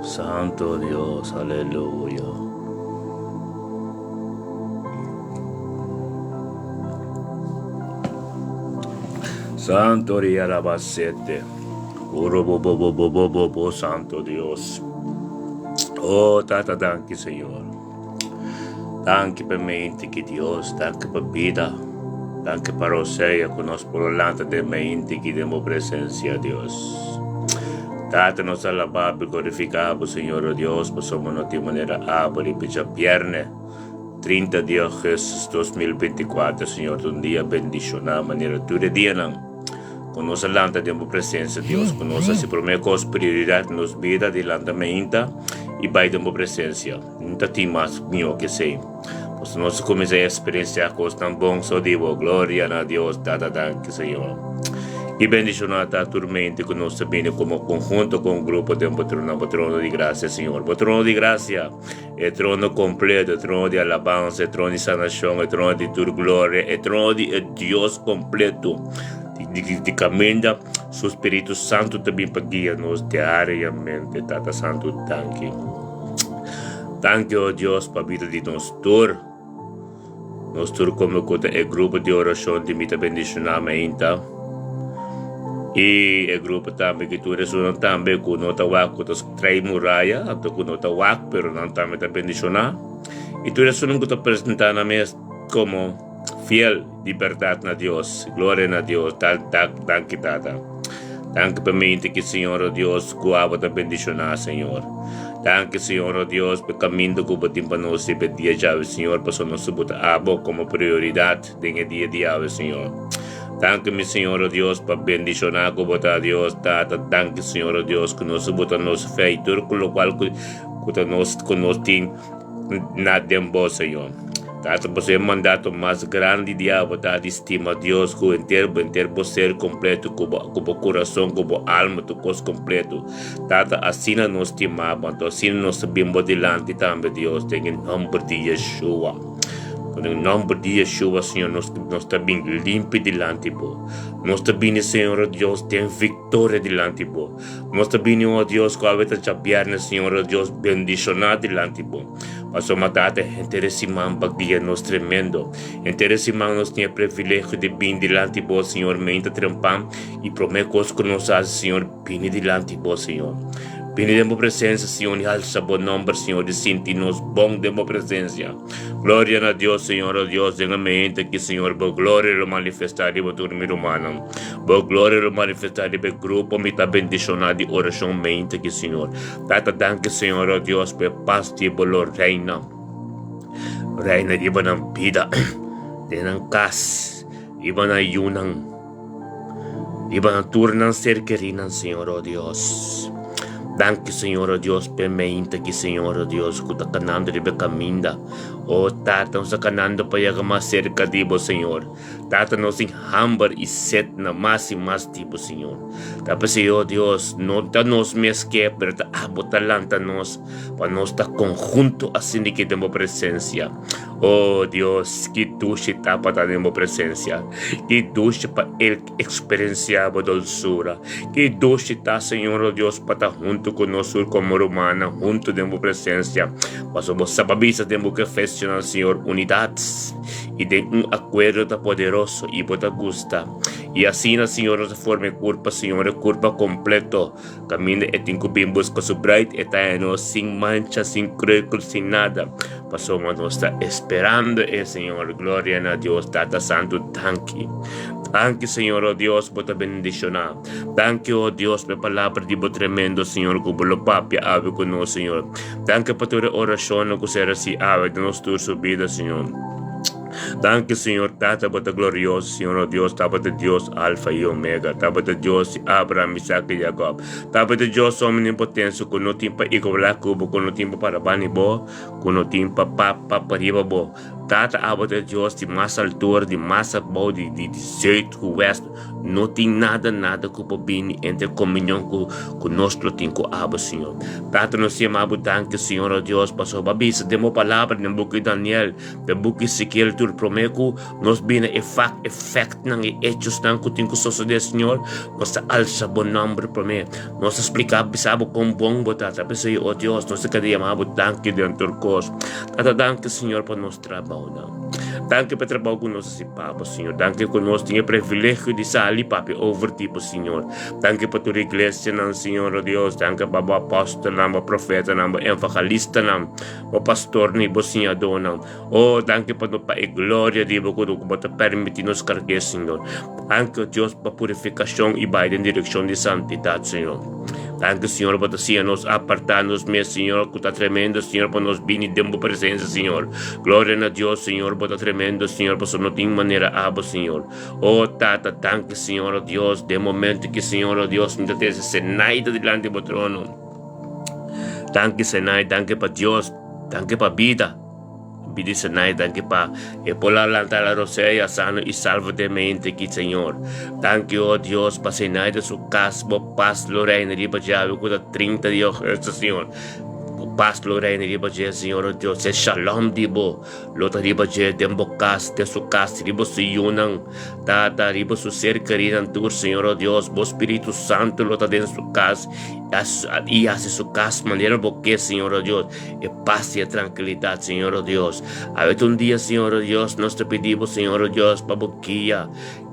Santo Dios, aleluya. Santo Rialabasete. Orobobobobobobo, Santo Dios. Oh, Tata, danki, Señor. Danki pa mente ki Dios, danki pa bida, danki pa rosea ku nos por lanta den mente ki den bo presensia, Dios. Tata, nos alabá bo i glorifiká bo, Señor, o Dios, pasobra no tin manera abo riba djabièrnè, 30 di ougùstus 2024, Señor, ta un dia bendishoná manera tur e dianan ku nos a lanta den bo presensia, Dios, ku nos hasi promé kos prioridat den nos bida di lanta meinta i bai den bo presensia. No ta tin mas mihó ke esei. Pasobra nos a kuminsá eksperensiá kosnan bon so di bo. Gloria na Dios, Tata, danki, Señor. I bendishoná ta tur mente ku nos ta bini komo konhunto, komo grupo den bo trono, na bo trono di grasia, Señor. Bo trono di grasia. E trono kompleto, e trono di alabansa, e trono di sanashon, e trono di tur gloria, e trono di e Dios kompleto, di kaminda su Spiritu Santu ta bin pa guia nos diariamente. Tata Santu, danki. Danki, o Dios, pa bida di nos tur. Nos tur komo ku ta e grupo di orashon di Mi Ta Bendishoná Mainta i e grupo tambe ki tur esunnan tambe ku no ta wak ku ta trai muraya anto ku no ta wak pero nan tambe ta bendishoná i tur esunnan ku ta presentá nan mes komo fiel di bèrdat na Dios. Gloria na Dios. Danki Tata. Danki pa mente ki Señor o Dios ku abo ta bendishoná Señor. Danki Señor o Dios pa e kaminda ku bo tin pa nos riba e dia djawe Señor pasobra nos ta buta abo komo prioridat den e dia di awe Señor. Danki mi Señor o Dios pa bendishoná ku bo ta Dios Tata danki Señor o Dios ku nos ta buta nos fe i tur ku lokual ku ta nos ku nos tin na den bo, Señor. Tata, pasobra e mandato mas grandi di abo ta di stima Dios ku henter bo, henter bo ser kompleto, ku bo, ku bo kurason, ku bo alma, tur kos kompleto. Tata, asina nos stima bo, anto asina nos ta bin bo dilanti tambe, Dios, den e nòmber di Yeshua. Den e nòmber di Yeshua, Señor, nos, nos ta bin limpi dilanti bo. Nos ta bini, Señor, o Dios, den viktoria dilanti bo. Nos ta bini, o Dios, ku awe ta djabièrnè, Señor, o Dios, bendishoná dilanti bo. Pasobra Tata, henter e siman bo a guia nos tremendo. Henter e siman nos tin e privilegio di bini dilanti bo, Señor, meinta trempan, i promé kos ku nos hasi, Señor, bini dilanti bo, Señor. Bini den bo presensia, Señor, i halsa bo nòmber, Señor, i sinti nos bon den bo presensia. Gloria na Dios, Señor, o Dios, den e meinta aki, Señor, bo gloria lo manifestá riba tur mi rumannan. Bo gloria lo manifestá riba e grupo mi ta bendishoná di orashon mente aki, Señor. Tata, danki, Señor, o Dios, pa e pas di bo lo reina. Reina riba nan bida, den nan kas, riba nan yunan, riba nan tur nan ser kerinan, Señor, o Dios. Danki, Señor, o Dios, pa e mente aki, Señor, o Dios, ku ta kanando riba e kaminda. O Tata, nos ta kanando pa yega mas serka di bo, Señor. Tata nos tin hamber i set na mas i mas di bo, Señor. Ta p'esei, o Dios, no ta nos mes ke, pero ta abo ta lanta nos pa nos ta konhunto asina ki den bo presensia. O Dios, ki dushi ta pa ta den bo presensia! Ki dushi pa el eksperensiá bo dolsura! Ki dushi ta, Señor, o Dios, pa ta huntu ku nos tur komo rumannan huntu den bo presensia! Pasobra bo sa pa bisa den bo kefesionan, Señor, unidat. I den un akuerdo ta poderoso i bo ta gusta. I asina, Señor, nos a forma e kurpa, Señor, e kurpa kompleto, kaminda e tin ku bin buska su bruid, e ta haña nos sin mancha, sin kreukel, sin nada, pasobra nos ta esperando e, Señor. Gloria na Dios Tata Santu, danki. Danki, Señor, o Dios, bo ta bendishoná. Danki, o Dios, pa e palabra di bo tremendo, Señor, ku bo lo papia awe ku nos, Señor. Danki pa tur e orashonnan ku ser hasi awe den nos tur su bida, Señor. Danki, Señor Tata, bo ta glorioso, Señor, o Dios, tabata Dios Alfa i Omega, tabata Dios di Abraham, Isaac i Jacob, tabata Dios omnipotente ku no tin pa igualá ku bo, ku no tin pa para bani bo, ku no tin pa pa pa pa riba bo. Tata, abo ta Dios di mas altura, di mas abou, di di di zuid ku west. No tin nada, nada ku por bini entre komunion ku ku nos lo tin ku abo, Señor. Tata, nos yama bo danki, Señor, o Dios, pasobra bo a bisa den bo palabra, den buki Daniel, den buki Ezekiel, tur. tur promé ku nos bini e fak, e fèktnan, e echosnan ku tin ku sosodé, Señor, nos ta alsa bo nòmber promé. Nos ta splika, bisa bo kon bon bo ta. Ta p'esei, o Dios, nos ta keda yama bo danki den tur kos. Tata, danki, Señor, pa nos trabounan. Danki pa e trabou ku nos hasi pa bo, Señor. Danki ku nos tin e privilegio di sali papia over di bo, Señor. Danki pa tur iglesianan, Señor, o Dios. Danki pa bo apòstelnan, bo profetanan, bo evangelistanan, bo pastornan i bo siñadónan. O, danki pa pa e gloria di bo ku bo ta permití nos karg'é, Señor. Danki, o Dios, pa purifikashon i bai den direkshon di santidat, Señor. Danki, Señor, bo ta siña nos apartá nos mes, Señor, ku ta tremendo, Señor, pa nos bini den bo presensia, Señor. Gloria na Dios, Señor, bo ta tremendo, Señor, pasobra no tin manera abo, Señor. O Tata, danki Señor, o Dios, den momento ki Señor, o Dios, mi ta trese Zenaida dilanti bo trono. Danki Zenaida, danki pa Dios, danki pa bida. Bidi Zenaida, danki pa e por a lanta la rosea sano i salvo den mente ki Señor. Danki, o Dios, pa Zenaida su kas, bo pas lo reina riba dje awe ku ta 30 di augustus, Señor. Bo pas lo reina riba dje, Señor, o Dios, e shalom di bo. Lo ta riba dje den bo kas, den su kas, riba su yunan, Tata, riba su ser kerinan tur, Señor, o Dios, bo Spiritu Santu lo ta den su kas i hasi su kas manera bo ke, Señor, o Dios, e pas i e trankilidat, Señor, o Dios. Awe ta un dia, Señor, o Dios, nos ta pidi bo, Señor, o Dios, pa bo guia.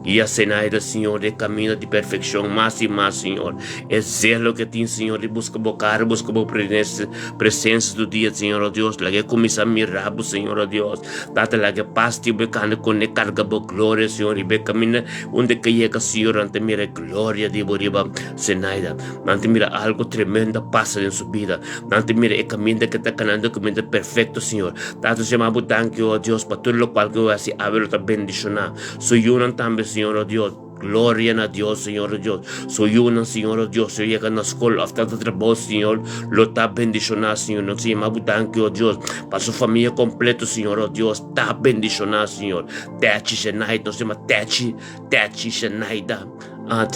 Guia Zenaida, Señor, den camino di perfeccion mas y mas, Señor. E zelo ke tin, Señor, di busca Bo cara, busca Bo presencia tur dia, Señor, oh Dios. Laga e cuminsa mira Bo, Señor, oh Dios. Tata, laga e pas di Bo e cana con e carga Bo gloria, Señor, riba e camina unda ke yega, Señor, nan ta mira e gloria di Bo riba Zenaida. Nan ta mira algo tremendo a pasa den su bida. Nan ta mira e caminda ke ta canando, e caminda perfecto, Señor. Tata, nos yama Bo danki, oh Dios, pa tur locual ke bo haci awe lo ta bendiciona. Su yunan tambe, Señor, oh Dios. Gloria na Dios, Señor, oh Dios. Su yunan, Señor, oh Dios, si yega na skol of ta trabou, Señor, lo ta bendishoná, Señor. Nos ta yama Bo danki, oh Dios, pa su famia kompleto, Señor, oh Dios, ta bendishoná, Señor. Techi, Shenaida, nos ta yama Techi, Techi, Shenaida,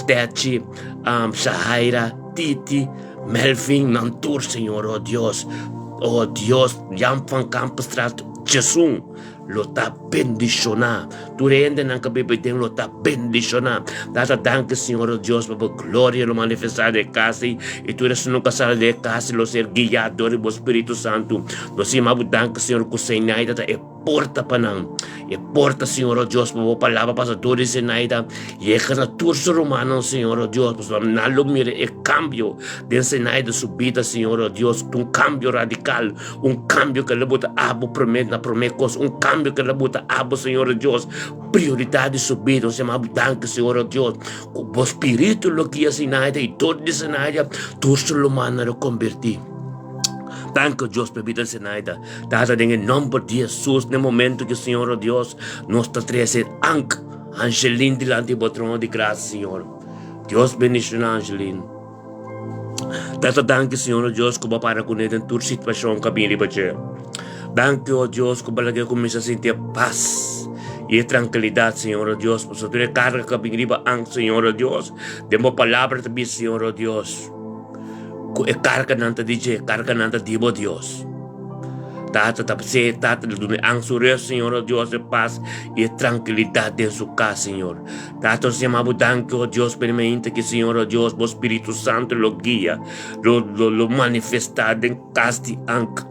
Techi, Shahaira, Titi, Melvin, nan tur, Señor, oh Dios. Oh Dios, Jan van Kampenstraat, Jesun. Lo ta bendishoná. Tur e hendenan ku biba den lo ta bendishoná. Tata, danki Señor o Dios pa bo gloria lo manifestá den e kas ei i tur esun ku a sali den e kas ei lo ser guiá dor di bo Spiritu Santu. Nos yama bo danki Señor ku Zenaida ta e porta pa nan. E porta Señor o Dios pa bo palabra pasa dor di Zenaida yega na tur su rumannan Señor o Dios pasobra nan lo mira e kambio den Zenaida su bida Señor o Dios un kambio radikal. Un cambio que lo bota abo prome na prome cos. Un cambio que lo bota abo, Señor Dios. Prioridad di su vida. Nos llama danki, Señor Dios. Cu bo spiritu lo guia Sinaida y door di Sinaida tur su lumana lo converti. Danki, Dios, pa bida di Sinaida. Tata, den e nomber di Jesus, na e momento que, Señor Dios, nos ta trece Ank, Angeline dilanti bo trono di gracia, Señor. Dios bendiciona Angeline. Tata danki Señor o Dios ku bo a para kuné den tur situashon ku a bini riba dje. Danki o Dios ku bo a laga e kuminsá sinti e pas i e trankilidat Señor o Dios pasobra tur e karga ku a bini riba an Señor o Dios den bo palabra ta bisa Señor o Dios ku e karganan ta di dje karganan ta di bo Dios. Tata ta p'esei Tata ta duna an su rest Señor o Dios e pas i e trankilidat den su kas Señor. Tata nos yama bo danki o Dios pa e mainta ki Señor o Dios bo Spiritu Santo lo guia lo lo lo manifesta den kas di Ank.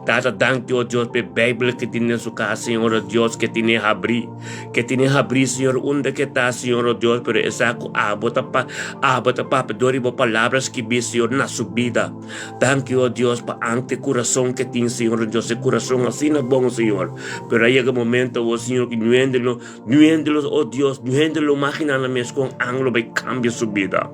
Tata danki o Dios pa e Bijbel ke tin den su kas Señor o Dios ke tene habri ke tene habri Señor unda ke ta Señor o Dios pero e sa ku abo ta pa abo ta papia dor di bo palabra skibi Señor na su bida. Danki, oh Dios, pa ante kurason ke tin, Señor, oh Dios, e kurason asina bon, Señor. Pero a yega momento, oh Señor, ku niun lo, niun lo, oh Dios, niun lo magina nan mes kon an lo bai kambia su bida.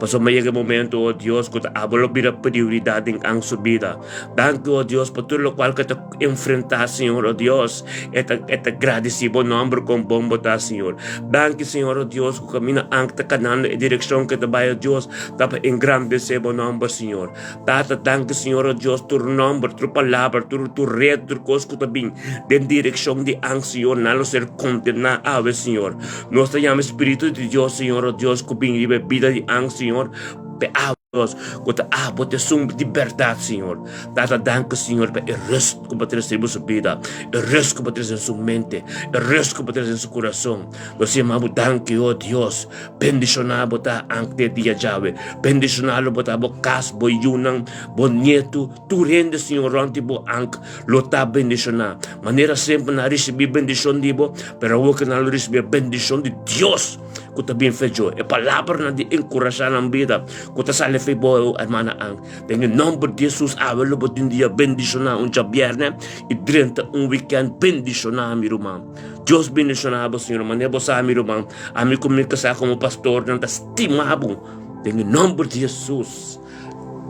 Pasobra a yega momento, oh Dios, ku ta abo lo bira prioridat den an su bida. Danki, oh Dios, pa tur lokual ku e ta enfrentá, Señor, oh Dios. E ta, e ta gradisí bo nòmber kon bon bo ta, Señor. Danki, Señor, oh Dios, ku kaminda an ta kanando e direkshon ku e ta bai, oh Dios. Ta pa engrandesé bo nòmber, Señor. Tata, danki, Señor, o Dios, tur nòmber, tur palabra, tur tur red, tur kos ku ta bin den direkshon di an, Señor, nan lo ser kondená awe, Señor. Nos ta yama e Spiritu di Dios, Señor, o Dios, ku bin riba e bida di an, Señor, p'e awe. Dios, ku ta abo ta esun di bèrdat, Señor. Tata, danki, Señor, pa e rust ku bo trese riba su bida, e rust ku bo trese den su mente, e rust ku bo trese den su kurason. Nos yama bo danki, o Dios. Bendishoná bo ta ank den e dia djawe. Bendishoná lo bo ta bo kas, bo yunan, bo nietu, tur hende, Señor, rònt di bo ank lo ta bendishoná. Manera semper nan a risibí bendishon di bo, pero awor ke nan lo risibí e bendishon di Dios. ku ta bin fe djo. E palabranan di enkurashá nan bida ku ta sali fe bo, hermana Ann. Den e nòmber di Hesus awe lo bo tin dia bendishoná un djabièrnè i drenta un wikènt bendishoná, mi ruman. Dios bendishoná bo, señor. Manera bo sa, mi ruman, ami ku mi kasá komo pastornan ta stima bo den e nòmber di Hesus.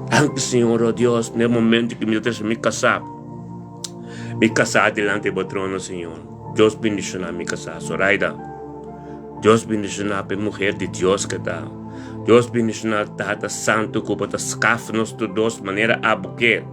Danki, Señor, o Dios, na e momento ku mi ta trese mi kasá, mi kasá dilanti bo trono, Señor. Dios bendishoná mi kasá, Zoraida. Dios bendiciona pa e muher di Dios ke ta. Dios bendiciona Tata Santo ku bo ta skaf nos tur dos manera abo ke.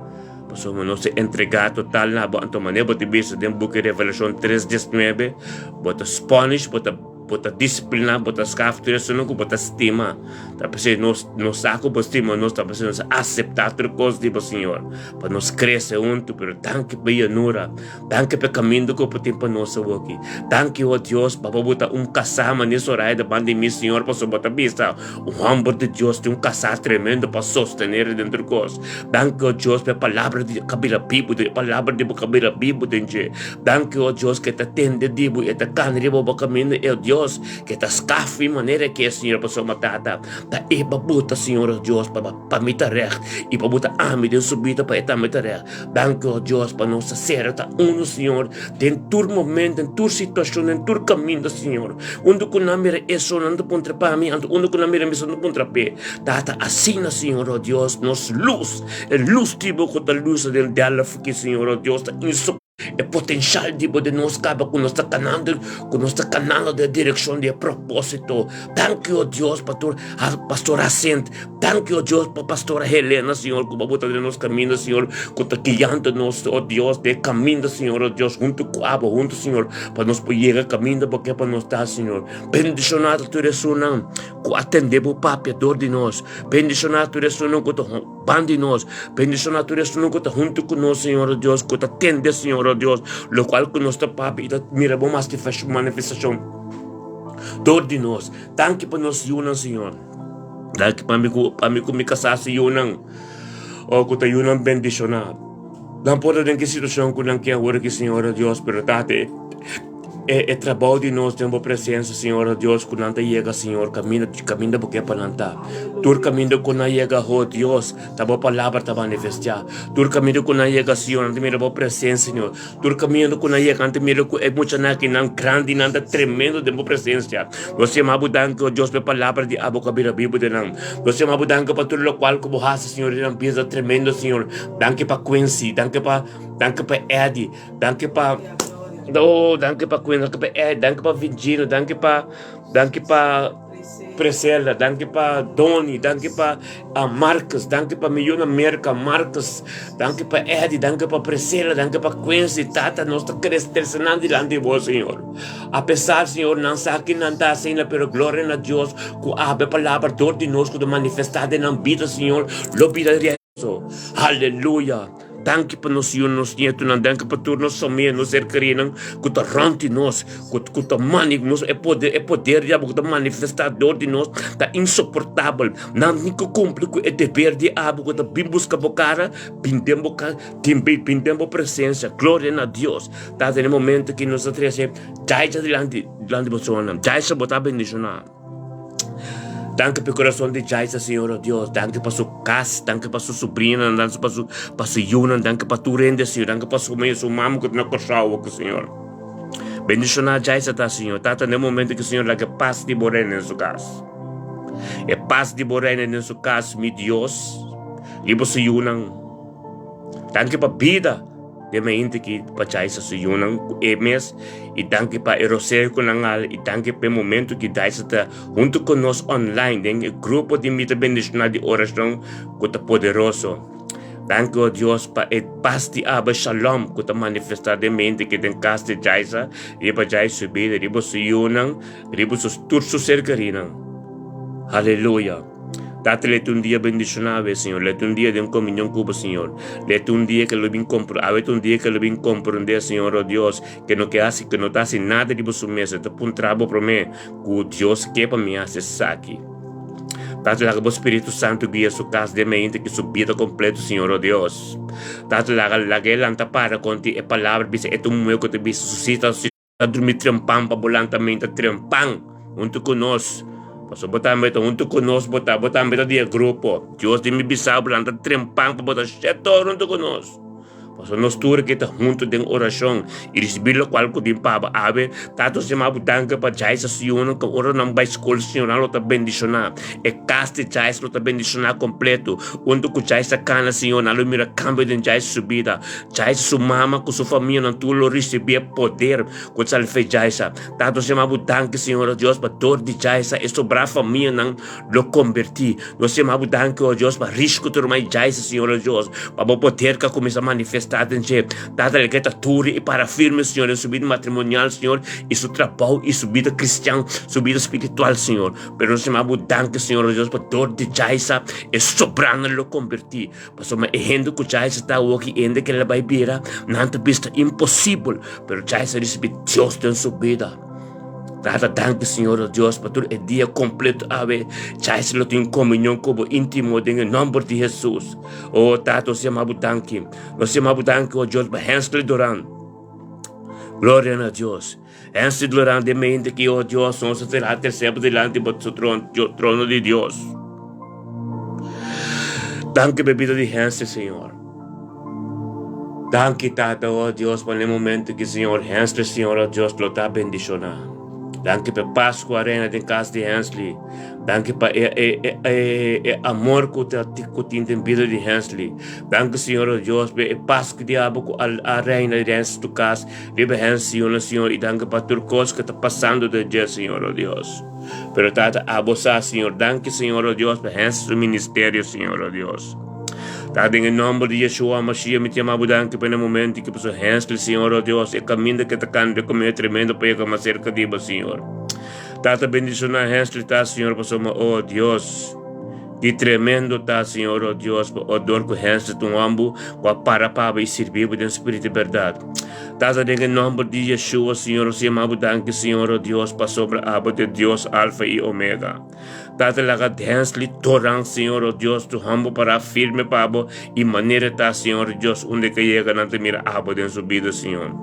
Pasobra nos ta entrega total na bo anto manera bo ta bisa den buki Revelacion 3, 19 bo ta sponish bo ta bo ta disciplina bo ta skaf tur esun ku bo ta stima. Ta p'esei nos nos sa ku bo stima nos ta p'esei nos a asepta tur kos di bo Señor pa nos krese huntu pero danki pa e yanura. Danki pa e kaminda ku bo tin pa nos awoki. Danki, o Dios, pa bo ta un kasá manera Soraya banda di mi, Señor, pasobra bo ta bisa un hòmber di Dios tin un kasá tremendo pa sostener e den tur kos. Danki, o Dios, pa e palabra di ka bira bibu, e palabra di bo ka bira bibu den dje. Danki, o Dios, ku e ta tende di bo i e ta kana riba bo kaminda, e, o Dios, ku e ta skafi manera ke, Señor, pasobra Tata ta e pa bo ta, Señor, o Dios, pa mi ta règt i pa bo ta ami den su bida pa e tambe ta règt. Danki, o Dios, pa nos ta ser ta uno, Señor, den tur momento, den tur situacion, den tur caminda, Señor. Unda cu nan mira eso, nan ta puntra pa mi, anto unda cu nan mira mi, nan ta puntra p'e. Tata, asina, Señor, o Dios, nos luz, e luz di bo cu ta lusa den Delft aki, Señor, o Dios, ta insoportabel. E potencial di bo den nos caba cu nos ta canando, cu nos ta canando den e direccion di e proposito. Danki, o Dios, pa tur Pastor Hacent. Danki, o Dios, pa Pastora Helena, Señor, cu bo a bota den nos caminda, Señor, cu ta guiando nos, o Dios, den e caminda, Señor, o Dios, hunto cu abo, hunto, Señor, pa nos por yega caminda bo ke pa nos ta, Señor. Bendiciona ta tur esunnan cu a tende bo papia dor di nos. Bendiciona tur esunnan cu ta ban di nos. Bendiciona tur esunnan cu ta hunto cu nos, Señor, o Dios, cu ta tende, Señor, o Dios, locual cu nos ta papia y ta mira bo manifestacion dor di nos. Danki pa nos yunan, Señor. Danki pa mi ku pa mi ku mi kasá su yunan. Oh, ku ta yunan bendishoná. Nan por ta den ki situashon ku nan ke awor aki, Señor, oh Dios, pero Tata, e, e, e trabou di nos den bo presensia, Señor, oh Dios, ku nan ta yega, Señor, kaminda, kaminda bo ke pa nan ta. Tur kaminda ku nan yega, oh Dios, ta bo palabra ta manifestiá. Tur kaminda ku nan yega, Señor, nan ta mira bo presensia, Señor. Tur kaminda ku nan yega, nan ta mira ku e muchanan aki nan grandi, nan ta tremendo den bo presensia. Nos yama bo danki, o Dios, pa e palabra di abo ku a bira bibu den nan. Nos yama bo danki pa tur lokual ku bo hasi, Señor, den nan bida tremendo, Señor. Danki pa Quincy, danki pa, danki pa Eddie, danki pa, oh, danki pa Quincy, danki pa Eddie, danki pa Virgilio, danki pa, danki pa. Priscilla, danki pa Donny, danki pa Marcus, danki pa mi yu na Merca, Marcus, danki pa Eddie, danki pa Priscilla, danki pa Quincy, Tata, nos ta crece trece nan dilanti di bo, Señor. A pesar, Señor, nan sa ki nan ta haciendo, pero gloria na Dios cu abe palabra dor di nos cu ta manifesta den nan bida, Señor, lo bira realiso. Aleluya! Danki pa nos yunan, nos nietunan, danki pa tur nos famia, nos ser kerinan ku ta rònt di nos, ku ku ta mani nos e poder e poder di abo ku ta manifestá dor di nos ta insoportabel. Nan tin ku kumpli ku e deber di abo ku ta bin buska bo kara, bin den bo kas, tin bin den bo presensia. Gloria na Dios. Ta den e momento ki nos ta trese Jaisa dilanti dilanti bo trono. Jaisa bo ta bendishoná. Danki pa e corazon di Jaisa, Señor, oh Dios. Danki pa su cas, danki pa su sobrinanan, danki pa su, pa su yunan, danki pa tur hende, Señor. Danki pa su mei, su mama ku ta na Kòrsou aki, Señor. Bendishoná Jaisa ta, Señor. Tata, na e momento ki, Señor, laga e pas di bo reina den su cas. E pas di bo reina den su cas, mi Dios, riba su yunan. Danki pa bida. Den mente ki pa Jaisa su yunan ku e mes i danki pa e roseo ku nan al i danki pa e momento ki Jaisa ta huntu ku nos online den e grupo di Mi Ta Bendishoná di Orashon ku ta poderoso. Danki o Dios pa e pas di Abba Shalom ku ta manifestá den mente ki den kas di Jaisa riba Jaisa su bida riba su yunan riba su tur su ser kerinan. Haleluya! Tata lete un dia bendishoná awe, Señor. Lete un dia den komunion ku bo, Señor. Lete un dia ke lo bin kompro, awe ta un dia ke lo bin komprondé, Señor, o Dios, ke no ke hasi, ke no ta hasi nada riba su mes. E ta puntra bo promé ku Dios ke pa mi hasi esaki. Tata laga bo Spiritu Santu guia su kas den mente ki su bida kompleto, Señor, o Dios. Tata laga laga e lanta para konti e palabra bisa e ta un muhé ku ta bisa su sita su Ta drumi trempan pa bo lanta menta trempan huntu ku nos. Pasobra bo tambe ta huntu ku nos, bo ta, bo tambe ta di e grupo. Dios di mi bisa bo lanta trempan pa bo ta shete ora huntu ku nos. Pasobra nos tur aki ta huntu den orashon i risibí lokual ku tin pa bo. Awe, Tata nos yama bo danki pa Jaisa su yunan ku ora nan bai skol, Señor, nan lo ta bendishoná. E kas di Jaisa lo ta bendishoná kompleto. Huntu ku Jaisa kana, Señor, nan lo mira kambio den Jaisa su bida. Jaisa su mama ku su famianan tur lo risibí e poder ku ta sali fe Jaisa. Tata nos yama bo danki Señor o Dios pa dor di Jaisa e sobrá famianan lo kombertí. Nos yama bo danki o Dios pa rish ku ta rumai Jaisa Señor o Dios pa bo poder ka kuminsá manifestá den dje. Tata leke ta turi i para firme Señor den su bida matrimonial Señor i su trabou i su bida kristian su bida spiritual Señor. Pero nos yama bo danki Señor o Dios pa dor di Jaisa e sobránan lo kombertí. Pasobra e hende ku Jaisa ta awoki i hende ku el a bai bira, nan ta bisa imposibel, pero Jaisa a risibí Dios den su bida. Tata, danki Señor o Dios pa tur e dia kompleto awe. Jaisa lo tin komunion ku bo íntimo den e nòmber di Hesus. O Tata, nos yama bo danki. Nos yama bo danki, o Dios, pa Hensley Duran. Gloria na Dios. Hensley Duran den mente ki, o Dios, nos a traha terser bo dilanti bo trono di Dios. Danki pa e bida di Hensley, Señor. Danki, Tata, o Dios, pa e momento ki Señor Hensley, Señor, o Dios, lo ta bendishoná. Danki pa e pas ku a reina den kas di Hensley. Danki pa e, e, e, e, e amor ku ta ku tin den bida di Hensley. Danki, Señor, o Dios, pa e pas ku di abo ku a, a reina den Hensley su kas. Riba Hensley, Señor, i danki pa tur kos ku ta pasando den dje, Señor, o Dios. Pero Tata, abo sa, Señor. Danki, Señor, oh Dios, pa hens su ministerio, Señor, oh Dios. Tata, den e nomber di Yeshua Mashiach, mi te yama bo danki pa e momento ki paso Hensley, Señor, oh Dios, e kaminda ke ta kanda e kaminda tremendo pa yega mas serka di bo, Señor. Tata, bendiciona Hensley ta, Señor, pasobra, oh Dios, di tremendo ta, Señor, oh Dios, pa odor ku Hensley ta un homber ku a para pa bo i sirbi bo den spiritu i berdad. Tata, den e nomber di Yeshua, Señor, nos yama bo danki, Señor, oh Dios, pasobra abo ta e Dios Alfa i Omega. Tata, laga Hensley Toran, Señor, oh Dios, tu homber para firme pa bo i manera ta, Señor, oh Dios, unda ke yega nan ta mira abo den su bida, Señor.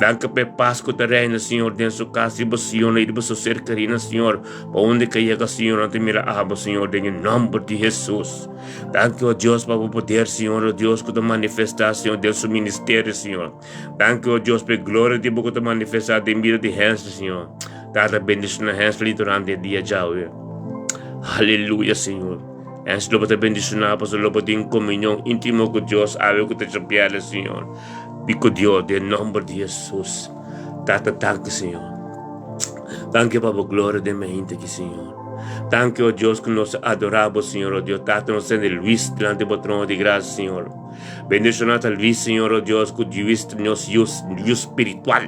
Danki pa e pas ku ta reina, Señor, den su kas, riba Sion i riba su ser kerina, Señor, pa unda ke yega, Señor, nan ta mira abo, Señor, den e nomber di Jesus. Danki, o Dios, pa bo poder, Señor, o Dios, ku ta manifestá, Señor, den su ministerio, Señor. Danki, o Dios, pa e gloria di bo ku ta manifestá den bida di Hensley, Señor. Tata, bendishoná Hensley durante e dia djawe. Aleluya, Señor. Hensley lo bo ta bendishoná pasobra lo bo tin komunion íntimo ku Dios awe ku ta chapiarle, Señor. I ku Dios, den nòmber di Hesus. Tata, danki, Señor. Danki pa bo gloria den mi hende aki, Señor. Danki, o Dios, ku nos a adorá bo, Señor, o Dios. Tata, nos tende Luis dilanti bo trono di grasia, Señor. Bendishoná ta Luis, Señor, o Dios, ku Luis ta nos yu, yu spiritual.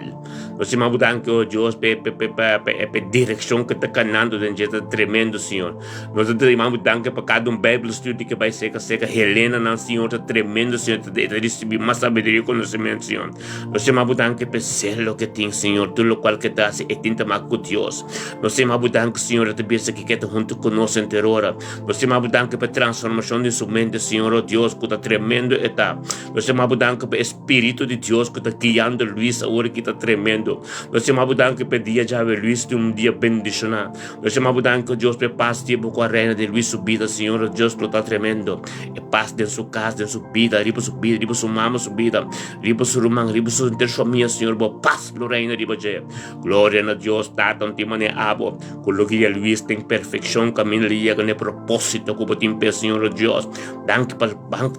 Nos yama bo danki, o Dios, pa e, pa, pa, pa, pa, pa e direkshon ku ta kanando den dje ta tremendo, Señor. Nos ta yama bo danki pa kada un Bijbel study ku bai serka, serka Helena nan, Señor, ta tremendo, Señor. Ta, ta risibí mas sabiduria i konosementu, Señor. Nos yama bo danki pa e selo ke tin, Señor, tur lokual ke ta hasi, e tin ta mak ku Dios. Nos yama bo danki, Señor, e ta bisa ke ke ta huntu ku nos henter ora. Nos yama bo danki pa e transformashon di su mente, Señor, o Dios, ku ta tremendo e ta. Nos yama bo danki pa e Spiritu di Dios ku ta guiando Luis awor ki ta tremendo. Nos yama bo danki pa e dia djawe Luis tin un dia bendishoná. Nos yama bo danki, o Dios, pa e pas di bo ku a reina den Luis su bida, Señor, o Dios, lo ta tremendo. E pas den su kas, den su bida, riba su bida, riba su mama su bida, riba su ruman, riba su henter famia, Señor, bo pas lo reina riba dje. Gloria na Dios, Tata, un tin manera abo ku lo guia Luis den perfekshon kaminda li yega na e propósito ku bo tin p'e, Señor, o Dios. Danki pa,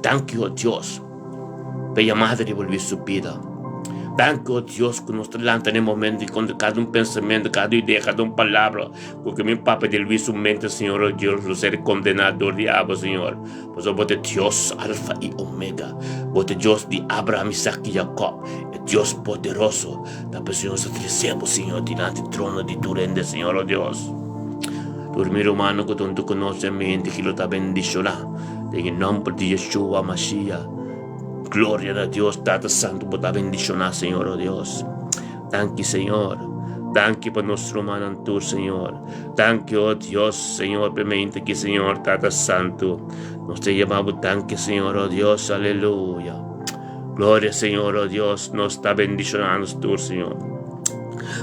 danki, o Dios, pa e yamada riba Luis su bida. Danki, o Dios, ku nos ta lanta na e momento di kontra kada un pensamentu, kada un idea, kada un palabra ku ke mi papia di Luis su mente, Señor, o Dios, lo ser kondená dor di abo, Señor. Pasobra bo ta e Dios Alfa i Omega. Bo ta e Dios di Abraham, Isaac i Jacob, e Dios poderoso. Ta p'esei nos ta trese bo, Señor, dilanti trono di tur hende, Señor, o Dios. Tur mi rumannan ku ta huntu ku nos den mente ki lo ta bendishoná den e nòmber di Yeshua Mashiach. Gloria na Dios Tata Santu bo ta bendishoná Señor o Dios. Danki Señor. Danki pa nos rumannan tur Señor. Danki o Dios Señor pa e mente aki Señor Tata Santu. Nos ta yama bo danki Señor o Dios. Aleluya. Gloria Señor o Dios. Nos ta bendishoná nos tur Señor.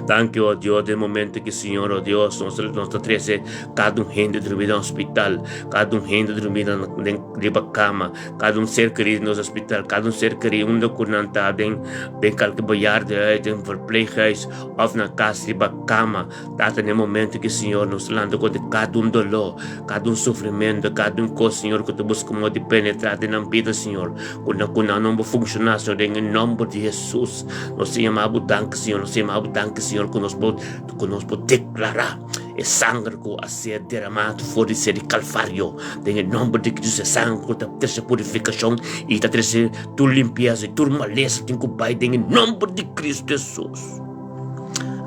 Danki o Dios den momento ki Señor o Dios nos nos ta trece cada un hende drumi den hospital, cada un hende drumi den riba cama, cada un ser querido den nos hospital, cada un ser querido unda cu nan ta den den calke bejaardenhuis, den verpleeghuis of na cas riba cama. Tata den momento ki Señor nos ta lanta kontra cada un dolor, cada un sufrimento, cada un cos Señor cu ta busca modo di penetra den nan bida Señor, cu nan cu nan no por funciona Señor den e nomber di Jesus. Nos ta yama bo danki Señor, nos ta yama bo danki Señor ku nos por ku nos por deklará e sanger ku a ser deramá for di ser di Kalvario den e nòmber di Cristo, e sanger ku ta trese purifikashon i ta trese tur limpiesa i tur malesa tin ku bai den e nòmber di Cristo Jesus.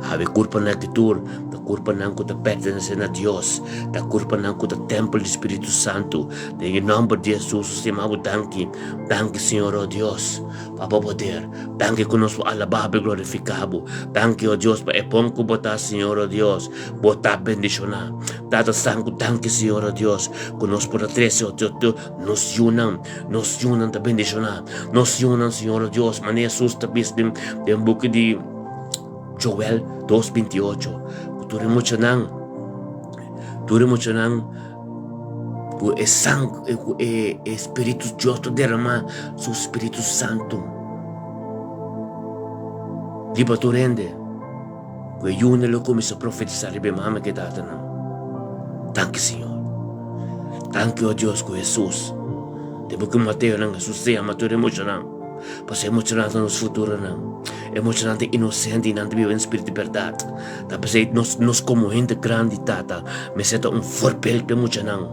Awe kurpanan aki tur ta kurpanan ku ta pertenesé na Dios, ta kurpanan ku ta tèmpel di Spiritu Santu. Den e nòmber di Hesus nos ta yama bo danki, danki Señor o Dios pa bo poder, danki ku nos por alabá bo i glorifiká bo. Danki o Dios pa e bon ku bo ta Señor o Dios, bo ta bendishoná. Tata Santu danki Señor o Dios ku nos por a trese o Dios nos yunan, nos yunan ta bendishoná, nos yunan Señor o Dios manera Hesus ta bisa den den buki di Joel dos 28 ku tur e muchanan, tur e muchanan ku e sang ku e spiritu Dios ta derama su spiritu santu riba tur hende ku e yunan lo kuminsá profetisá riba e mama ku e tatanan. Danki Señor. Danki o Dios ku Hesus den buki Mateo nan Hesus ta yama tur e muchanan pasobra e muchanan ta nos futuronan e muchanan ta inosente i nan ta biba den spiritu di bèrdat. Ta p'esei nos nos komo hende grandi Tata mester ta un voorbeeld pa e muchanan.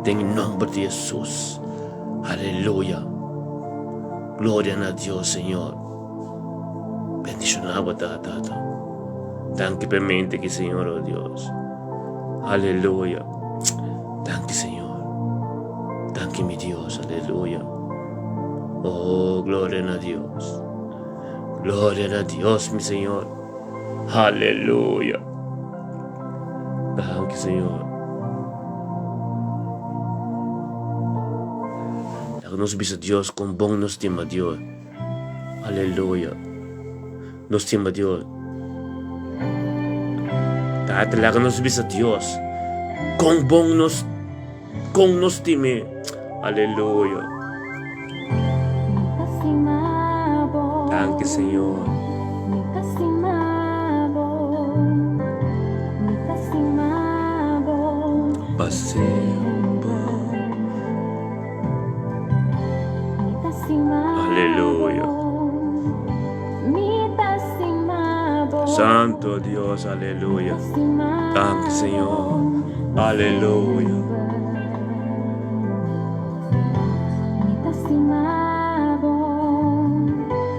Den e nòmber di Hesus. Aleluya. Gloria na Dios Señor. Bendishoná bo ta Tata. Danki pa e mente aki Señor oh Dios. Aleluya. Danki Señor. Danki mi Dios. Aleluya. Oh gloria na Dios. Gloria na Dios, mi Señor. Aleluya. Danki, Señor. Laga nos bisa Dios kon bon nos stima Dios. Aleluya. Nos stima Dios. Tata, laga nos bisa Dios kon bon nos Kon nos stim'é. Aleluya. Danki Señor. Pa semper. Aleluya. Santo Dios, aleluya. Danki Señor. Aleluya.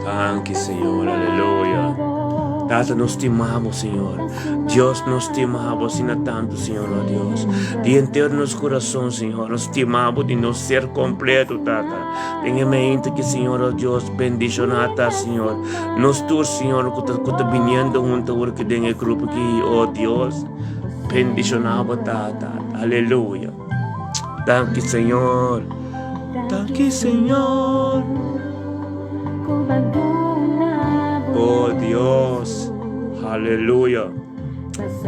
Danki Señor, aleluya. Tata nos stima bo, Señor. Dios nos stima bo asina tantu, Señor, oh Dios. Di henter nos corazón, Señor, nos stima bo di nos ser completo, Tata. Den e mente ki, Señor, oh Dios, bendiciona ta, Señor. Nos tur, Señor, ku ta, ku ta biniendo hunto awor ki den e grupo ki, oh Dios. Bendiciona bo, Tata. Aleluya. Danki, Señor. Danki, Señor. Oh Dios. Aleluya.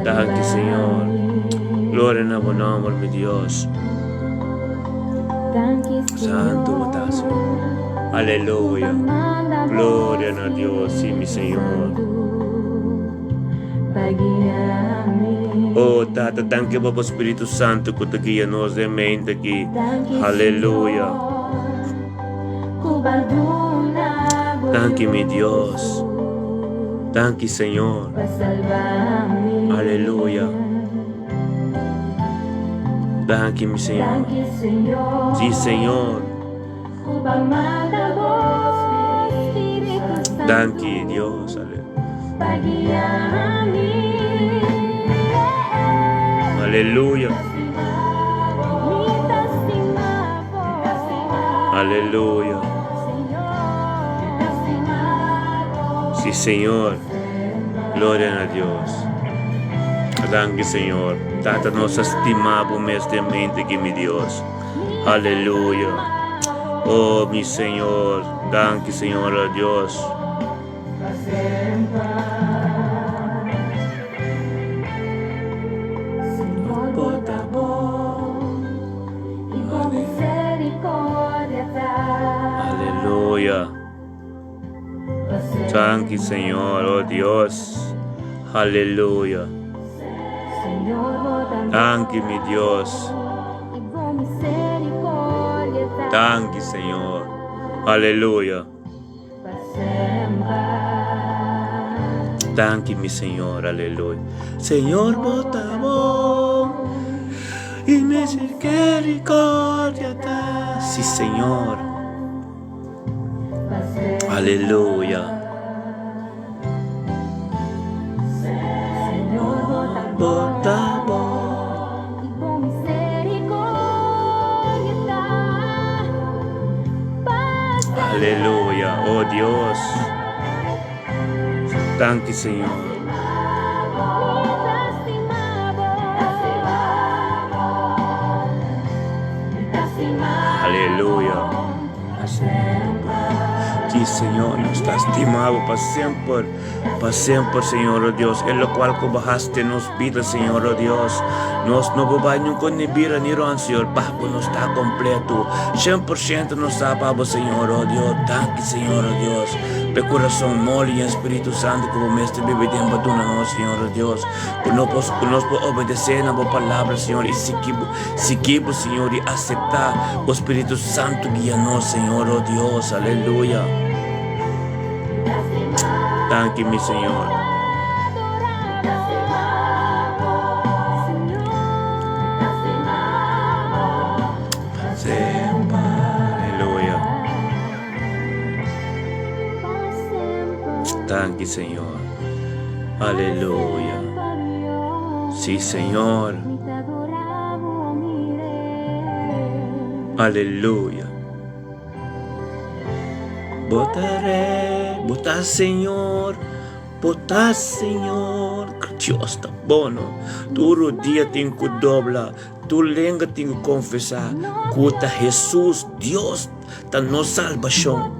Danki, Señor. Gloria na bo nomber, mi Dios. Santo bo ta, Señor. Aleluya. Gloria na Dios, sí, mi Señor. Oh Tata, danki pa bo Spiritu Santu ku ta guia nos den mente aki. Aleluya. Danki mi Dios. Danki Señor. Aleluya. Danki mi Señor. Sí, Señor. Danki Dios. Aleluya. Aleluya. Sí, Señor. Gloria na Dios. Danki, Señor. Tata nos ta stima bo mes den mente ki mi Dios. Aleluya. Oh, mi Señor. Danki, Señor, oh Dios. Aleluya. Danki, Señor, oh Dios. Aleluya. Danki, mi Dios. Danki, Señor. Aleluya. Danki, mi Señor. Aleluya. Señor, bo ta bon y misericordia ta. Sí, Señor. Aleluya. Bo ta bon. Aleluya. Oh Dios. Danki, Señor. Aleluya. Sí, Señor, nos ta stima bo pa semper, pa semper, Señor, oh Dios, en lo cual cu bahaste nos bida, Señor, oh Dios. Nos no por bai nunca ni bira ni rond, Señor, pa bo nos ta completo. 100% nos ta pa bo, Señor, oh Dios. Danki, Señor, oh Dios. P'e corazon moli y e Spiritu Santo cu bo mester biba den pa duna nos, Señor, oh Dios. Cu no por, cu nos por obedece na bo palabra, Señor, y sigui bo, sigui bo, Señor, y acepta bo Spiritu Santo guia nos, Señor, oh Dios. Aleluya. Danki, mi Señor. Semper. Aleluya. Danki, Señor. Aleluya. Sí, Señor. Aleluya. Bo ta Rey, bo ta Señor, bo ta Señor. Dios ta bono. Tur rodia tin ku dobla, tur lenga tin ku konfesá ku ta Hesus, Dios, ta nos salbashon.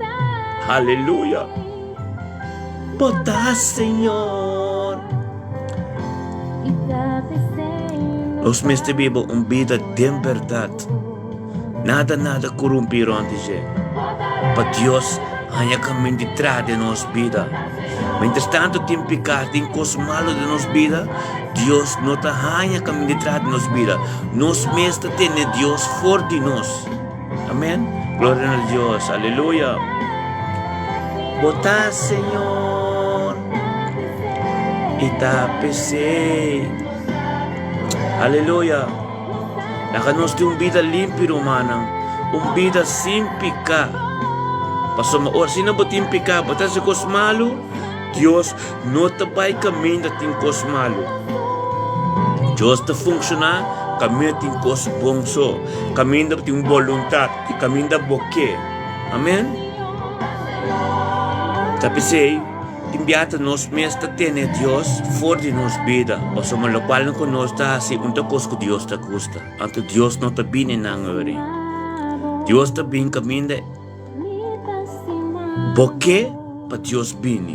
Aleluya. Bo ta Señor. Nos mester biba un bida den bèrdat. Nada nada korumpí rònt di dje. Pa Dios haña kamin di traha den nos bida. Mientras tantu tin piká, tin kos malu den nos bida, Dios no ta haña kamin di traha den nos bida. Nos mes ta tene Dios for di nos. Amén. Gloria na Dios. Aleluya. Bo ta Señor i ta p'esei. Aleluya. Laga nos tin un bida limpi, rumannan, un bida sin piká. Pasobra ora si no bo tin piká, bo ta hasi kos malu, Dios no ta bai kaminda tin kos malu. Dios ta funshoná kaminda tin kos bon so, kaminda bo tin un boluntat i kaminda bo ke. Amen. Ta p'esei tin bia ta nos mes ta tene Dios for di nos bida, pasobra lokual ku nos ta hasi un ta kos ku Dios ta gusta. Anto Dios no ta bini nan ori. Dios ta bin kaminda Bo ke pa Dios bini?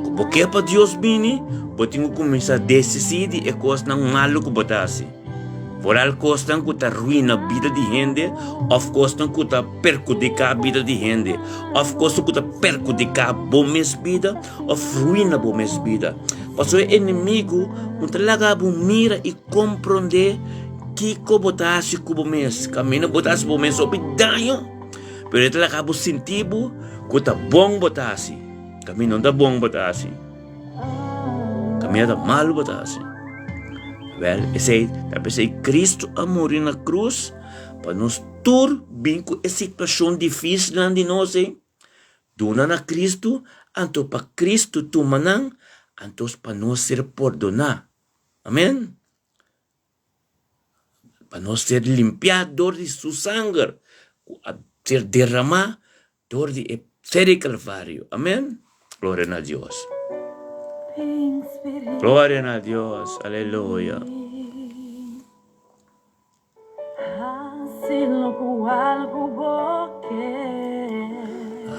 Ku bo ke pa Dios bini, bo tin ku kuminsá desisí di e kosnan malu ku bo ta hasi. Foral kosnan ku ta ruina bida di hende òf kosnan ku ta perhudiká bida di hende òf kosnan ku ta perhudiká bo mes bida òf ruina bo mes bida. Pasobra e enemigu no ta laga bo mira i komprondé kiko bo ta hasi ku bo mes. Kaminda bo ta hasi bo mes hopi daño. Pero e ta laga bo sinti bo ku ta bon bo ta hasi. Kaminda no ta bon bo ta hasi. Kaminda ta malu bo ta hasi. Wèl, esei ta p'esei Kristu a muri na krus pa nos tur bin ku e situashon difísilnan di nos ei, duna na Kristu, anto pa Kristu tuma nan, anto pa nos ser pordoná. Amèn. Pa nos ser limpiá dor di su sanger ku a ser derramá dor di e ser di Kalvario. Amen. Gloria na Dios. Gloria na Dios. Aleluya.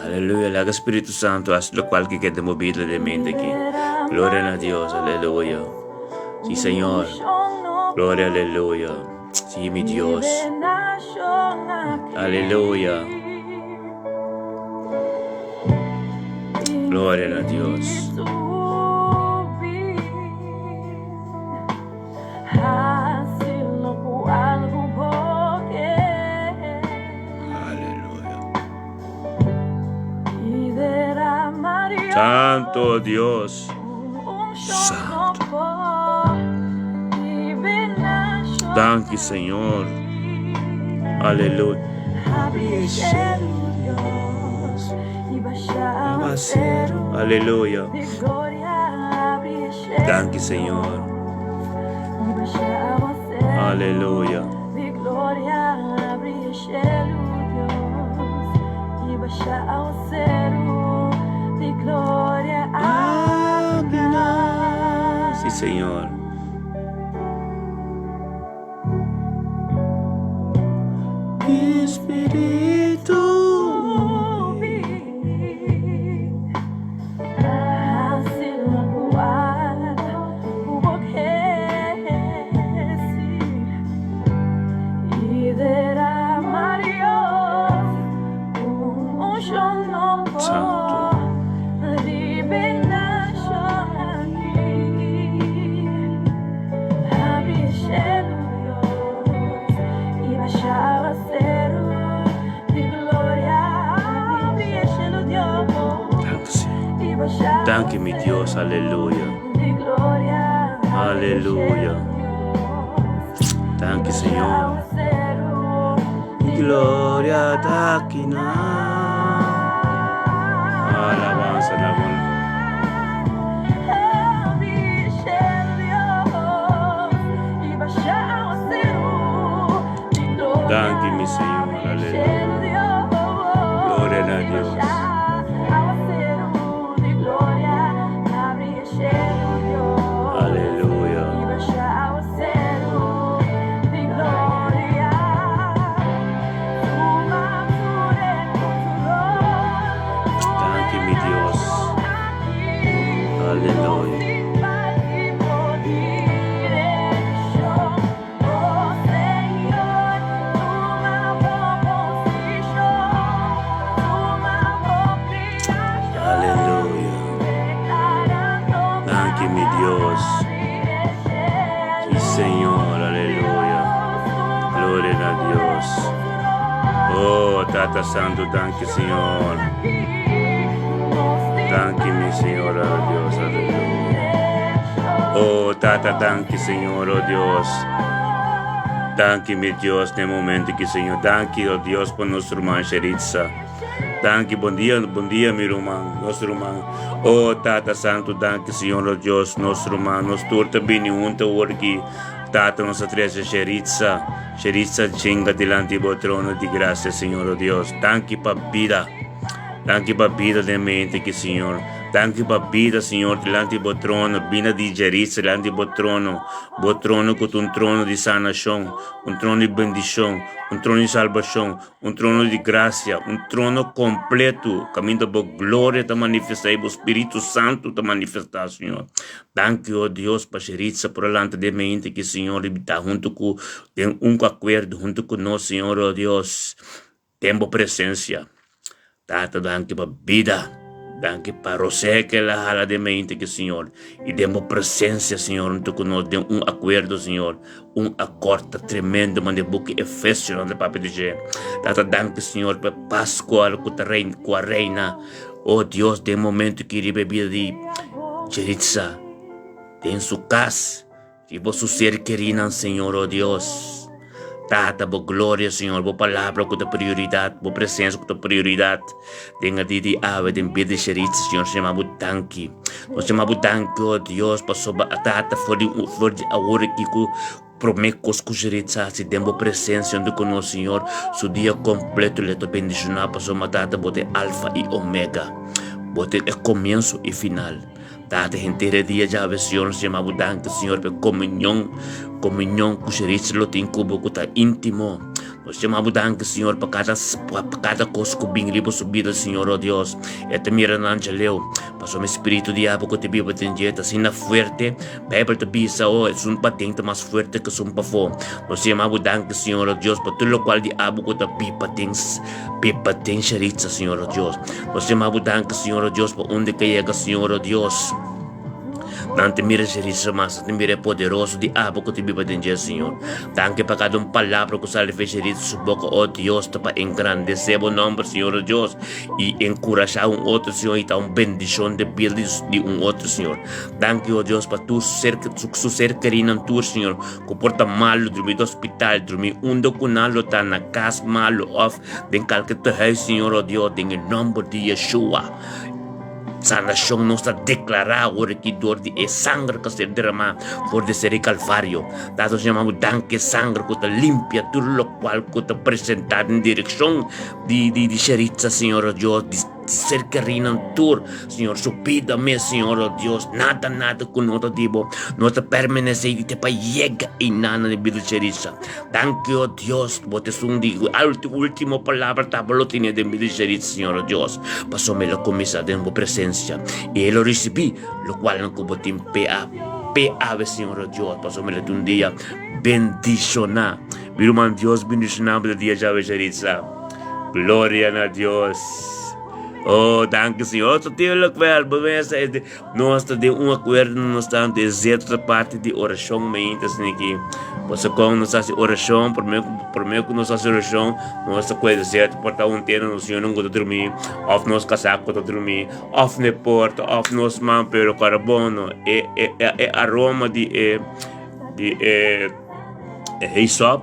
Aleluya. Laga Spiritu Santu hasi lokual ke ke den bo bida den mente aki. Gloria na Dios. Aleluya. Si, Señor. Gloria, aleluya. Si, mi Dios. Aleluya. Gloria na Dios. Aleluya. Santo Dios. Santo. Danki, Señor. Aleluya. Aleluya. Danki, Señor. Aleluya. Sí, Señor. Espíritu. Santo. Danki, Señor. Danki, mi Dios. Aleluya. Aleluya. Danki, Señor. Gloria ta aki na. Alabanza na bo. Danki, mi Señor. Aleluya. Gloria na Dios. Aleluya. Danki, mi Dios. Aleluya. Aleluya. Danki, mi Dios. Sí, Señor. Aleluya. Gloria na Dios. Oh, Tata Santo, danki, Señor. Danki, mi Señor, oh Dios. Aleluya. Oh, Tata, danki, Señor, oh Dios. Danki, mi Dios, na e momento aki, Señor. Danki, oh Dios, pa nos ruman Sheritza. Danki, bon dia, bon dia, mi ruman, nos ruman. Oh, Tata Santo, danki, Señor, oh Dios, nos ruman, nos tur ta bini hunto awor aki. Tata, nos a trece Sheritza, Sheritza chinga dilanti bo trono di gracia, Señor, oh Dios. Danki pa bida. Danki pa bida den mente aki, Señor. Danki pa bida, Señor, dilanti bo trono, bida di Jeritza dilanti bo trono. Bo trono ku ta un trono di sanashon, un trono di bendishon, un trono di salbashon, un trono di grasia, un trono kompleto kaminda bo gloria ta manifestá i bo Spiritu Santu ta manifestá, Señor. Danki, o Dios, pa Jeritza por a lanta den mente aki, Señor, i ta huntu ku den un akuerdo huntu ku nos, Señor, o Dios. Den bo presencia. Tata danki pa bida. Danki pa rosé ke el a hala den mente ki Señor. I den bo presencia Señor hunto ku nos den un akuerdo Señor. Un akord ta tremendo man den buki Efesionan ta papia di dje. Tata danki Señor pa e Pascual ku ta reina ku a reina. Oh Dios den momento ki riba e bida di Jeritza den su kas. Riba su ser kerinan, Señor, oh Dios. Tata, bo gloria, Señor, bo palabra ku ta prioridat, bo presensia ku ta prioridat den a dia di awe, den bida di Sheritza, Señor, nos yama bo danki. Nos yama bo danki, oh Dios, pasobra Tata, for di, for di awor aki ku. Promé kos ku Jerit sa hasi den bo presensia huntu ku nos, Señor, su dia kompleto lo ta bendishoná pasobra Tata bo ta e Alfa i Omega. Bo ta e komienso i final. Tata, henter e dia djawe, Señor, nos yama bo danki, Señor, pa e komunion, komunion ku Jerit lo tin ku bo ku ta íntimo. Nos yama bo danki, Señor, pa kada, pa kada kos ku bin riba su bida, Señor, o Dios. E ta mira nan djaleu, pasobra e spiritu di abo ku ta biba den dje ta asina fuerte. Bijbel ta bisa, O, esun paden ta mas fuerte ku esun pafó. Nos yama bo danki, Señor, o Dios, pa tur lokual di abo ku ta biba den, biba den Sheritsa, Señor, o Dios. Nos yama bo danki, Señor, o Dios, pa unda ke yega, Señor, o Dios. Nan ta mira Sheritsa mas, nan ta mira e poderoso di abo ku ta biba den dje, Señor. Danki pa kada un palabra ku sali for Sheritsa su boka, o Dios, ta pa engrandesé bo nòmber, Señor, o Dios, i enkurashá un otro, Señor, i ta un bendishon den bida di un otro, Señor. Danki, o Dios, pa tur ser, su ser kerinan tur, Señor, ku por ta malu, drumi di hospital, drumi unda ku nan lo ta, na kas malu òf den kalke tehuis, Señor, o Dios, den e nòmber di Yeshua. Sanashon nos ta deklará awor aki dor di e sanger ku a ser deramá for di seri Kalvario. Tata, nos yama bo danki e sanger ku ta limpia tur lokual ku ta presentá den direkshon di di di Sheritsa, Señor, o Dios, di Ser kerinan tur, Señor, su bida mes, Señor, oh Dios, nada, nada ku no ta di bo, no ta permanece i te pa yega einan na bida Sherisa. Danki, oh Dios, bo ta esun di ultimo palabra ta bo lo tene den bida Sherisa, Señor, oh Dios, pasobra el a kuminsá den bo presensia i el lo risibí lokualnan ku bo tin p'e a p'e awe, Señor, oh Dios, pasobra el a tin un dia bendishoná. Mi ruman, Dios bendishoná bo di dia djawe, Sherisa. Gloria na Dios. Oh, danki Señor. Natuurlijk wel, bewijs is de, nos ta den un acuerdo nos tanto e zeto ta parte di oracion meinta sniki. Pues con nos hace oracion, primero primero que nos hace oracion, nos ta cuida zeto por ta un tena nos señor no ta dormir, of nos casá ta dormir, of ne porta, of nos man, pero carbono, e e e aroma di e di e e hyssop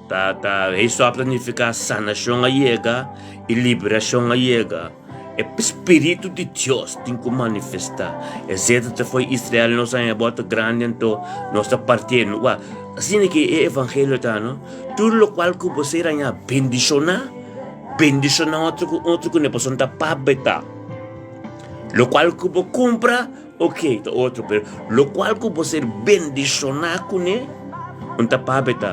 Ta ta Heso ta nifiká sanashon a yega i liberashon a yega. E Spiritu di Dios tin ku manifestá. E zeta ta foi Israel nos haña bòta grandi anto nos ta partié. Wak, asina ke e evangelio ta no. Tur lokual ku bo ser haña bendishoná, bendishoná otro ku otro kuné pasobra ta papia ta. Lokual ku bo kumpra. Ok, ta otro, pero locual cu bo ser bendiciona cune, un ta pabia ta,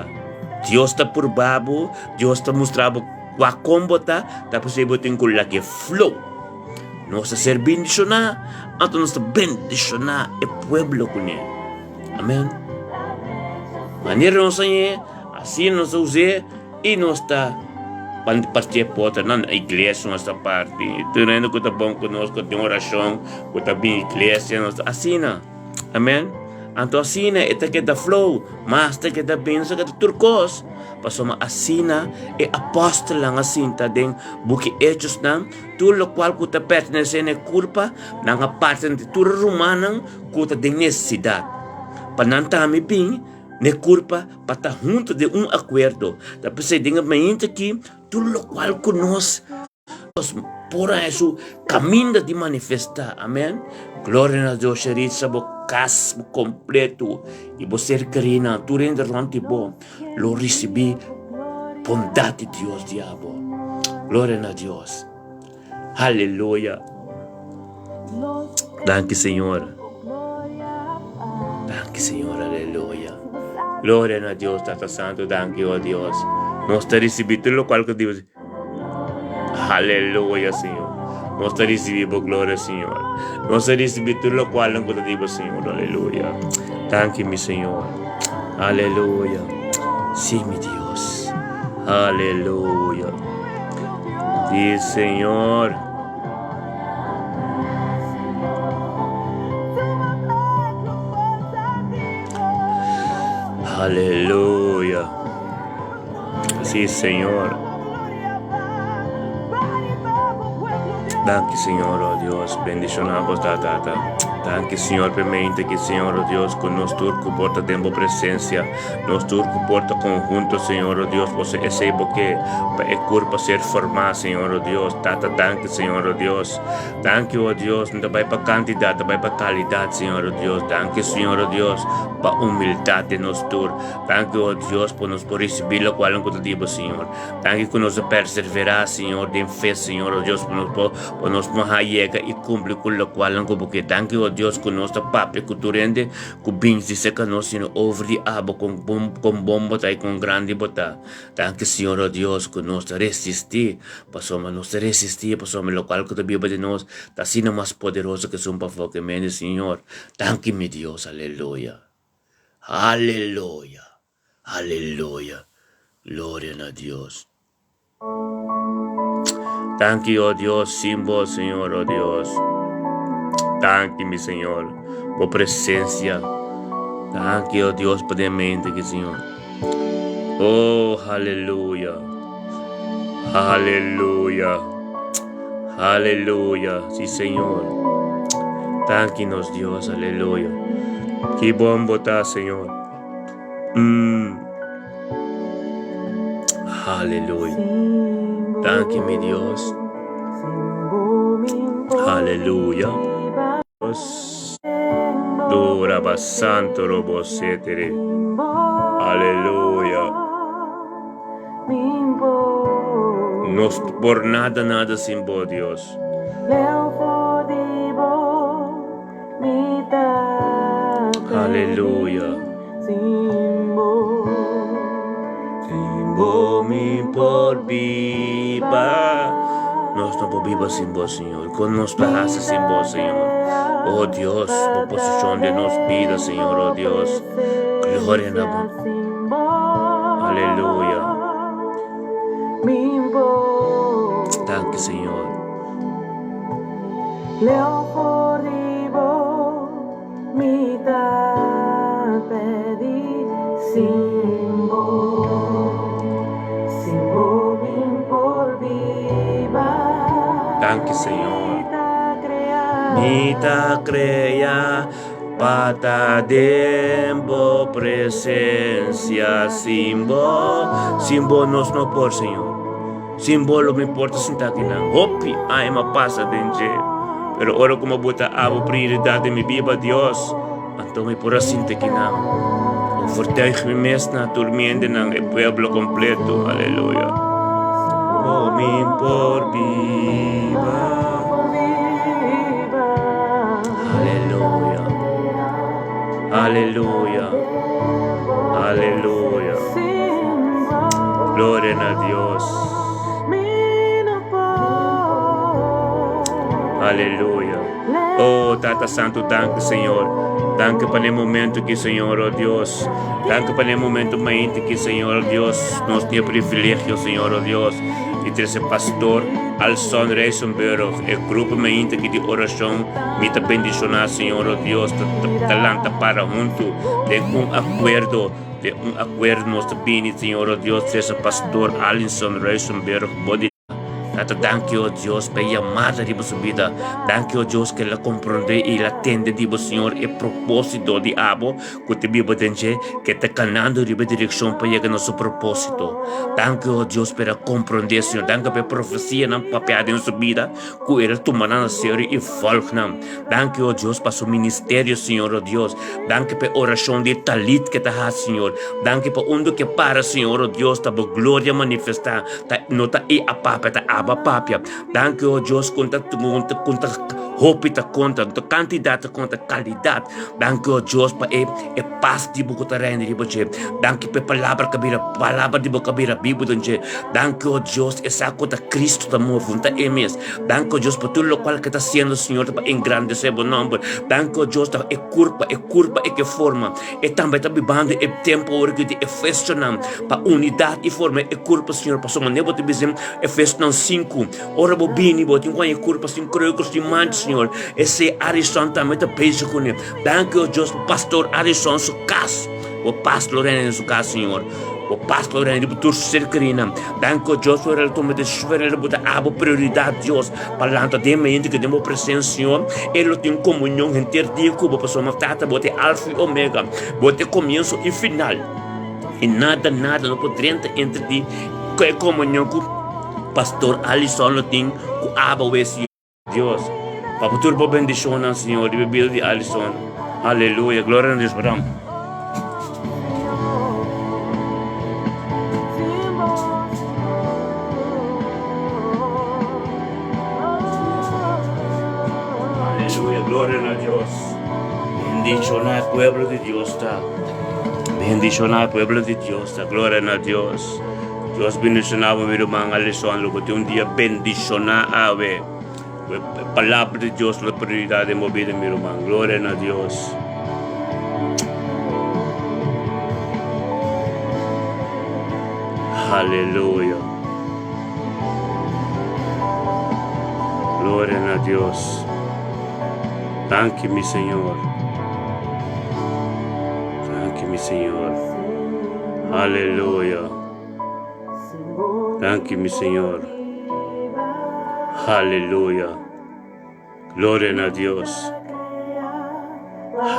Dios ta purba bo, Dios ta mustra bo cua con bo ta, ta pesey bo tin cu lag'e flow. Nos ta ser bendiciona, anto nos ta bendiciona e pueblo cune. Amen. Manera nos a ñe, asina nos ta us'e. I nos ta parti e poternan na iglesia nos ta parti. Tur hende ku ta bon ku nos, ku tin orashon, ku ta bin iglesia, nos ta asina. Amen. Anto asina e ta keda flow, mas ta keda bin, nos ta keda tur kos. Pasobra asina e apòstelnan a sinta den buki Hechosnan, tur lokual ku ta pertenesé na e kurpa, nan a parti entre tur e rumannan ku ta den nesesidat, pa nan tambe bin na e kurpa. Pa ta hunto den un akuerdo. Ta p'esei den e mainta aki tur lokual ku nos por haña su kaminda di manifestá. Amen. Gloria na Dios. Sheritsa bo kas bo kompleto i bo ser kerinan, tur hende rònt di bo lo risibí bondat di Dios di abo. Gloria na Dios. Aleluya. Danki Señor. Danki Señor, aleluya. Gloria na Dios, Tata Santo, danki, oh Dios. Nos ta recibi tur locual cu Dios. Aleluya, Señor. Nos ta recibi bo gloria, Señor. Nos ta recibi tur locual cu ta di bo, Señor. Aleluya. Danki, mi Señor. Aleluya. Sí, mi Dios. Aleluya. Sí, Señor. Aleluya. Sí, Señor. Danki, Señor, oh Dios. Bendiciona bo, Tata. Danki Señor p'e mente aki Señor o Dios ku nos tur ku por ta den bo presencia, nos tur ku por ta conhunto Señor o Dios pasobra esey bo ke pa e kurpa ser formá Señor o Dios. Tata danki Señor o Dios. Danki o Dios no ta bai pa kantidat ta bai pa kalidat Señor o Dios. Danki Señor o Dios pa humildat den nos tur. Danki o Dios pa nos por risibí lokual ku ta di bo Señor. Danki ku nos a perseverá Señor den fe Señor o Dios pa nos por Pa nos por haña yega i kumpli ku lokualnan ku bo ke. Danki, o Dios, ku nos ta papia ku tur hende ku bin di serka nos, sino over di abo kon bon kon bon bo ta i kon grandi bo ta. Danki, Señor, o Dios, ku nos ta resistí, pasobra nos ta resistí pasobra lokual ku ta biba den nos ta asina mas poderoso ku esun pafó ke mende, Señor. Danki, mi Dios. Aleluya. Aleluya. Aleluya. Gloria na Dios. Danki, oh Dios, sin bo, Señor, oh Dios. Danki, mi Señor, bo presencia. Danki, oh Dios, pa den mente aki, Señor. Oh, aleluya. Aleluya. Aleluya. Sí, Señor. Danki nos Dios, aleluya. Ki bon bo ta, Señor. Mm. Aleluya. Danki, mi Dios. Aleluya. Dura ba santo robo setere. Aleluya. Nos por nada nada sin bo, Dios. Aleluya. Sin bo mi por biba. Nos no por biba sin bo, Señor. Con nos ta haci sin bo, Señor? Oh Dios, bo posicion den nos bida, Señor, oh Dios. Gloria na bo. Aleluya. Danki, Señor. Leu for di bo mi ta pedi sin bo, sin bo mi por biba. Danki Señor. Mi ta crea. Mi ta crea pa ta den bo presencia sin bo, sin bo nos no por Señor. Sin bo lo mi por ta sinta akinan. Hopi aña mi a pasa den dje, pero ora ku mi a bota abo prioridat den mi biba, Dios, anto mi por a sinta akinan. Overtuig mi mes na tur mi hendenan, e pueblo kompleto. Aleluya. Bo mi por biba. Aleluya. Aleluya. Aleluya. Gloria na Dios. Aleluya. Oh, Tata Santo, danki, Señor. Danki pa e momento aki, Señor, oh Dios. Danki pa e momento mainta aki, Señor, oh Dios. Nos tin e privilegio, Señor, oh Dios, di trese Pastor Alson Rijsenburg, e grupo mainta aki di oracion. Mi ta bendiciona, Señor, oh Dios, ta, ta, ta lanta para hunto den un acuerdo. Den un akuerdo nos ta bini, Señor, o Dios, trese Pastor Alinson Reusenberg bo di Tata, danki, o Dios, pa e yamada riba su bida. Danki, o Dios, ku el a komprondé i el a tende di bo, Señor, e propósito di abo ku ta biba den dje, ku e ta kanando riba e direkshon pa yega na su propósito. Danki, o Dios, pa el a komprondé, Señor. Danki pa e profesianan papiá den su bida, ku el a tuma nan na serio i vòlg nan. Danki, o Dios, pa su ministerio, Señor, o Dios. Danki pa e orashon di talit ke ta hasi, Señor. Danki pa unda ke para, Señor, o Dios, ta bo gloria manifestá. Ta, no ta e a papia, ta abo a papia. Danki, o Dios, ku ta, ku ta hopi ta konta, no ta kantidat ta konta, kalidat. Danki, o Dios, pa e, e pas di bo ku ta reina riba dje. Danki pa e palabra ku a bira, palabra di bo ku a bira bibu den dje. Danki, o Dios, e sa ku ta Cristo ta move, no ta e mes. Danki, o Dios, pa tur lokual ke ta hasiendo, Señor, ta pa engrandesé bo nòmber. Danki, o Dios, ta e kurpa, e kurpa e ke forma. E tambe ta bibando e tempu awor aki di Efesionan, pa unidat i forma e kurpa, Señor. Pasobra manera bo ta bisa den Efesionan sinku, ora bo bini, bo tin ku haña e kurpa sin kreukel, sin mancha, Señor. Esei Arison tambe ta bezig kuné. Danki, o Dios, pa Pastor Arison su kas. Bo pas lo reina den su kas, Señor. Bo pas lo reina riba tur ser kerinan. Danki, o Dios, ora el tuma desishon el bo ta abo prioridat, Dios, pa lanta den mente ku den bo presensia, Señor. E lo tin komunion henter dia ku bo, pasobra Tata, bo ta e Alfa i Omega, bo ta e komienso i final. I nada, nada no por drenta entre di e komunion ku Pastor Alison lo tin ku abo, Señor. Dios, pa bo tur bo bendishonnan, Señor, riba e bida di Alison. Aleluya. Gloria na Dios pa nan. Aleluya. Gloria na Dios. Bendishoná e pueblo di Dios ta. Bendishoná e pueblo di Dios ta. Gloria na Dios. Dios bendishoná bo mi ruman Alison lo bo tin un dia bendishoná awe ku e palabra di Dios lo prioridat den bo bida mi ruman gloria na Dios. Aleluya gloria na Dios danki mi Señor danki mi Señor. Aleluya. Danki mi Señor. Aleluya. Gloria na Dios.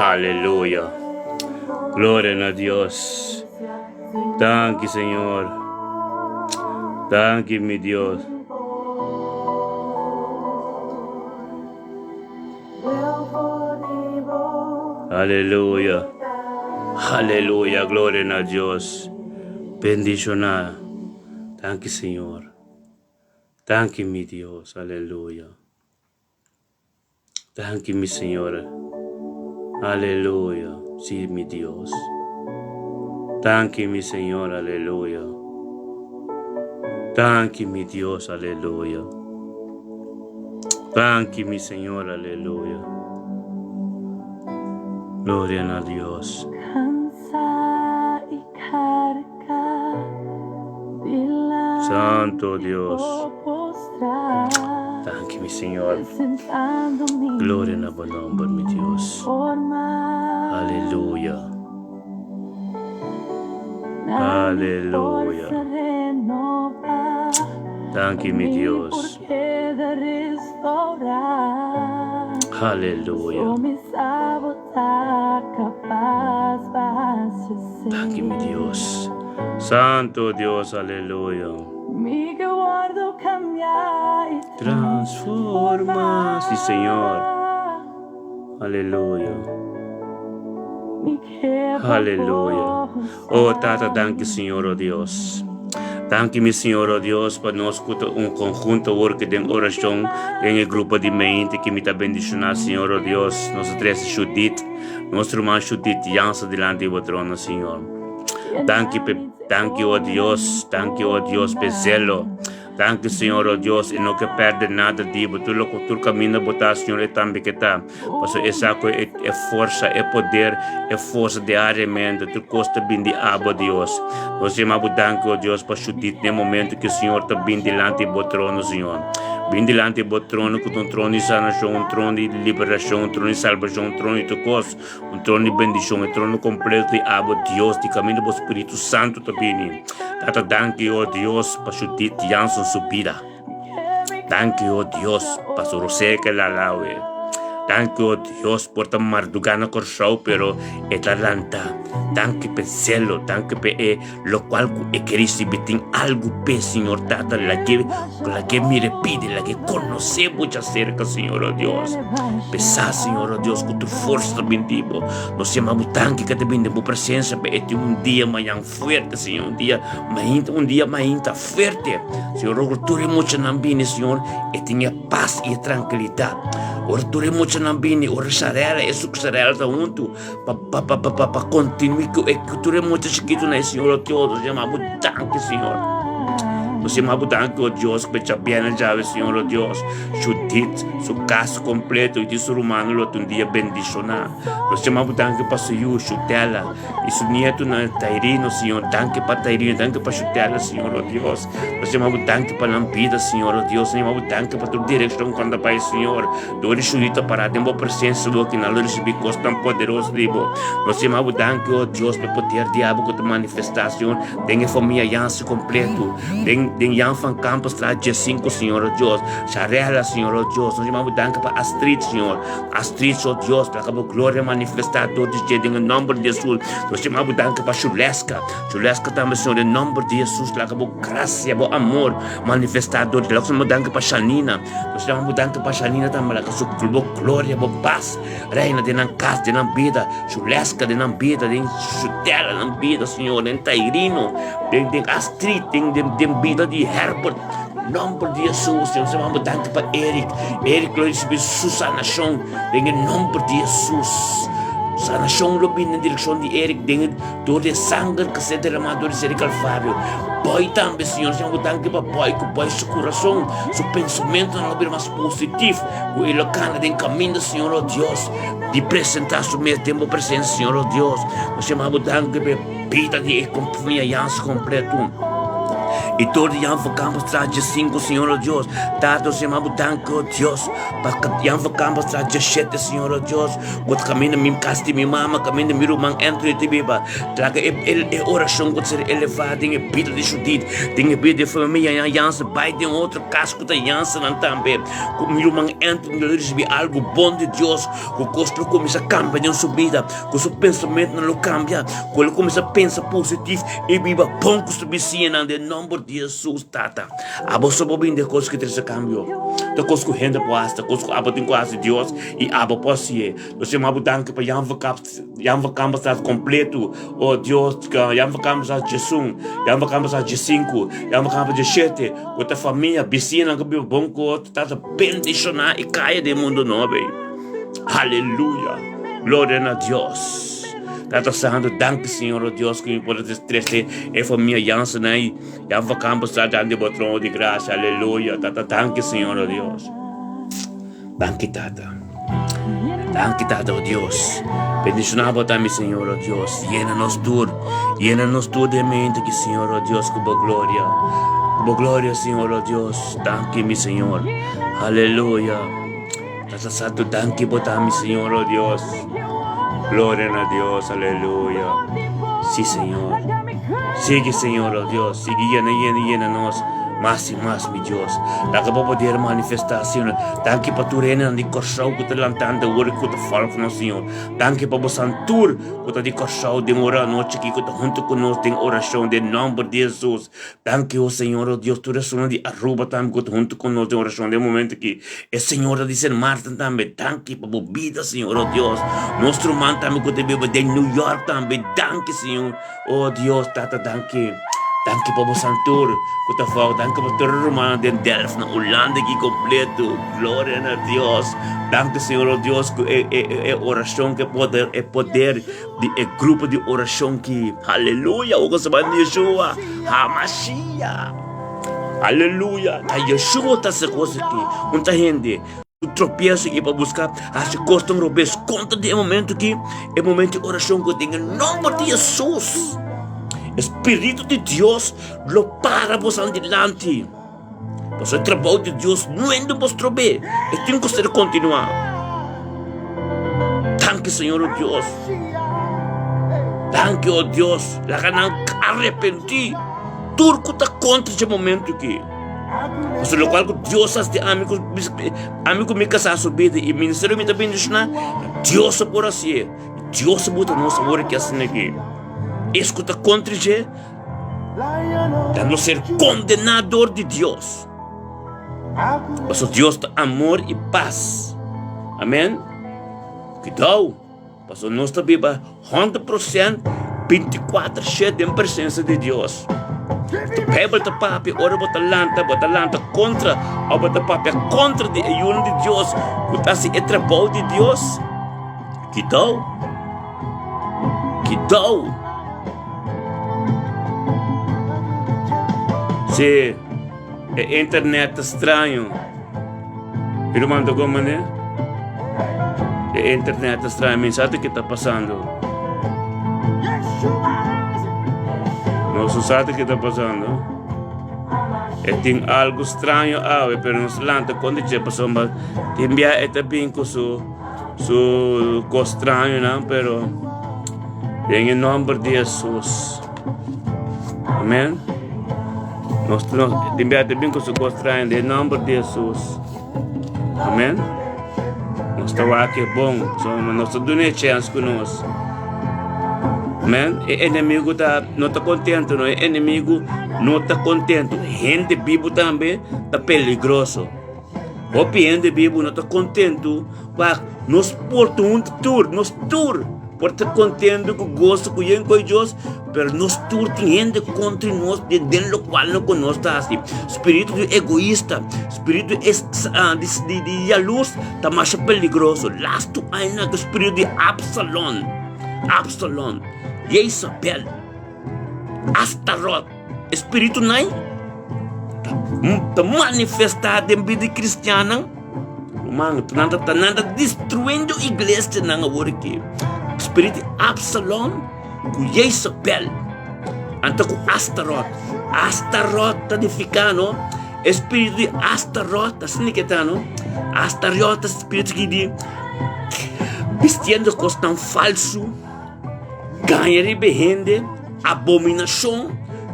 Aleluya. Gloria na Dios. Danki Señor. Danki mi Dios. Aleluya. Aleluya. Gloria na Dios. Bendiciona. Danki Señor. Danki mi Dios. Aleluya. Danki mi Señor. Aleluya. Sí, mi Dios. Danki mi Señor. Aleluya. Danki mi Dios. Aleluya. Danki mi Señor, aleluya. Gloria na Dios. Santo Dios. Danki mi Señor. Gloria na bo nomber, mi Dios. Aleluya. Aleluya. Danki mi Dios. Aleluya. Danki mi Dios. Santo Dios, aleluya. Transforma, sí Señor. Aleluya. Aleluya. Oh Tata, danki Señor, oh Dios. Danki mi Señor, oh Dios, pa nos ku ta un konhunto awor ki den orashon den e grupo di mente ki mi ta bendishoná, Señor, oh Dios. Nos a trese Judith, nos ruman Judith Jansen dilanti di bo trono, Señor. Danki pe, danki, oh Dios, danki, oh Dios, pe zelo. Danki Señor, oh Dios, e no ke perde nada di bo. Tur loke tur kaminda bo ta, Señor, e tambe ke ta. Pasobra e sa ku e e forsa, e poder, e forsa diariamente, tur kos ta bin di abo, Dios. Nos yama bo danki, oh Dios, pa Judith den momento ku Señor ta bin dilanti bo trono, Señor. Bin dilanti bo trono ku ta un trono di sanashon, un trono di liberashon, un trono di salbashon, un trono di tur kos, un trono di bendishon, e trono kompleto di abo, Dios, di kaminda bo Spiritu Santu ta bini. Tata danki o Dios pa Judith Jansen su bida. Danki o Dios pa su rosea ke lalawe. Danki o Dios por ta marduga na Kòrsou pero e ta lanta. Danki p'e zelo, danki p'e e lokual ku e ke risibi tin algu p'e Señor Tata lag'e lag'e mira pidi lag'e konosé bo djaserka Señor o Dios. P'esá Señor o Dios ku tur forsa ta bin di bo. Nos yama bo danki ke ta bin den bo presensia pa e tin un dia mañan. Fuerte, Señor, un dia mainta, un dia mainta fuerte. Señor, ora tur e muchanan bini, Señor, e tin e paz y e tranquilidad. Ora tur e muchanan bini, ora Sharela, e su Sharela ta huntu, pa, pa, pa, pa, pa, pa continui ku e, ku tur e mucha chikitu na e Señor, o Dios, nos yama bo danki, Señor. Nos yama bo danki, o Dios, ku e biena djawe, Señor, o Dios. Judith, su kas kompleto i di su rumannan lo ta un dia bendishoná. Nos yama bo danki pa su yu, Shutela, i su nietonan, Tairino, Señor. Danki pa Tairino, danki pa Shutela, Señor, o Dios. Nos yama bo danki pa nan bida, Señor, o Dios. Nos yama bo danki pa tur direkshon ku nan ta bai, Señor. Dor di Judith ta pará den bo presensia, bo, ki nan lo risibí kosnan poderoso di bo. Nos yama bo danki, o Dios, pa e poder di abo ku ta manifestá, Señor. Den e famia Jansen kompleto, den den Jan van Kampenstraat 15, Señor o Dios. Sharela, Señor o Dios. Nos yama bo danki pa Astrid, Señor. Astrid, o Dios, laga bo gloria manifestá dor di dje den e nòmber di Jesus. Nos yama bo danki pa Shuleska. Shuleska tambe, Señor, den nòmber di Jesus, laga bo grasia, bo amor manifestá dor di dje. Nos yama bo danki pa Shanina. Nos yama bo danki pa Shanina tambe, laga su bo gloria, bo pas reina den nan kas, den nan bida. Shuleska den nan bida, den Shutela nan bida, Señor, den Tairino, den den Astrid, den den den bida di Herbert. Nomber di Jesus, Señor, nos manda danki pa Eric. Eric lo recibi su sanacion den e nomber di Jesus. Sanacion lo bini den direccion di Eric den door di e sanger cu ser derama door di ser di Calvario. Boy tambe, Señor, nos manda danki pa Boy, cu Boy su curason, su pensamentonan lo bira mas positief, cu e lo cana den caminda, Señor, oh Dios. Di presentá su mes den bo presensia, Señor, oh Dios. Nos yama bo danki pa e bida di e familia Jansen kompleto. I tur di Jan van Kampenstraat 15, Señor, oh Dios. Tata, nos yama bo danki, oh Dios, pa Jan van Kampenstraat 17, Señor, oh Dios. Ku ta kaminda mi kas di mi mama, kaminda mi ruman Anthony ta biba. Traga e, e, e orashon ku ta ser elevá den e bida di Judith, den e bida di e familia Jansen. Bai den otro kas ku ta Jansennan tambe. Ku mi ruman Anthony lo risibi algu bon di Dios, ku kos lo kuminsá kambia den su bida, ku su pensamentunan lo kambia, ku el lo kuminsá pensa positif i biba bon ku su bisiñanan den nòmber di Hesus. Tata, abo so por bini den kos ku trese kambio. Ta kos ku hende por hasi, ta kos ku abo tin ku hasi Dios i abo por hasié. Nos yama bo danki pa Jan Jan van Kampenstraat kompleto. O Dios, Jan van Kampenstraat 11, Jan van Kampenstraat 15, Jan van Kampenstraat 17, ku ta famia, bisiñanan ku biba bon ku otro, Tata bendishoná e kaya den mundu nobo ei. Aleluya! Gloria na Dios! Tata Santu, danki Señor, o Dios, ku mi por a trese e famia Jansen ei, Jan van Kampenstraat dilanti bo trono di grasia. Aleluya! Tata, danki Señor, o Dios. Danki Tata. Danki Tata, oh Dios. Bendiciona bo ta mi Señor, oh Dios. Yena nos tur. Yena nos tur den mente ki Señor, oh Dios, ku bo gloria. Ku bo gloria, Señor, oh Dios. Danki mi Señor. Aleluya. Tata Santo, danki bo ta mi Señor, oh Dios. Gloria na Dios, aleluya. Sí, Señor. Sigue, Señor, oh Dios. Sigue yena, yena, yena nos. Mas i mas, mi Dios. Laga bo poder manifestá, Señor. Danki pa tur hendenan di Kòrsou ku ta lantando awor i ku ta fòlg nos, Señor. Danki pa bosan tur ku ta di Kòrsou den ora anochi aki ku ta huntu ku nos den orashon den nòmber di Hesus. Danki, o Señor, o Dios, tur esunnan di Aruba tambe ku ta huntu ku nos den orashon den momento aki. E señora di Sint Maarten tambe, danki pa bo bida, Señor, o Dios. Nos ruman tambe ku ta biba den New York tambe, danki, Señor. Oh Dios Tata danki Danki pa bo santur ku ta fòk Danki pa tur e rumannan den Delft na Hulanda aki kompleto Gloria na Dios Danki Señor oh Dios ku e e e orashon ku e poder e poder di e grupo di orashon ki Aleluya ora ku se bai Yeshua Hamashiach Aleluya ta Yeshua ta hasi kos aki un ta hende. Tropieso i pa buska hasi kosnan robes kontra di e momento ki e momento di orashon ku den e nomber di Hesus e spiritu di Dios lo para bosan dilanti pasobra e trabou di Dios no hende por strob'é e tin ku ser kontinuá danki Señor o Dios danki o Dios laga nan arepentí tur ku ta kontra dje momento ki. Pasobra lokual ku Dios hasi di ami ku ami ku mi kasá su bida i ministerio mi ta bendishoná, Dios a por hasié. Dios a buta nos awor aki asina aki. Es ku ta kontra dje ta no ser kondená dor di Dios. Pasobra Dios ta amor i pas. Amen. Kuidou, pasobra nos ta biba. 100% 24/7 den presensia di Dios. E Bijbel ta papia ora bo ta lanta, bo ta lanta kontra òf bo ta papia kontra di e Yunan di Dios ku ta hasi e trabou di Dios. Kidou, kidou. Sí. E internet ta straño. Mi ruman ta kon manera? E internet ta straño. Mi sa ke ta pasando. Nos no sa ke ta pasando. E tin algo straño awe, pero nos lanta kon di dje pasobra tin bia e ta bin ku su su kos strañonan, pero den e nomber di Hesus. Amen. Nos, nos, tin bia ta bin ku su kos straño den e nomber di Hesus. Amen. Nos ta wak e bon, so nos ta duna e chèns ku nos. Amen. E enemigu ta no ta kontentu, no. E enemigu no ta kontentu. Hende bibu tambe ta peligroso. Hopi hende bibu no ta kontentu. Wak, nos por ta huntu tur, nos tur por ta kontentu ku goso ku yen koe Dios, pero nos tur tin hende kontra nos den den lokual no ku nos ta hasi. Spiritu di egoista, spiritu es di di di yalurs ta masha peligroso. Lastu aña ku spiritu di Absalon, Absalon, Jezabel, Astarot, e spiritunan ta ta manifestá den bida di kristiannan. Ruman, nan ta nan ta destruyendo iglesianan awor aki. Spiritu di Absalon ku Jezabel, anto ku Astarot. Astarot ta nifiká no, e spiritu di Astarot, asina ke ta no. Astarot ta spiritu ki di bistiendo kosnan falsu. Gaña riba e hende, abominashon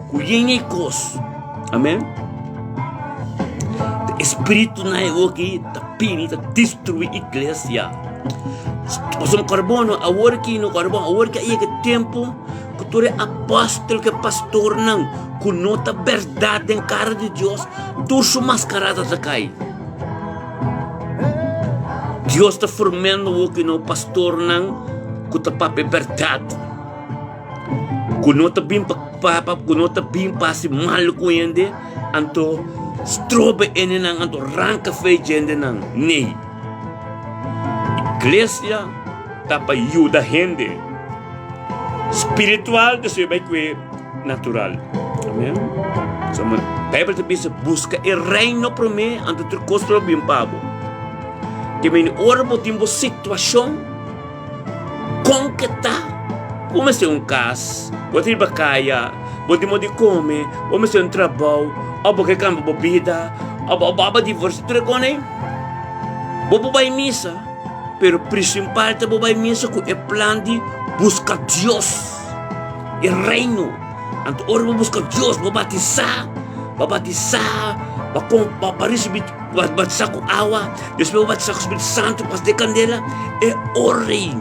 ku yen e kos. Amen. E spiritunan e oki ta bini ta destrui iglesia. Pasobra karbono awor ki no karbon awor ki a yega tempu ku tur e apòstel ku e pastornan ku no ta bèrdat den kara di Dios tur su maskarada ta kai. Dios ta formando awor ki no pastornan ku ta papia bèrdat, ku no ta bin pa pa ku no ta bin pa hasi mal ku hende, anto stroba hendenan, anto ranka fe djendenan. Nee. Iglesia ta pa yuda hende spiritual despues bai kue natural. Amen. So, Bijbel ta bisa buska e reino promé, anto tur kos lo bin pa bo. Te meni ora bo tin bo situashon kon ke ta, bo mester un kas, bo ta riba kaya, bo tin bo di kome, bo mester un trabou, òf bo ke kambia bo bida, òf bo a divorsia, tur e kon ei. Bo por bai misa, pero principal ta bo bai misa ku e plan di buska Dios. E reino. Anto ora bo buska Dios, bo batisá, bo batisá, bo kon, bo bo risibí bo batisá ku awa, despues bo batisá ku Spiritu Santu, pas den kandela, e ora ei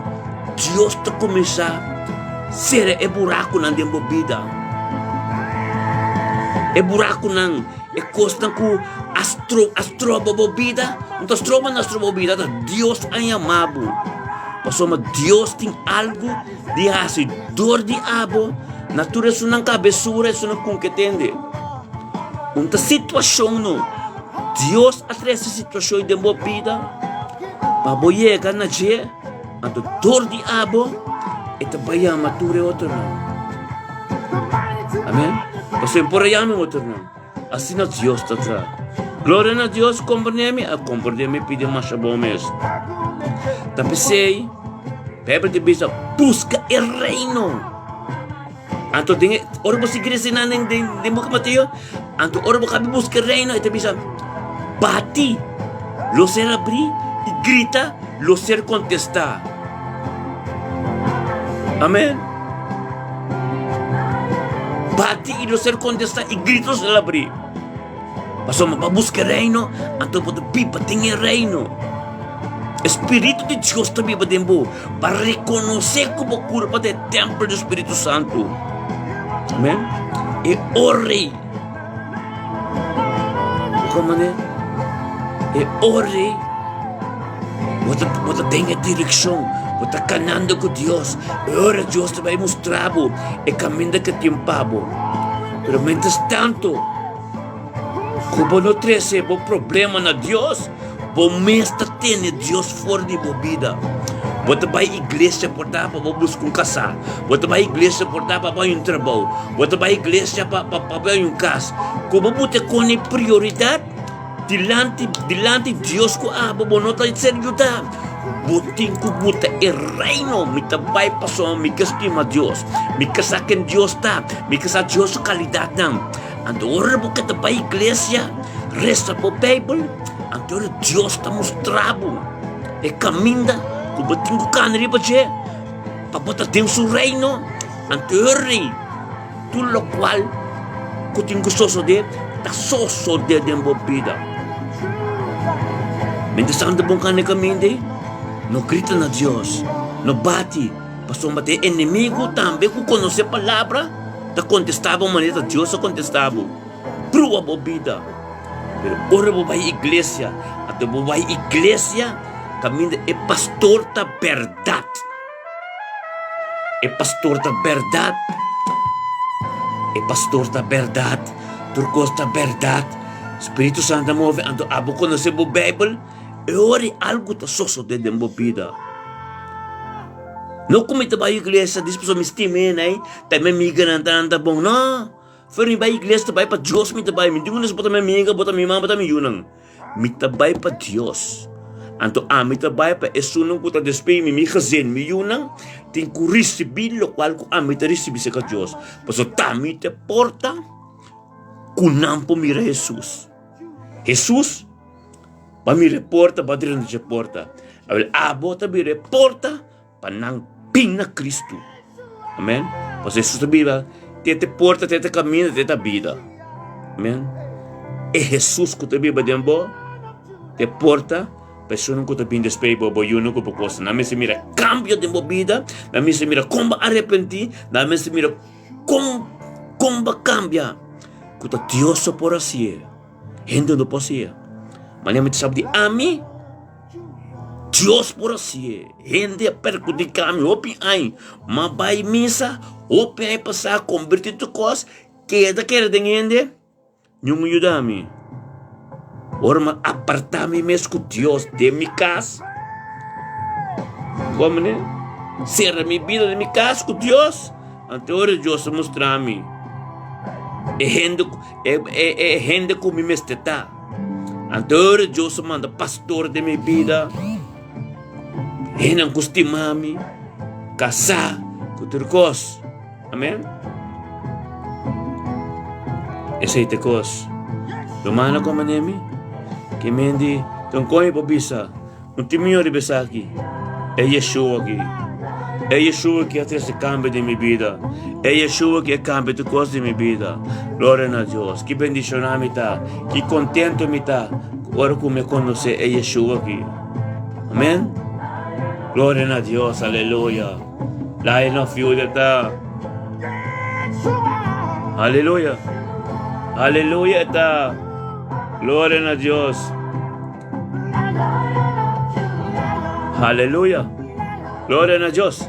Dios ta kuminsá sera e burakunan den bo bida. E burakunan, e kosnan ku a stro a stroba bo bida, no ta stroba no a stroba bo bida, ta Dios a yama bo. Pasobra Dios tin algu Di hasi dor di abo na tur esunnan kabesura, esunnan kun ke tende. Un ta situashon no. Dios a trese situashon den bo bida pa bo yega na dje, anto dor di abo e ta bai yama tur e otronan. Amen. Pasobra e por a yama e otronan. Asina Dios ta traha. Gloria na Dios, komprendé mi? A komprendé mi pidi masha bon mes. Ta p'esei, Bijbel ta bisa, buska e reino. Anto den e, ora bo sigui resiná den, den, den boka Mateo, anto ora bo kabi buska e reino, e ta bisa, bati, lo ser abrí, i grita, lo ser kontestá. Amen. Bati i lo ser kontestá i grita lo ser abrí. Pasobra pa buska e reino, anto bo ta biba den e reino. E Spiritu di Dios ta biba den bo pa rekonosé ku bo kurpa ta e tèmpel di Spiritu Santu. Amen. E ora ei, bo ka manera? E ora ei. Bo ta, bo ta den e direkshon, bo ta kanando ku Dios. E ora Dios ta bai mustra bo e kaminda ke tin pa bo. Pero mientras tanto, ku bo no trese bo problema na Dios, bo mes ta tene Dios for di bo bida. Bo ta bai iglesia por ta pa bo buska un kasá. Bo ta bai iglesia por ta pa bo haña un trabou. Bo ta bai iglesia pa pa pa bo haña un kas. Ku bo buta kone prioridat dilanti dilanti Dios ku abo bo no ta ser yudá. Bo tin ku buta e reino. Mi ta bai pasobra mi ke stima Dios. Mi ke sa ken Dios ta. Mi ke sa Dios su kalidatnan. Anto ora bo ke ta bai iglesia, resa bo Beibel, anto ora Dios ta mustra bo e kaminda ku bo tin ku kana riba dje pa bo ta den su reino. Anto ora ei tur lokual ku tin ku sosodé ta sosodé den bo bida. Mientras tanto bo kana e kaminda ei, no grita na Dios, no bati, pasobra ta e enemigu tambe ku konosé palabra ta kontestá bo manera Dios a kontestá bo. Prua bo bida. Pero ora bo bai iglesia, anto bo bai iglesia kaminda e pastor ta bèrdat. E pastor ta bèrdat. E pastor ta bèrdat. Tur kos ta bèrdat. Spiritu Santu ta move, anto abo konosé bo Beibel, e ora ei algu ta sosodé den bo bida. No ku mi ta bai iglesia dis pasobra mi stima hende ei, ta mi amiganan ta nan ta bon. No! Fer mi bai iglesia ta bai pa Dios mi ta bai. Mi tin ku bo ta mi amiga, bo ta mi mama, bo ta mi yunan. Mi ta bai pa Dios. Anto ami ta bai pa esunnan ku ta despei mi, mi gezin, mi yunan, tin ku risibí lokual ku ami ta risibí serka Dios. Pasobra ta mi ta e porta ku nan por mira Hesus. Hesus ba mira e porta, ba drenta dje porta. Awel abo ta bira e porta Pa nan bin na Kristu. Amen. Pasobra Hesus ta biba, te ta e porta, te ta e kaminda, te ta bida. Amen. E Hesus ku ta biba den bo, ta e porta pa esunnan ku ta bin despues di bo, bo yunan ku bo kosa. Nan mester mira kambio den bo bida, nan mester mira kon bo arepentí, nan mester mira kon kon bo a kambia. Ku ta Dios so por hasié, hende no por hasié. Manera mi ta sabi di ami. Dios por hasié. Hende a perhudiká mi hopi aña. M'a bai misa hopi aña pasá, kombertí tur kos, keda kere den hende, niun a yuda mi. Ora m'a apartá mi mes ku Dios den mi kas, komo ne? Sera mi bida den mi kas ku Dios, anto ora Dios a mustra mi e hende e hende ku mi mester ta. Anto ora Dios a manda pastor den mi bida, hendenan ku stima mi, kasá ku tur kos. Amen. Esei ta e kos. Rumannan ku a manda mi, ke men di, Ton kon mi por bisa? Un tin mihó riba esaki, e Yeshua aki. E Yeshua ki a trese kambio den mi bida. E Yeshua ki a kambia tur kos den mi bida. Gloria na Dios. Ki bendishoná mi ta, ki kontento mi ta ora ku mi a konosé e Yeshua aki. Amen. Gloria na Dios. Aleluya. Lion of Judah ta. Aleluya. Aleluya ta. Gloria na Dios. Aleluya. Gloria na Dios.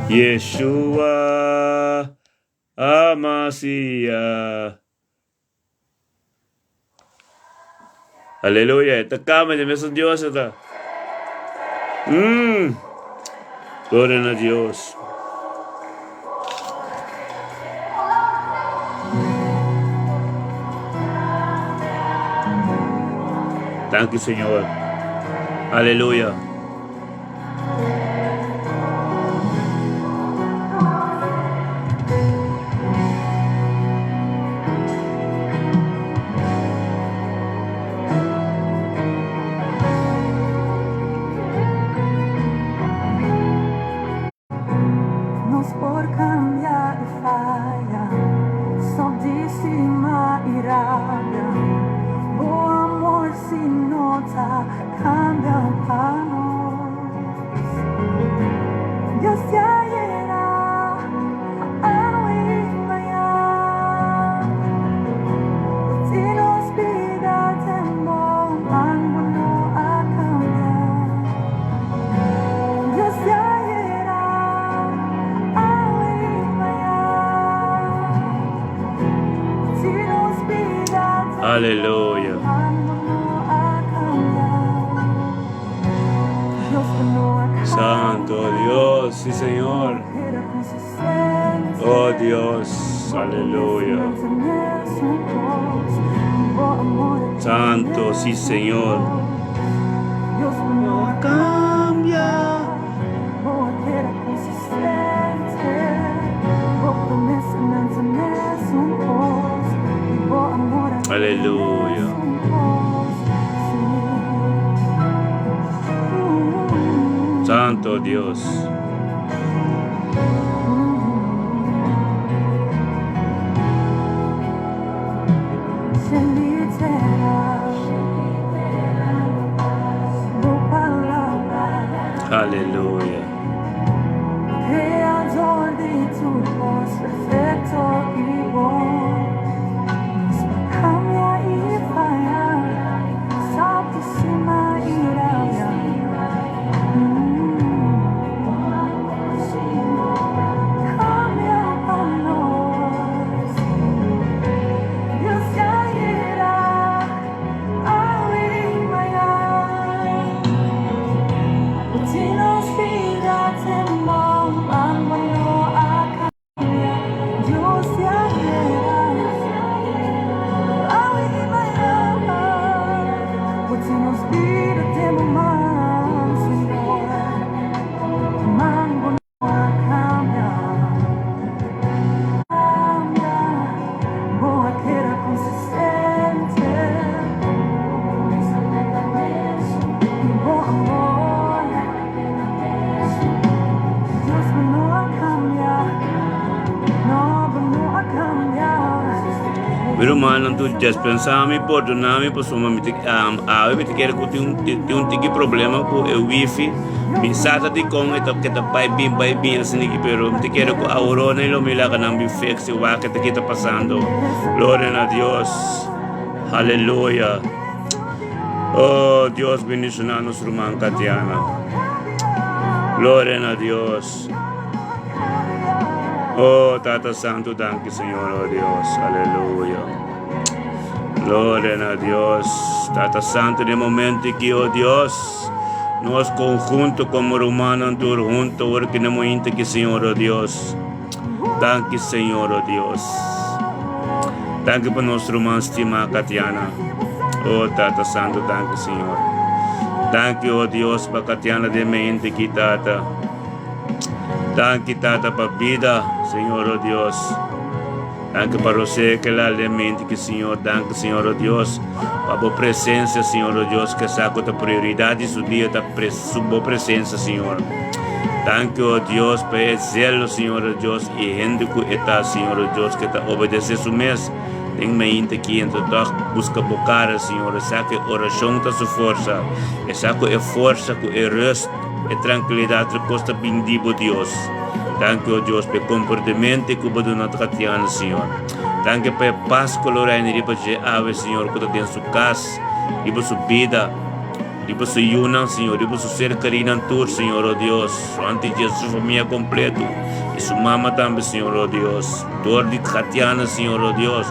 Yeshua Amasia. Aleluya. Esta cama de mesun Dios esta. Gloria na Dios. Danki Señor. Aleluya. Nos por cambia y faya, stop di stima y rabia. Bo amor si no ta cambia pa nos. Santo Dios, sí Señor. Oh Dios, aleluya. Santo, sí Señor. Cambia. Aleluya. Santo Dios. Aleluya. Mi rumannan tur despensa mi, pordona mi pasobra mi ta awe mi ta kere ku tin un tiki problema ku e wifi. Mi sa ta dikon e ta keda bai bin bai bin asina aki pero mi ta kere ku aworona lo mi laga nan bin fix i wak ke ta kita pasando. Gloria na Dios. Aleluya. Oh Dios bendiciona nos ruman Katiana. Gloria na Dios. Oh Tata Santo, danki Señor, oh Dios. Aleluya. Gloria na Dios. Tata Santo, den momento aki, oh Dios, nos conjunto como rumannan tur hunto, ora ki nos mointa aki, Señor, oh Dios. Danki Señor, oh Dios. Danki pa nos ruman stima Katiana. Oh Tata Santo, danki Señor. Danki, oh Dios, pa Katiana den mente aki, Tata. Danki, Tata, pa bida, Señor, oh Dios. Danki pa Rosé ke la den mente aki, Señor. Danki, Señor, oh Dios, pa bo presencia, Señor, oh Dios, ke sa ku ta prioridad di su dia ta su bo presencia, Señor. Danki, oh Dios, pa e zelo, Señor, oh Dios, i hende ku e ta, Señor, oh Dios, ke ta obedesé su mes den mainta aki, anto tòg buska bo kara, Señor. E sa ku e orashon ta su forsa. E sa ku e forsa, ku e rust, e trankilidat tur kos ta bin di bo, Dios. Danki, oh Dios, pa e komportamente ku bo duna Tatiana, Señor. Danki pa e pas ku lo reina riba dje awe, Señor, ku ta den su kas, riba su bida. Riba su yunan, Señor, riba su ser kerinan tur, Señor, oh Dios, su anti dje su famia kompleto i su mama tambe, Señor, oh Dios. Dor di Tatiana, Señor, oh Dios,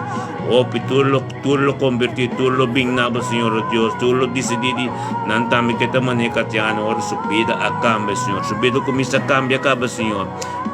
hopi tur lo tur lo kombertí, tur lo bin na bo, Señor, oh Dios, tur lo disidí di nan tambe ke ta manera Tatiana ora su bida a kambia, Señor. Su bida kuminsá kambia kaba, Señor.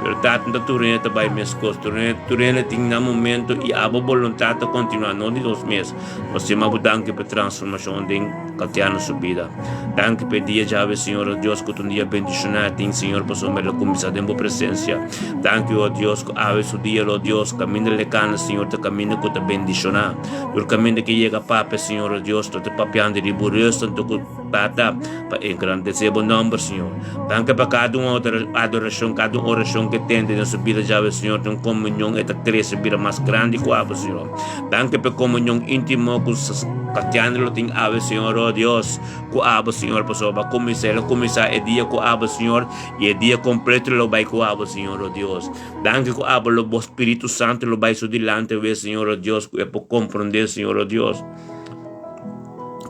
Pero Tata no ta tur hende ta bai meskos, tur hende tur hende tin nan momento i abo boluntat ta kontinuá, no di nos mes. Nos yama bo danki pa e transformashon den Katiana su bida. Danki pa e dia djawe, Señor, o Dios, ku ta un dia bendishoná tin, Señor, pasobra el a kuminsá den bo presensia. Danki, o Dios, ku awe su dia, lo Dios, kaminda el e kana, Señor, ta kaminda ku ta bendishoná. Tur kaminda ke yega papia, Señor, o Dios, lo ta papiando di bo rus tantu ku Tata, pa engrandesé bo nòmber, Señor. Danki pa kada un adorashon, kada un orashon ke tende den su bida djawe, Señor, den komunion e ta krese bira mas grandi ku abo, Señor. Danki pa e komunion íntimo ku Katiana lo tin awe, Señor, oh Dios, ku abo, Señor, pasobra bo a kuminsá, el a kuminsá e dia ku abo, Señor, i e dia kompleto lo bai ku abo, Señor, oh Dios. Danki ku abo lo, bo Spiritu Santu lo bai su dilanti awe, Señor, oh Dios, ku e por komprondé, Señor, oh Dios,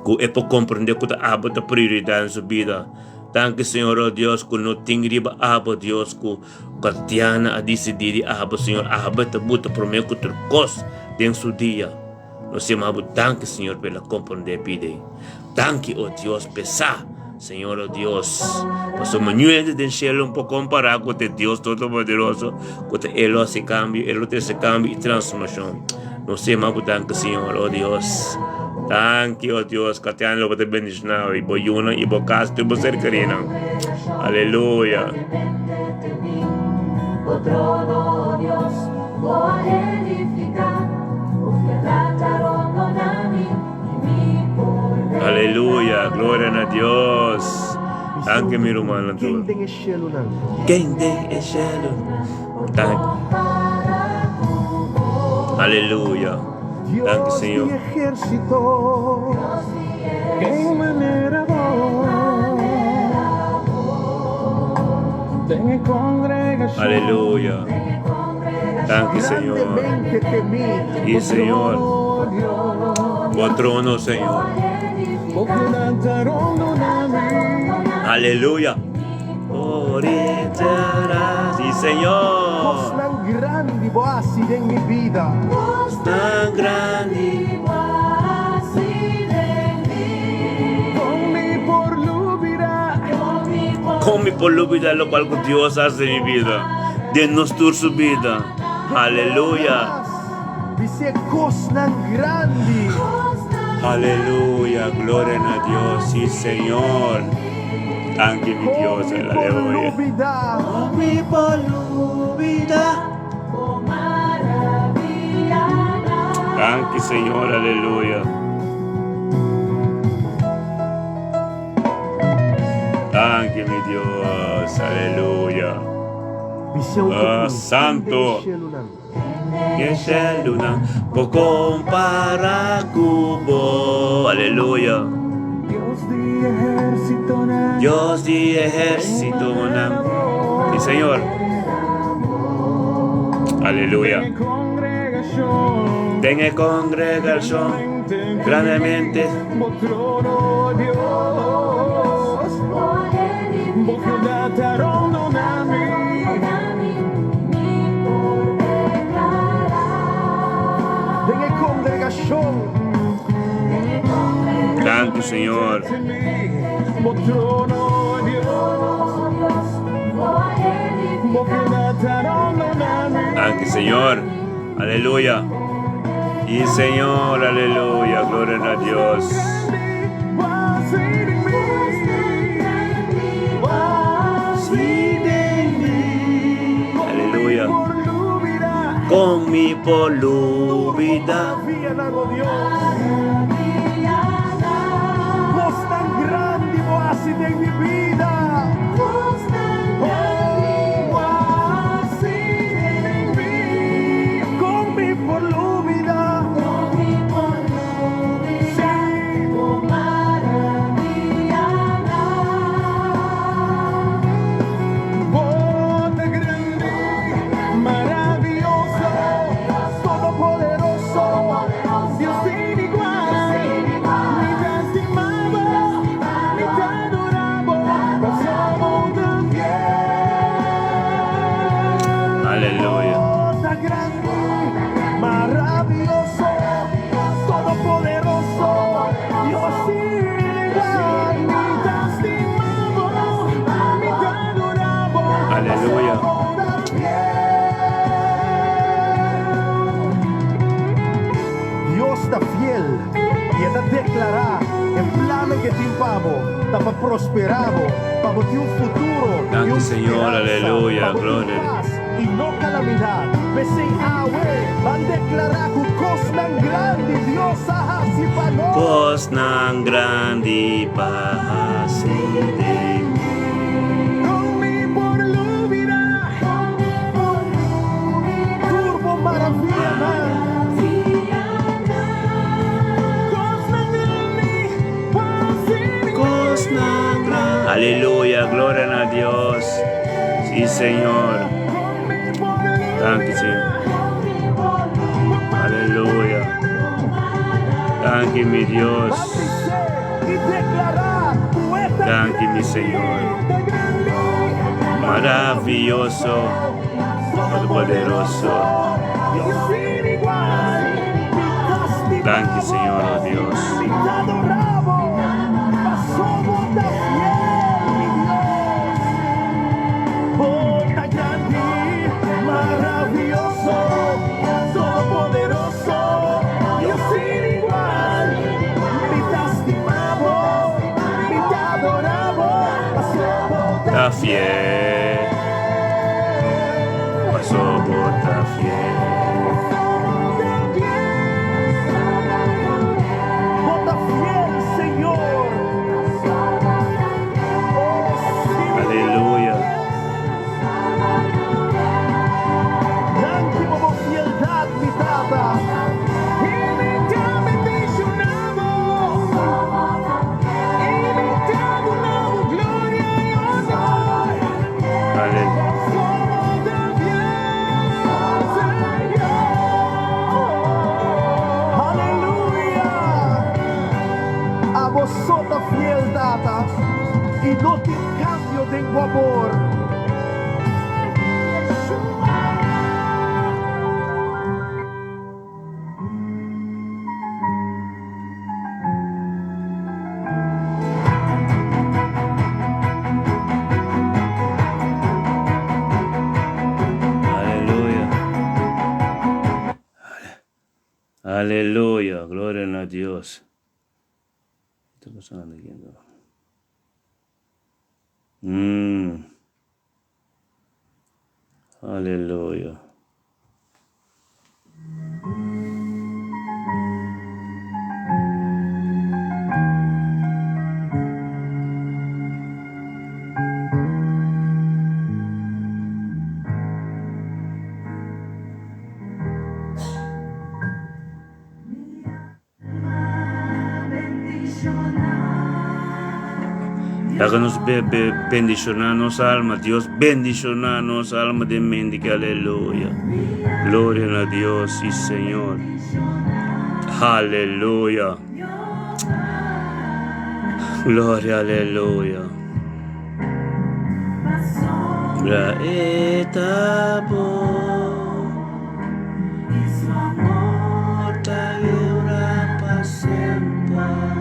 ku e por komprondé ku ta abo ta prioridat den su bida. Danki, Señor, oh Dios, ku no tin riba abo, Dios, ku. Katiana a disidí di abo, Señor, abo ta buta promé ku tur kos den su dia. Nos yama bo danki, Señor, pa el a komprondé pidei. Danki, o Dios, p'e sa. Señor, oh Dios, pasobra niun hende den shelu no por kompará ku te Dios Todopoderoso, ku ta E lo hasi kambio, E lo trese kambio i transformashon. Nos sema bo danki, Señor, oh Dios. Danki, oh Dios, Katiana lo bo ta bendishoná i bo yunan i bo kas, tur bo ser kerinan. Aleluya. Aleluya, gloria na Dios. Danki mi rumannan tur. Ken den e shelunan? Ken den e shelu? Danki. Aleluya. Danki Dios Señor. di ehérsito, ken manera bo? Den e kongregashon. Aleluya. Danki Señor. Grandemente temí Sí, bo Señor. trono, Dios. Bo trono, Señor. Bo piedad rondona mi. Aleluya. Sí, Señor. Kosnan grandi bo a hasi den mi bida. Tan grandi. Kon mi por lubida. Kon mi por lubida lokual ku Dios a hasi den mi bida, den nos tur su bida. Aleluya. Bis'é kosnan grandi. Aleluya, gloria na Dios, sí Señor. Danki mi Dios, Kon mi por aleluya. lubida. Kon mi por lubida. Danki Señor, aleluya. Danki mi Dios, aleluya. Bis'é un Ah, kopu. santo. Ken den e shelunan. E shelunan por compara cu bo. Aleluya. Dios di ehérsitonan. Dios di ehérsitonan. Sí, Señor. Aleluya. Den e congregacion. Grandemente. Bo trono, Dios. Bo fieldat ta rondona mi. Den e kongregashon. Danki, Señor. Bo trono, Dios. Bo fieldat ta rondona mi. Danki, Señor. Aleluya. Y Señor, aleluya. Gloria a Dios. Aleluya. Con mi por lubida. Kosnan grandi bo a hasi den mi bida. Oh, hasi den mi. Con mi por lubida. Sí. Bo ta grandi, maravioso, todopoderoso, Dios sin igual. Mi ta stima bo, mi ta adora bo, pasobra bo ta fiel. Aleluya. Bo ta grandi, maravioso, todopoderoso, Dios sin igual. Mi ta stima bo, mi ta adora bo, Aleluya. pasobra bo ta fiel. Dios ta fiel i e ta deklará e plannan ku e tin pa bo, ta pa prosperá bo, pa bo tin un futuro i Danki, un Señor. speransa, Aleluya. pa bo tin Gloria. pas i no kalamidat. P'esei awe ban deklará ku kosnan grandi Dios a hasi pa nos. Kosnan grandi b'a hasi den mi. Kon mi por lubida tur bo maravianan. Kosnan grandi b'a hasi den mi. Kosnan grandi. Aleluya. Gloria na Dios. Sí, Señor. Danki, Señor. Aleluya. Danki, mi Dios. Danki, mi Señor. Maravioso, Todopoderoso. Danki, Señor, oh Dios. ta fiel. Paso bo ta fiel. Bo ta fiel, Señor. Oh, sí, mi Aleluya. Danki pa bo fieldat, mi Tata. I mi ta bendishoná bo. I mi ta duna bo gloria i honor. Aleluya. Paso bo ta fiel, Señor. Aleluya. Abo so ta fiel, Tata. I no tin kambio den bo amor. Aleluya. Aleluya. Gloria na Dios. Kiko ta pasando aki anto? Aleluya. Laga nos be, be, bendishoná nos alma. Dios bendishoná nos alma den mente ke aleluya. Gloria na Dios i Señor. Aleluya. Gloria, aleluya. Bra eta bo. Ta dura pa semper.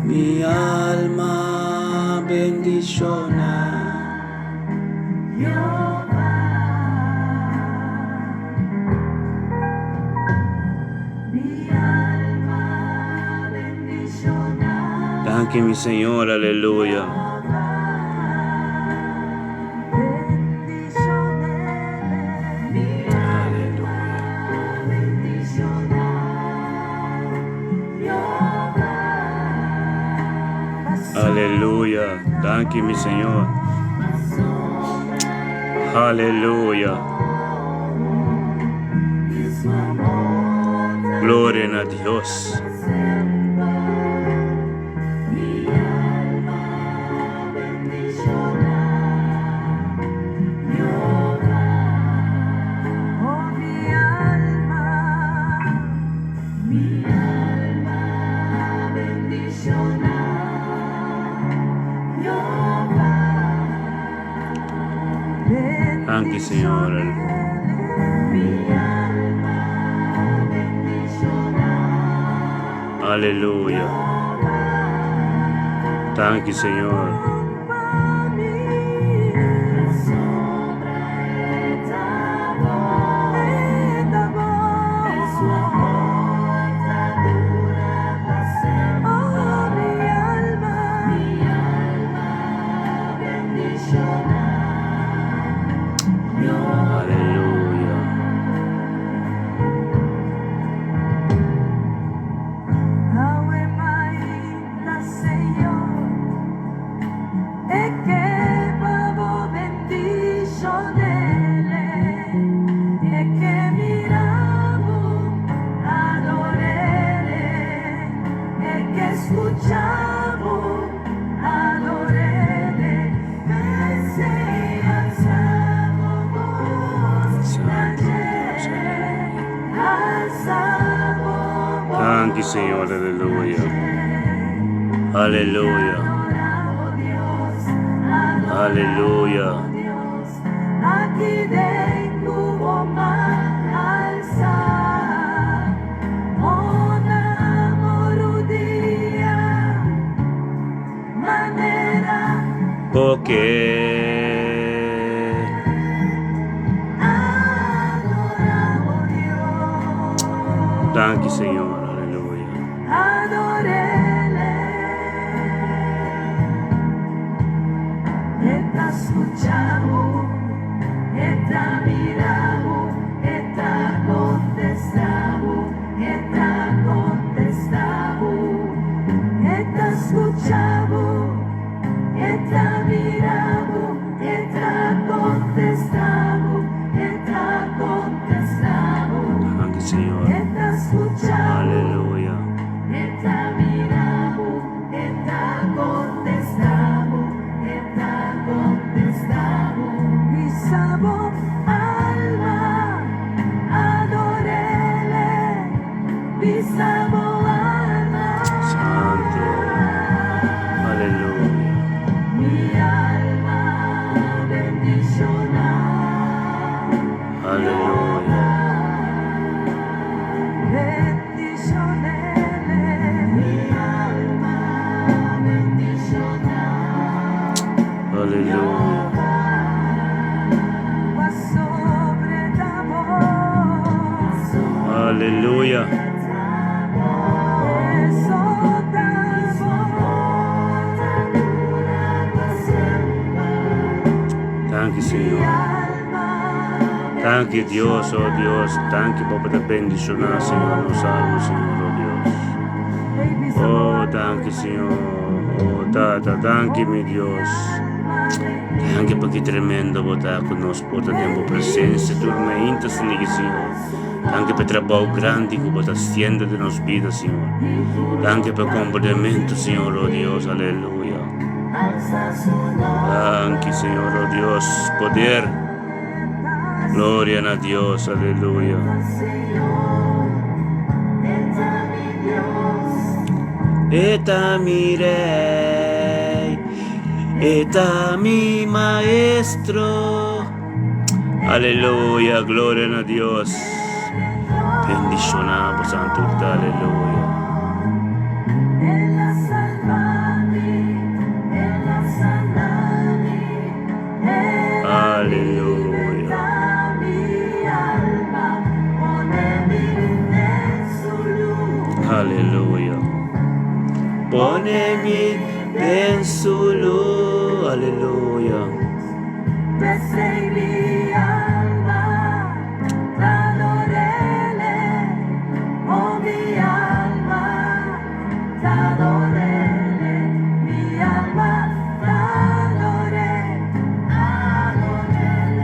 Mi alma bendishoná. Danki mi Señor, aleluya. Aleluya. Aleluya. Danki mi Señor. Aleluya. Gloria na Dios. Danki Señor. Aleluya. Danki Señor. Aleluya. Santo Dios, aleluya. Danki Señor, aleluya. Aleluya. Aleluya. Porque Danki Señor, aleluya. skucha bo, E ta mira bo, E ta kontestá bo, E ta kontestá bo. E ta skucha bo, E ta mira bo, E ta kontestá bo, E ta kontestá bo. Danki, Señor. E ta skucha bo. Aleluya. E ta mira bo, E ta kontestá bo, E ta kontestá bo. Bisa bo alma, ador'El. Bisa bo alma. Santo. Aleluya. Mi alma bendishoná. Aleluya. Bendishon'El. Mi alma bendishoná. Aleluya. Pasobra e ta bon. Aleluya. E ta bon. Danki, Señor. Danki, Dios, oh Dios. Danki pa bo bendishoná, Señor, nos alma, Señor, oh Dios. Oh, danki, Señor. Oh, Tata, danki, mi Dios. Danki pa ki tremendo bo ta ku nos por ta den bo presensia tur mainta, Señor, Señor. Danki pa e trabou grandi ku bo ta hasiendo den nos bida, Señor. Danki pa e komportamentu, Señor, oh Dios. Aleluya. Danki, Señor, oh Dios. Poder. Gloria na Dios. Aleluya. E ta mi Rei, E ta mi Maestro. Aleluya, gloria na Dios. Bendishoná bo santu, aleluya. El a salba mi, El a sana mi, El a Aleluya. libertá mi alma, pone mi den su lus. Aleluya. Pone mi den su lus. Aleluya. P'esei mi alma, t'ador'El, oh mi alma, t'ador'El, mi alma, t'ador'El, ador'El,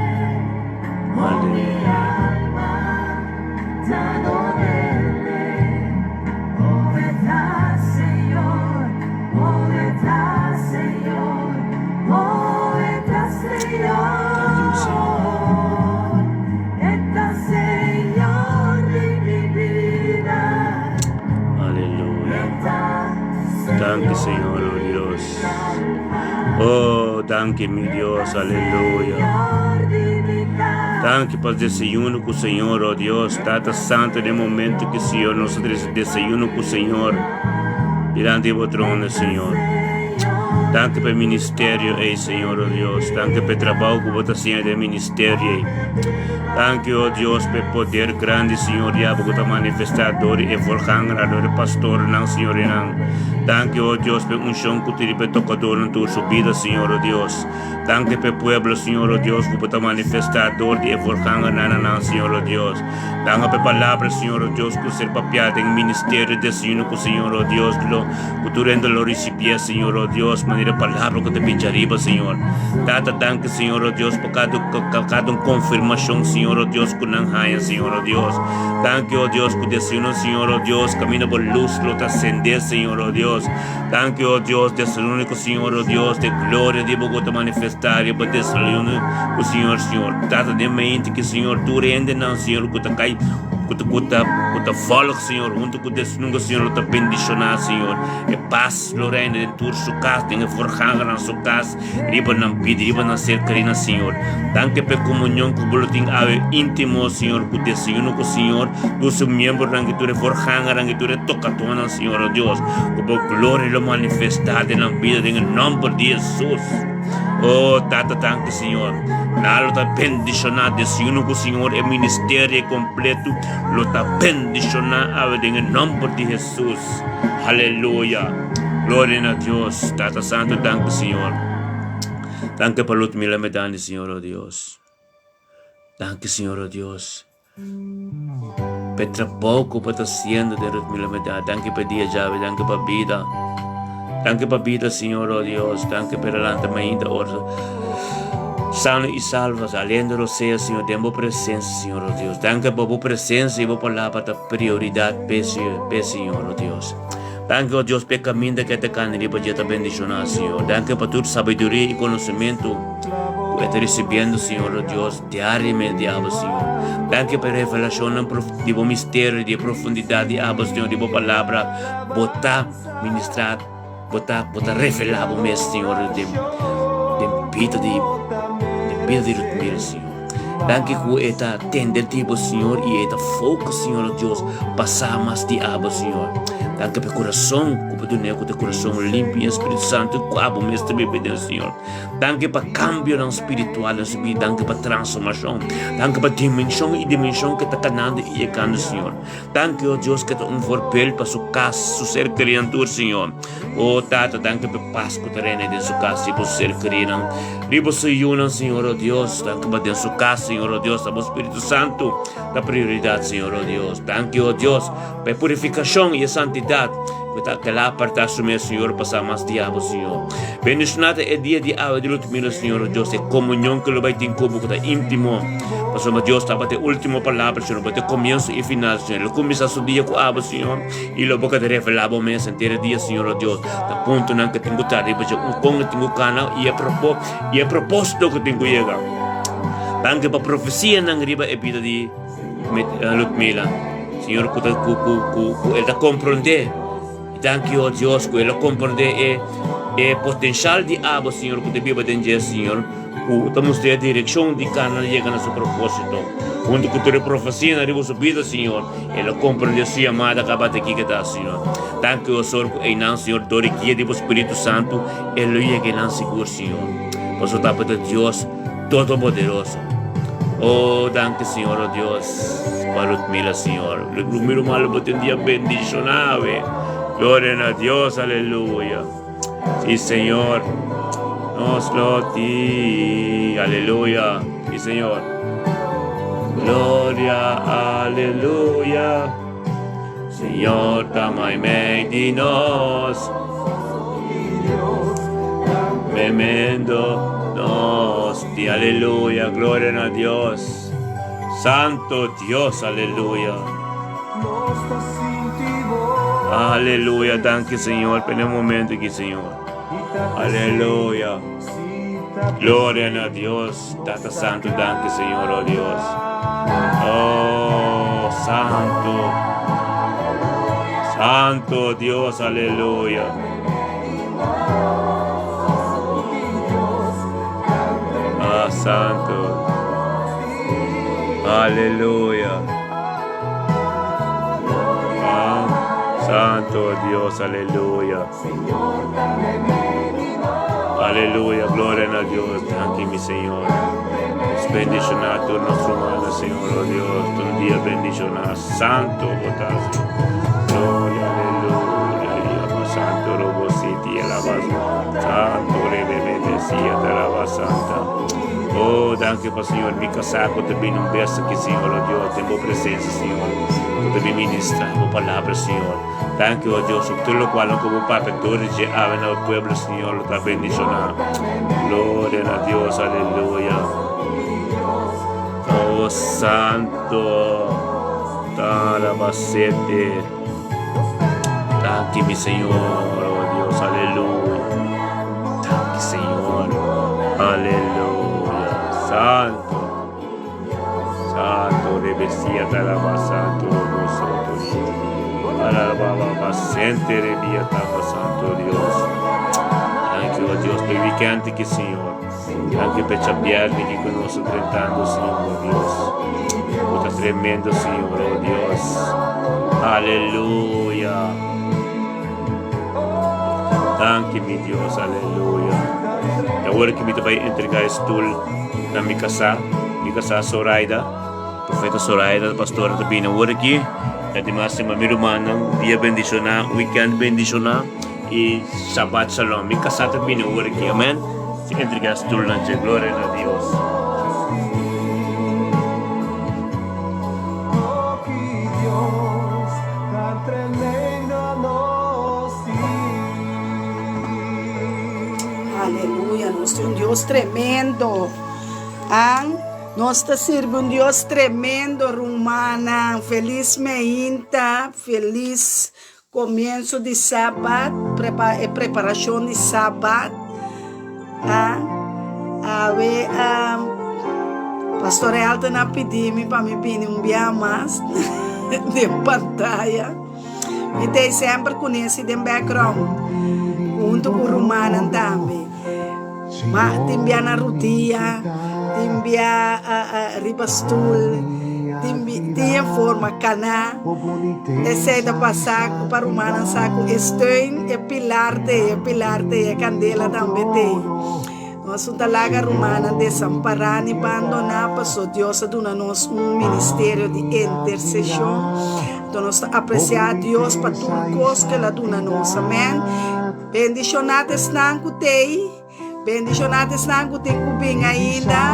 oh mi Aleluya. alma, t'ador'El, oh E ta Señor, oh E ta Señor, oh E ta Danki, mi Señor. Señor, E ta Señor di mi bida. Aleluya. E ta Danki, Señor Señor, oh di mi Dios. alma. Oh, danki, mi Dios. Aleluya. Señor di mi kas. Danki pa desayuno ku Señor, oh Dios. Tata Santu, den momento ku Señor nos desayuno ku Señor. Dilanti di bo trono, Señor. Danki pa e ministerio, ei, Señor, oh Dios. Danki pa e trabou ku bo ta hasiendo den ministerio, ei. Danki, oh Dios, pa e poder grandi, Señor, ya ku ta manifestá dor di e voorganger, dor di pastornan, Señor, nan. Danki, oh Dios, pa e unshon ku tin pa e tokadornan tur su bida, Señor, oh Dios. Danki pa e pueblo, Señor, oh Dios, ku ta manifestá dor di e voorganger, nan, Señor, oh Dios. Danki pa e palabra, Señor, oh Dios, ku ser papiá den ministerio desayuno ku Señor, oh Dios, lo ku tur hende lo risibí, Señor, oh Dios, manera palabra ku ta bin ariba, Señor. Tata, danki, Señor, oh Dios, pa kada un konfirmashon, Señor, oh Dios, ku nan haña, Señor, oh Dios. Danki, oh Dios, ku desayuno, Señor, oh Dios, kaminda bo lus lo ta sende, Señor, oh Dios. Danki, oh Dios, desayuno ku Señor, oh Dios, di gloria di bo ku ta manifestá riba desayuno ku Señor, Señor. Tata, den mente ku Señor, tur hendenan, Señor, ku ta kai, ku ta, ku ta, ku ta volg, Señor, huntu ku desayuno ku Señor lo ta bendishoná, Señor. E pas lo reina den tur su kas, den e voorgangernan su kas, riba nan bida, riba nan ser kerí, Señor. Danki pa e komunion ku bo lo tin awe íntimo, Señor, ku desayuno ku Señor, tur su miembronan, ku tur e voorgangernan, ku tur e tokadónan, Señor, oh Dios, ku bo gloria lo manifestá den nan bida, den e nòmber di Hesus. Oh, Tata, danki, Señor. Nan lo ta bendishoná, desayuno ku Señor, e ministerio kompleto lo ta bendishoná awe den e nòmber di Hesus. Aleluya. Gloria na Dios. Tata Santu, danki, Señor. Danki pa Ludmila Medani, Señor, oh Dios. Danki, Señor, oh Dios. Pa e trabou ku bo ta hasiendo den Ludmila Medani. Danki pa e dia djawe, danki pa bida. Danki pa bida, Señor, oh Dios. Danki pa e lanta mainta ora sano i salvo, saliendo rosea, Señor, den bo presencia, Señor, oh Dios. Danki pa bo presencia i bo palabra ta prioridad p'e, Señor, oh Dios. Danki, oh Dios, p'e kaminda ku e ta kana riba dje ta bendishoná, Señor. Danki pa tur sabiduria i konosementu ku e ta risibiendo, Señor, oh Dios, diariamente di abo, Señor. Danki pa e revelashonnan di bo misterio, di e profundidat di abo, Señor, di bo palabra. Bo ta ministrá, bo ta, bo ta revelá bo mes, Señor, den, den bida di, den bida di Rutmil, Señor. Danki ku e ta tende di bo, Señor, i e ta focus, Señor, oh Dios, pa sa mas di abo, Señor. Danki pa e kurason ku bo dun'é, ku ta e kurason limpi i e Spiritu Santu ku abo mes ta biba den, Señor. Danki pa kambionan spiritual den su bida, danki pa transformashon, danki pa dimenshon i dimenshon ku e ta kanando i yegando, Señor. Danki, oh Dios, ku e ta un voorbeeld pa su kas, su ser kerinan tur, Señor. Oh Tata, danki pa e pas ku ta reina den su kas riba su ser kerinan, riba su yunan, Señor, oh Dios. Danki pa den su kas, Señor, oh Dios, ta bo Spiritu Santu ta prioridat, Señor, oh Dios. Danki, oh Dios, pa e purifikashon i e santidat ku ta kela apartá su mes, Señor, pa sa mas di abo, Señor. Bendishoná ta e dia di awe di Lutmilo, Señor, oh Dios, e komunion ku lo bai tin ku bo ku ta íntimo, pasobra Dios tabata e último palabra, Señor, bo ta e komienso i final, Señor. Lo kuminsá su dia ku abo, Señor. I lo bo ka ta revelá bo mes henter e dia, Señor, o Dios, ta puntonan ku tin ku ta riba dje, un kon ku tin ku kana i e propo i e propósito ku tin ku yega. Danki pa profesianan riba e bida di Ludmila, Señor, ku ta ku ku ku ku el ta komprondé. I danki, o Dios, ku el a komprondé e e potenshal di abo, Señor, ku ta biba den dje, Señor. Ku ta mustra e direkshon di kana yega na su propósito. Huntu ku tur e profesianan riba su bida, Señor, el a komprendé su yamada kaba te kiko ta, Señor. Danki, o Sor, ku einan, Señor, dor e guia di bo Spiritu Santu, e lo yega einan sigur, Señor. Pasobra ta bo ta Dios Todopoderoso. O, danki, Señor, o Dios, pa Ludmila, Señor. Ludmila, malo bo tin dia bendishoná awe. Gloria na Dios, aleluya. Sí, Señor. Nos lo ti. Aleluya. Sí, Señor. Gloria, aleluya. Señor, ta mei nos. Tremendo nos di aleluya, gloria a Dios. Santo Dios, aleluya. Aleluya, danki Señor, pa e momento aki, Señor. Aleluya. Gloria na Dios, Tata Santo, danki Señor, oh Dios. Oh, Santo. Santo Dios, aleluya. Ah, Santo. Aleluya. Ah, Santo Dios, aleluya. Aleluya, gloria na Dios. Danki, mi Señor. Nos bendiciona tur nos hermano, Señor, oh Dios. Tur dia bendiciona. Santo, botas. Gloria, aleluya. Santo, robo, city, alabas. Santo, rebebe, decía, te alaba, santa. Oh, danki pa Señor, mi kasá ku ta bini un bes aki, Señor, oh Dios, den bo presensia, Señor, ku ta bin ministrá bo palabra, Señor. Danki, oh Dios, op tur lokual ku bo papia dor di dje awe na bo pueblo, Señor, lo ta bendishoná. Gloria na Dios, aleluya. Oh, santo, tarabasete. Danki, mi Señor, oh Dios, aleluya. Danki, Señor, aleluya. Santo, Santo, rebesia talaba, Santo, robo, Alaba, baba, sente, rebia, taba, Santo Dios. Danki, oh Dios, pa e weekend aki, Señor. Danki pa e djabièrnè aki ku nos ta drentando, Señor, oh Dios. Bo ta tremendo, Señor, oh Dios. Aleluya. Danki, mi Dios, aleluya. I awor ki mi ta bai entregá e stul na mi kasá, mi kasá Zoraida, Profeta Zoraida, pastora ta bini awor aki. I ademas stima mi rumannan, un dia bendishoná, un weekend bendishoná i Shabbat Shalom. Mi kasá ta bini awor aki, amen. Sin entregá stulnan dje gloria na Dios. Aleluya, nos tin un Dios tremendo. An, nos ta sirbi un Dios tremendo, rumannan. Felis meinta, felis Comienzo di Sabat, prepa e preparacion di Sabat. A awe a Pastor Elton a pidi mi pa mi bini un bia mas den pantaya. Mi ta ei semper cu Nancy den background, hunto cu rumannan tambe. Ma tin bia na rudia, tin bia riba stul, tin tin e forma kana. Esei ta pasa ku pa rumannan sa ku e steun, e pilar t'ei, e pilar t'ei, e kandela tambe t'ei. Nos no ta laga rumannan desampará ni bandoná paso Dios a duna nos un ministerio di interseshon. Anto nos ta apresiá Dios pa tur kos ku el a duna nos. Amèn. Bendishoná ta esnan ku t'ei, bendishoná ta esnan ku tin ku bin ainda.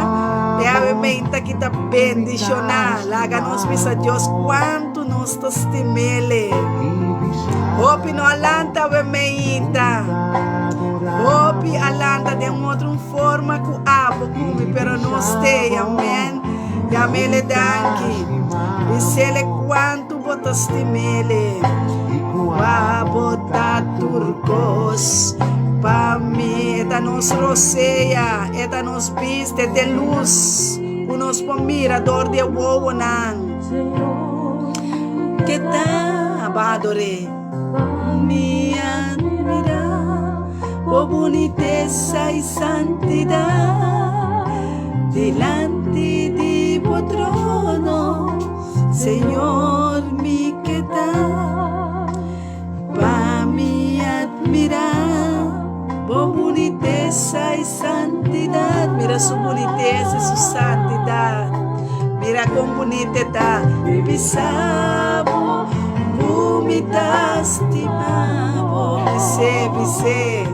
E awe meinta ki ta bendishoná. Laga nos bisa Dios kuantu nos ta stim'El. Hopi no a lanta awe meinta. Hopi a lanta den un otro un forma ku abo ku mi, pero nos t'ei. Amèn. Yam'El e danki. Bis'El kuantu bo ta stim'El. Kua bo ta tur kos pa mi. E ta nos rosea, e ta nos bista, e ta e lus ku nos por mira dor di e wowonan. Ke ta abador'é mi admirá bo bunitesa i santidat dilanti di bo trono. Señor mi ke ta pa mi admira bo bunitesa y santidad. Mira su bunitesa y su santidad. Mira con bunita e ta. Mi bisa bo cu mi ta stima bo. Bis'é, bis'é.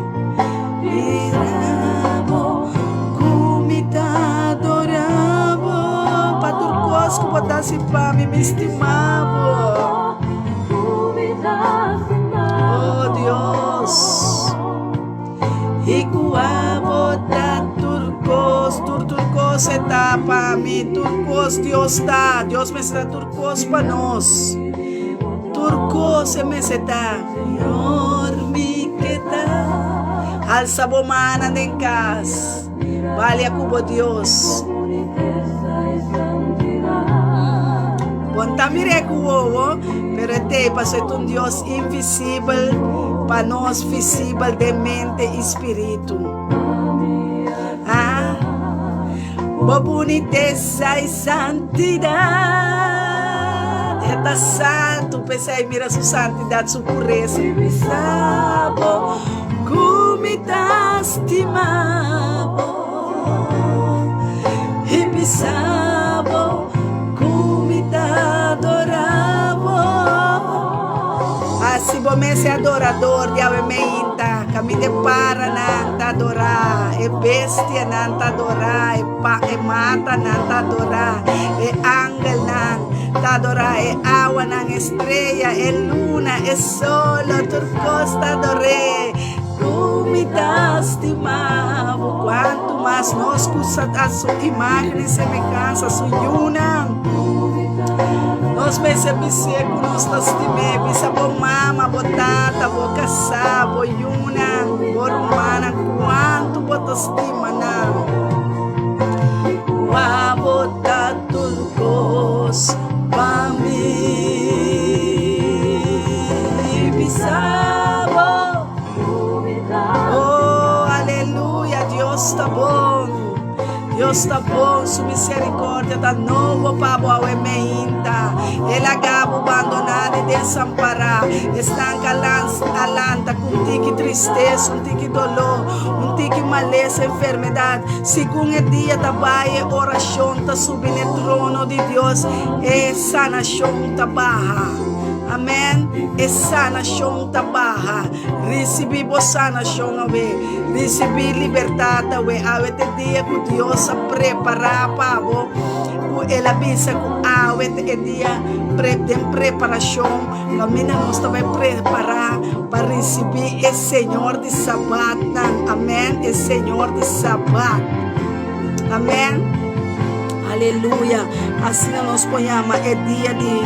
Mira bo ku mi ta adora bo pa tur kos ku bo ta hasi pa mi, mi stima bo. Oh Dios, i ku abo ta tur kos, tur tur kos e ta pa mi, tur kos Dios ta, Dios mester ta tur kos pa nos. Tur kos e mester ta. Señor mi ke ta. Alsa bo mannan den kas. Balia ku bo Dios. Bon ta mir'é ku wowo, pero e t'ei pasobra e ta un Dios invisibel pa nos, visibel den mente i spiritu. Ah, bo bunitesa i santidat. E ta santu, p'esei mira su santidat, su puresa. Bisa bo ku mi ta stima bo. I bisa bo ku mi ta adora bo. Hasi bo mes e adorador di awe meinta, kaminda e paranan ta adorá, e bestianan ta adorá, e pa e matanan ta adorá, e angelnan ta adorá, e awanan, e strea, e luna, e solo, tur kos ta ador'é. Ku mi ta stima bo, kuantu mas nos ku sa ta su imágen i semehansa, su yunan. Nos mester bis'é ku nos ta stim'é. Bisa bo mama, bo tata, bo kasá, bo yunan, bo rumannan kuantu bo ta stima nan. Kua bo ta tur kos pa mi. Bisa bo. Oh, aleluya, Dios ta bon. Dios ta bon, su misericordia ta nobo pa bo awe meinta. El a gabo bandoná ni desampará. Esnan ka a lanta ku un tiki tristesa, un tiki doló, un tiki malesa, enfermedat. Segun e dia ta bai, e orashon ta subi n'e trono di Dios, e sanashon ta baha. Amèn. E sanashon ta baha. Risibí bo sanashon awe. Risibí libertat awe. Awe ta e dia ku Dios a prepará pa bo, ku el a bisa ku awe ta e dia den preparashon, kaminda nos ta bai prepará pa risibí e Señor di Sabatnan. Amèn. E Señor di Sabat. Amèn. Aleluya. Asina nos por yama e dia di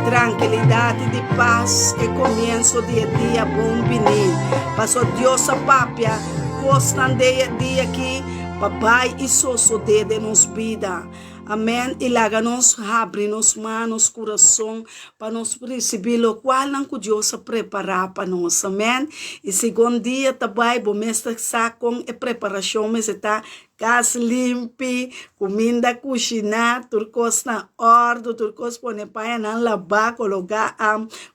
trankilidat i di pas, e komienso di e dia bon bini. Paso Dios a papia kosnan den e dia aki pa bai i sosodé den nos bida. Amèn. I laga nos habri nos man, nos kurason, pa nos risibí lokualnan ku Dios a prepará pa nos. Amèn. I segun dia ta bai, bo mes ta sa kon e preparashon mester ta Kas limpi, kuminda kushiná, tur kos na òrdu, tur kos pone pañanan labá, kologá,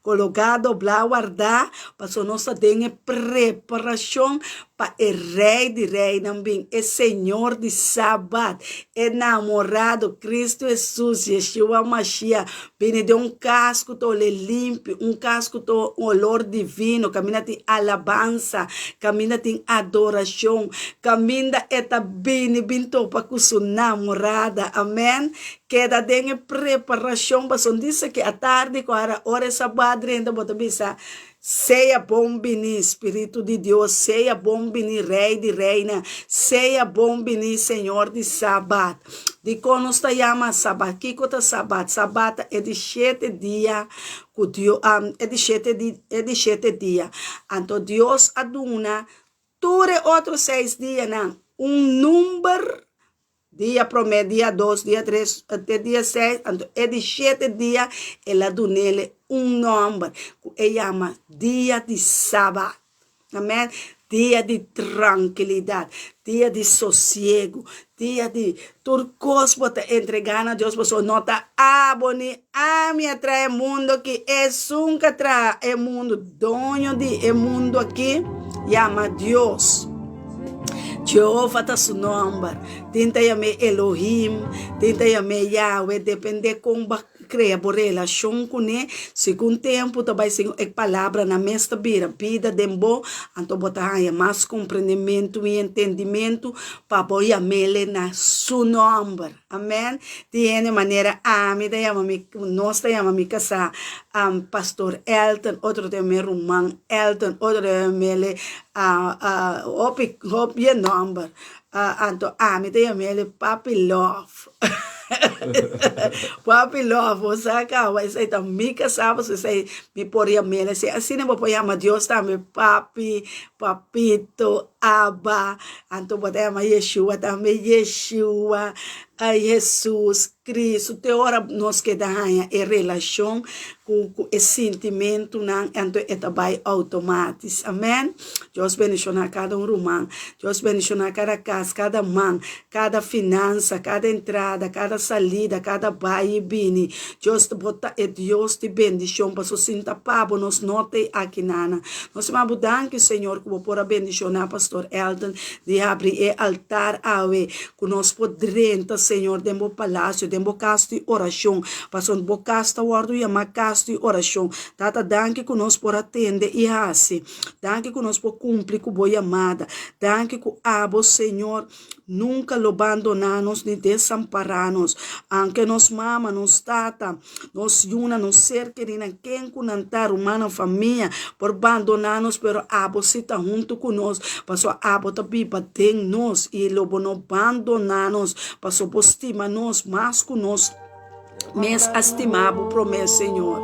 kologá, doblá, wardá, pasobra nos ta den e preparashon pa e Rei di reinan bin, e Señor di Sabat, e Namorado, Kristu Hesus, Yeshua Mashiach, Bini den un kas ku ta olé limpi, un kas ku ta un olor divino, kaminda tin alabansa, kaminda tin adorashon, kaminda e ta bini bin topa ku su namorada. Amèn. Keda den e preparashon, pasobra disa ki atardi ku ara ora e sabat drenta bo ta bisa, Sea bon bini, Spiritu di Dios, sea bon bini, Rei di reina, sea bon bini, Señor di Sabat. Dikon nos ta yama Sabat? Kiko ta Sabat? Sabat ta e di shete dia ku Dio, e di shete di, e di shete dia. Anto Dios a duna tur e otro seis dianan un number. Dia promé, dia dos, dia tres, te dia seis, anto e di shete dia el a dun'ele un nòmber ku e yama dia di Sabat. Amèn. Dia di trankilidat, dia di sosiegu, dia di tur kos bo ta entregá na Dios pasobra no ta abo ni ami a traha e mundu aki, esun ku a traha e mundu, doño di e mundu aki, yama Dios. Jehova ta su nòmber. Tin ta yam'é Elohim, tin ta yam'é Yahweh, dependé kon bo a krea bo relashon kuné. Segun tempu ta bai, segun e palabranan mes ta bira bida den bo, anto bo ta haña mas komprendementu i entendimentu pa bo yam'é na su nòmber. Amèn. Tin hende manera ami ta yama mi, nos ta yama mi kasá Pastor Elton, otro ta yama mi Ruman Elton, otro ta yama mi hopi hopi e nòmber. Anto ami ta yama el Papi Love. Papi Love, bo sa kaba esei ta mi kasá, pasobra esei mi por yama el asina. Asina bo por yama Dios tambe Papi, Papito, Abba, anto bo ta yama Yeshua tambe Yeshua, ay Hesus, Cristo, te ora nos keda haña e relashon ku ku e sintimentunan anto e ta bai outomatis. Amen. Dios bendishoná kada un ruman. Dios bendishoná kada kas, kada man, kada finansa, kada entrada, kada salida, kada bai i bini. Dios bo ta e Dios di bendishon pasobra sin ta pa bo nos no ta aki nana. Nos ta bo danki Señor ku bo por a bendishoná Pastor Elton di habri e altar awe ku nos por drenta Señor den bo palacio den bo kas di orashon pasobra bo kas ta wòrdu yamá kas di orashon. Tata danki ku nos por a tende i hasi. Danki ku nos por kumpli ku bo yamada. Danki ku abo Señor Nunka lo bandoná nos ni desampará nos. Aunke nos mama, nos tata, nos yunan, nos ser kerinan, ken ku nan ta, rumannan, famia, por bandoná nos, pero abo sí ta huntu ku nos, pasobra abo ta biba den nos i lo bo no bandoná nos, pasobra bo stima nos mas ku nos mes a stima bo promé, Señor.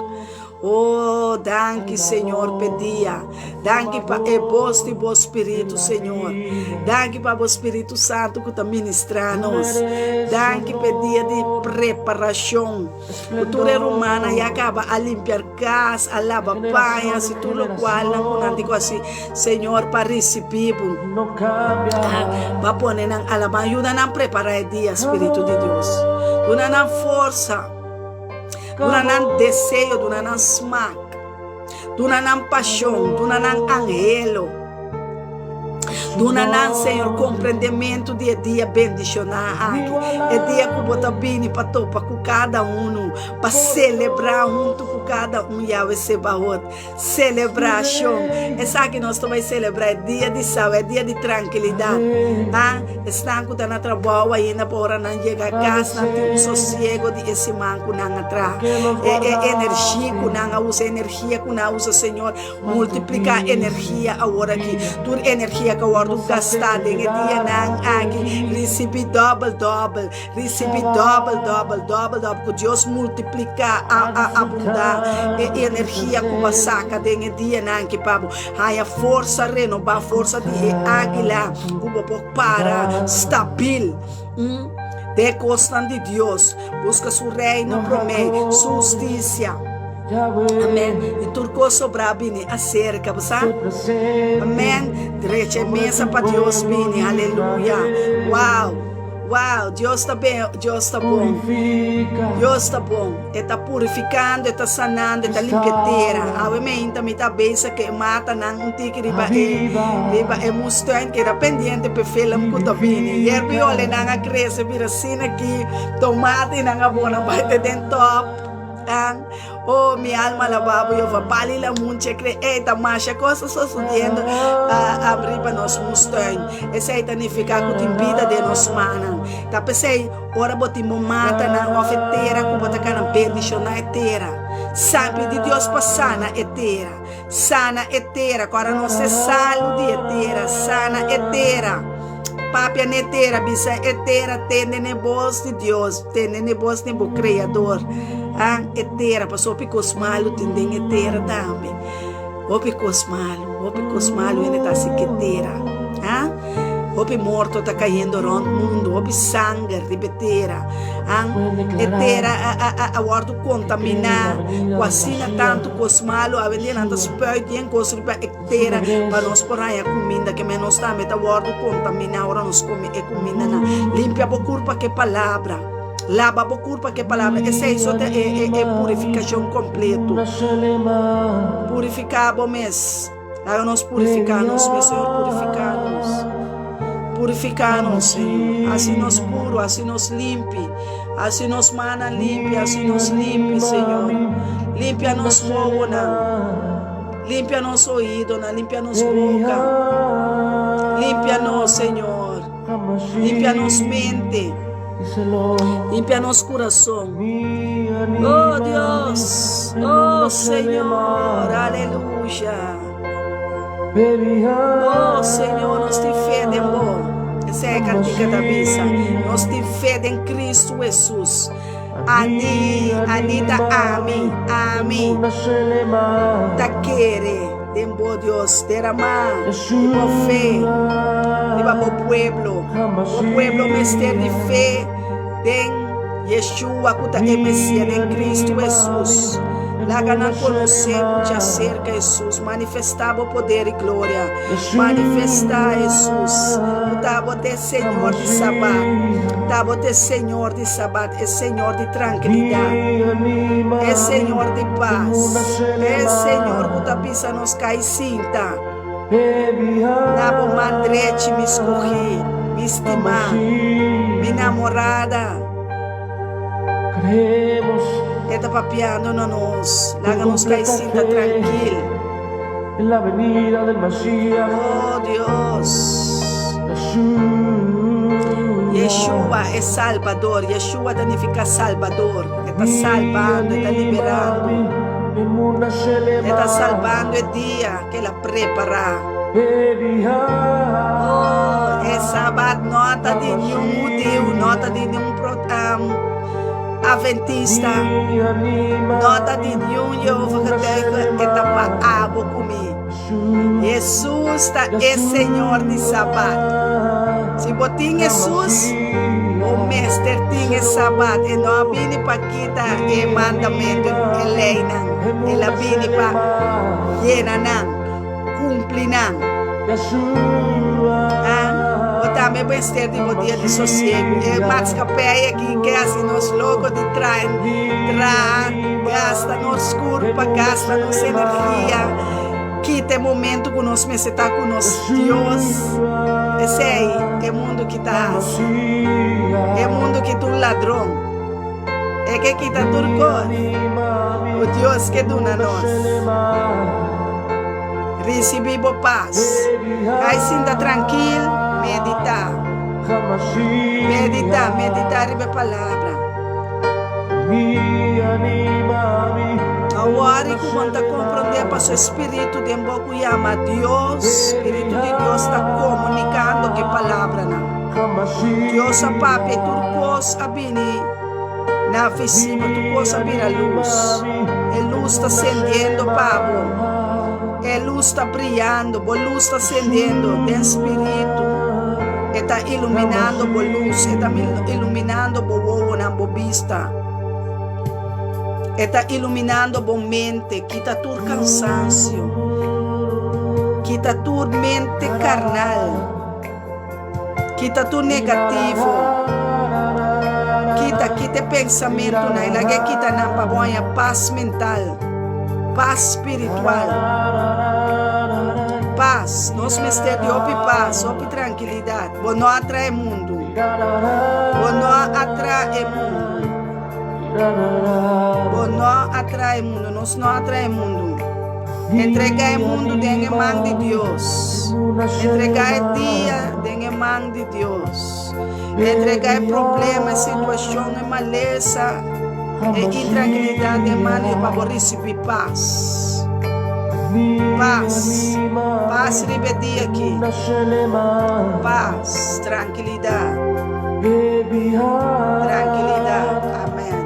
Oh, danki, Señor, p'e dia. Danki pa e bos di bo Spiritu, Señor. Danki pa bo Spiritu Santu ku ta ministrá nos. Danki p'e dia di preparashon. Ku tur e rumannan ya kaba a limpiar kas, a laba paña, hasi tur lokualnan ku nan tin ku hasi, Señor, pa risibí bo. Pa pone nan alabá. Yuda nan prepará e dia, Spiritu di Dios. Duna nan forsa. Duna nan deseo, duna nan smak. Duna nan pashon, duna nan anhelo. Duna nan, Señor, komprendementu di e dia bendishoná aki, e dia ku bo ta bini pa topa ku kada unu, pa selebrá huntu ku kada un, Yahweh Sebaot. Selebrashon! Esaki nos ta bai selebrá, e dia di sabat, e dia di trankilidat. Ah, esnan ku ta na trabou ainda pa ora nan yega kas, nan tin un sosiego di e siman ku nan a traha. E, e energia ku nan a usa, e energia ku nan a usa, Señor, Multipliká energia awor aki. Tur energia ku a wòrdu gastá den e dianan aki, risibí dòbel dòbel, risibí dòbel dòbel, dòbel dòbel. Ku Dios multipliká, a a abundá e energia ku bo a saka den e dianan aki pa bo haña forsa renobá, forsa di e águila ku bo por para stabil den e kosnan di Dios. Buska su Reino promé, su hustisia. Amén. I tur kos sobrá bini aserka, bo sa? Amén. Drecha e mesa pa Dios bini. Aleluya. Wow. Wow. Dios ta ben, Dios ta bon. Dios ta bon. E ta purifikando, e ta sanando, e ta limpia tera. Awe meinta mi ta bezig ku e matanan un tiki riba e riba e moestuin keda pendiente p'e film ku ta bini. Yerba i olenan a krese bira asina aki, tomatenan a bona bai te den top. Tan, Oh, mi alma alabá bo, Jehová. Bali la munchi a kre. Ey, ta masha kos ta sosodiendo riba nos moestuin. Esei ta nifiká ku tin bida den nos mannan. Ta p'esei, ora bo tin bo matanan òf e tera ku bo ta kana bendishoná e tera. Sa pidi Dios pa sana e tera. Sana e tera, ku ora nos e salu di e tera. Sana e tera. Papia n'e tera, bisa e tera, tende n'e bos di Dios, tende n'e bos di bo Kreador. Ah, e tera, pasobra hopi kos malu tin den e tera tambe. Hopi kos malu, hopi kos malu hende ta hasi ku e tera. Ah, hopi morto ta kayendo rònt mundu, hopi sanger riba e tera. Ah, e tera a, a, a, a wòrdu kontaminá ku asina tantu kos malu. Awendia nan ta spuit yen kos riba e tera pa nos por haña kuminda, ke men nos tambe ta wòrdu kontaminá ora nos kome e kumindanan. Limpia bo kurpa ku e palabra. Laba bo kurpa ku e palabra. Esei so ta e, e, e purifikashon kompleto. Purifiká bo mes. Laga nos purifiká nos mes, Señor, purifiká nos. Purifiká nos, Señor. Hasi nos puru, hasi nos limpi. Hasi nos mannan limpi, hasi nos limpi, Señor. Limpia nos wowonan. Limpia nos oídonan, limpia nos boca. Limpia nos, Señor. Limpia nos mente. Limpia nos corazón. Oh Dios, oh Señor, aleluya. Oh Señor, nos tin fe den bo. Esa e cantica ta bisa. Nos tin fe den Cristo Jesús. Ani, ani ta ami, ami ta kere den bo Dios. Derama di bo fe riba bo pueblo. Bo pueblo mester di fe den Yeshua ku ta e Mesia, den Cristo Hesus. Laga nan konosé ku djaserka Hesus. Manifestá bo poder i gloria. Manifestá Hesus ku ta bo ta e Señor di Sabat. Ta bo ta e Señor di Sabat, e Señor di trankilidat, e Señor di pas, e Señor ku ta bisa nos kai sinta na bo man drechi, mi skohí, mi stimá, mi namorada. E ta papiando na nos, laga nos kai sinta trankil. Oh Dios. Yeshua e Salbador. Yeshua ta nifiká Salbador. E ta salbando, e ta liberando. E ta salbando e dia ku el a prepará. Oh, e Sabat no ta di niun hudiu, no ta di niun Adventista, no ta di niun Jehová Getuige, e ta pa abo ku mi. Hesus ta e Señor di Sabat. Si bo tin Hesus, bo mester tin e Sabat. E no a bini pa kita e mandamentu, e leinan. El a bini pa yena nan, kumpli nan. Ah, bo tambe mester di bo dia di sosiegu. E matskapei aki ke hasi nos loko di traha, traha, gasta nos kurpa, gasta nos energia, kita e momento ku nos mester ta ku nos Dios. Esei e mundu ki ta hasi. E mundu ki ta un ladron. E ke kita tur kos ku Dios ke duna nos. Risibí bo pas. Kai sinta trankil, meditá. Meditá, meditá riba e palabra. No wòri ku bo no ta komprondé pasobra e spiritu den bo ku yama Dios, spiritu di Dios ta komunikando ku e palabranan. Dios a papia i tur kos a bini na visibel, tur kos a bira lus. E lus ta sendiendo pa bo. E lus ta briyando, bo lus ta sendiendo den spiritu. E ta iluminando bo lus, e ta iluminando bo wowonan, bo bista. E ta iluminando bo mente, kita tur kansansio, kita tur mente karnal, kita tur negativo, kita, kita e pensamentunan, i laga e kita nan pa bo haña pas mental, pas spiritual. Pas, nos mester di hopi pas, hopi trankilidat. Bo no a trae mundu. Bo no a trae mundu. Bo no a trae mundu, nos no a trae mundu. Entregá e mundu den e man di Dios. Entregá e dia den e man di Dios. Entregá e problema, e situashon, e malesa, e intrankilidat den man di Dios pa bo risibí pas. Pas. Pas riba e dia aki. Pas, trankilidat. Trankilidat. Amen.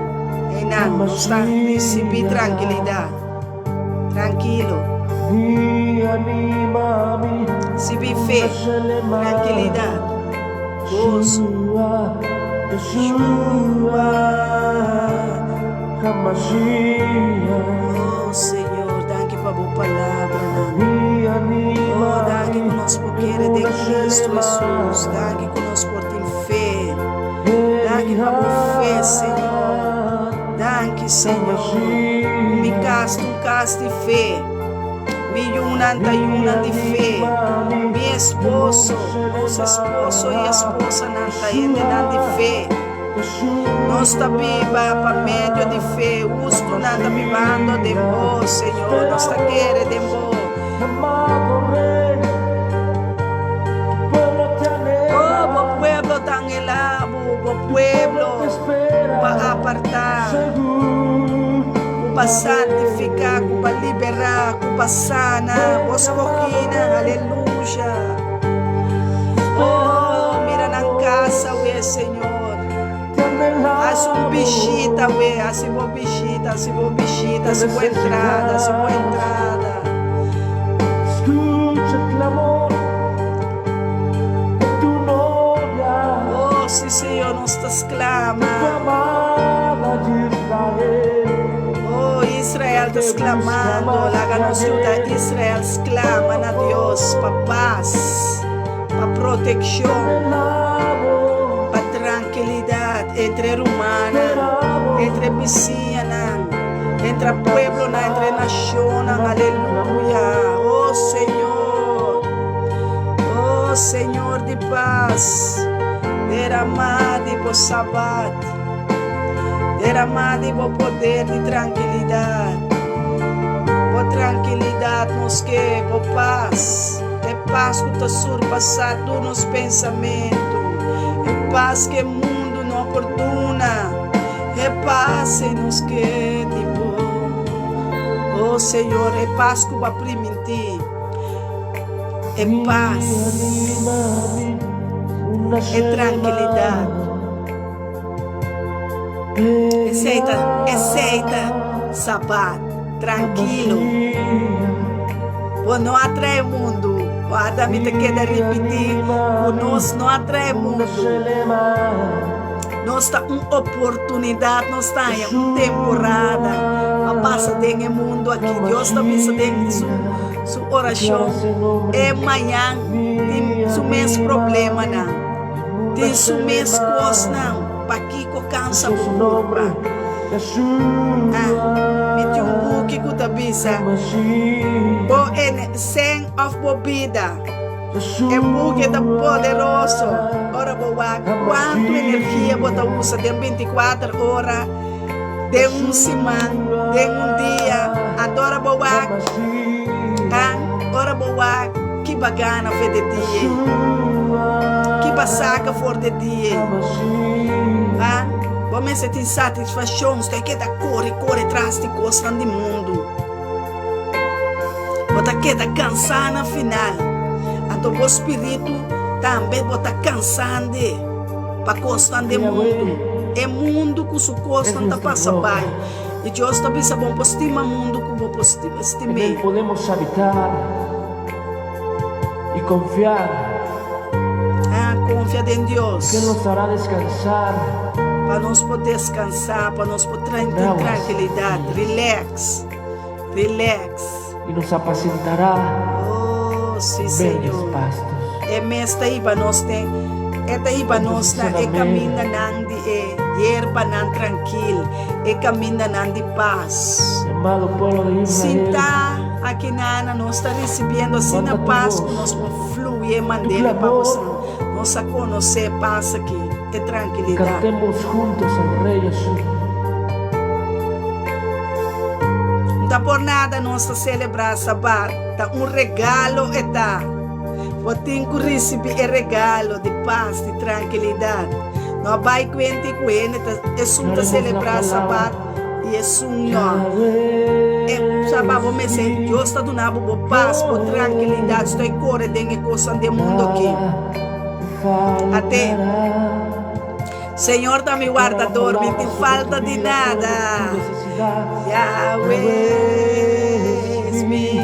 Einan, nos ta risibí trankilidat. Trankilo. Risibí fe, trankilidat, goso. Oh Señor, danki pa bo palabranan. Oh, danki ku nos por kere den Cristo Hesus. Danki ku nos por tin fe. Danki pa bo fe, Señor. Danki, Señor. Mi kas ta un kas di fe. Mi yunan ta yunan di fe. Mi esposo, nos esposo i esposanan ta hendenan di fe. Nos ta biba pa medio di fe. Hustunan ta bibando den bo, Señor. Nos ta kere den bo. Oh, bo pueblo ta anhelá bo, bo pueblo ku a apartá, ku pa santifiká, ku pa liberá, ku pa sana, bo skogínan, aleluya. Oh, mira nan kasa we, Señor. Hasi un bishita we, hasi bo bishita, hasi bo bishita, hasi bo entrada, hasi bo entrada. Oh, si Señor, nos ta sklama. Oh, Israel ta sklamando, laga nos yuda Israel sklama na Dios pa pas. Pa protekshon, pa trankilidat entre rumannan, entre bisiñanan, entre pueblonan, entre nashonnan. Aleluya! Oh Señor, oh Señor di pas, deramá di bo sabat, deramá di bo poder di trankilidat. Bo trankilidat nos ke, bo pas. E pas ku ta surpasá tur nos pensamentu, e pas ku e mundu no por duna, e pas ei nos ke di bo. O Señor, e pas ku bo a primintí, e pas, e trankilidat. Esei ta, esei ta Sabat, trankilo. Bo no a trae mundu. Guarda, mi ta keda ripití ku nos no a trae mundu. Nos ta un oportunidat, nos ta haña un temporada pa pasa den e mundu aki. Dios ta bisa den su, su orashon, e mañan tin su mes problemanan. Tin su mes kosnan, pakiko kansa bo kurpa? Ah, mi tin un buki ku ta bisa, Bo ene sen òf bo bida. E buki ta poderoso. Ora bo wak kuantu energia bo ta usa den bintikuater ora, den un siman, den un dia. Anto ora bo wak, an, ora bo wak ki ba gana for de dia ei, ki ba saka for de dia ei. An, bo mester tin satisfashon, stoi keda kore kore tras di kosnan di mundu. Bo ta keda kansá na final. Anto bo spiritu tambe bo ta kansande pa kosnan den mundu. E mundu ku su kosnan ta pasa bai. I Dios ta bisa bo por stima mundu ku bo por stim'é. Ah, konfia den Dios. Pa nos por deskansá, pa nos por tin trankilidat, relax. Relax. Y nos apacentará Oh, sí, en verdes Señor. pastos. E mes ta hiba nos den, e ta hiba nos na e kamindanan di e yerbanan trankil, e kamindanan di pas. Llamado pueblo de Israel. Sintá akinan, nos ta risibiendo asina Levanta tu pas ku voz. nos por fluye Tu mand'e pa clamor. bosnan. Nos a konosé pas aki, e trankilidat. Cantemos juntos al Rey Jesús. No ta por nada nos ta selebrá Sabat, ta un regalo e ta. Bo tin ku risibí e regalo di pas, di trankilidat. No a bai kuenti ku hende ta esun ta selebrá Sabat i esun no. E Sabat bo mester, Dios ta duna bo bo pas, bo trankilidat, stoi kore den e kosnan di e mundu aki. At'é. Señor ta mi wardador, mi tin falta di nada. Yahweh es mi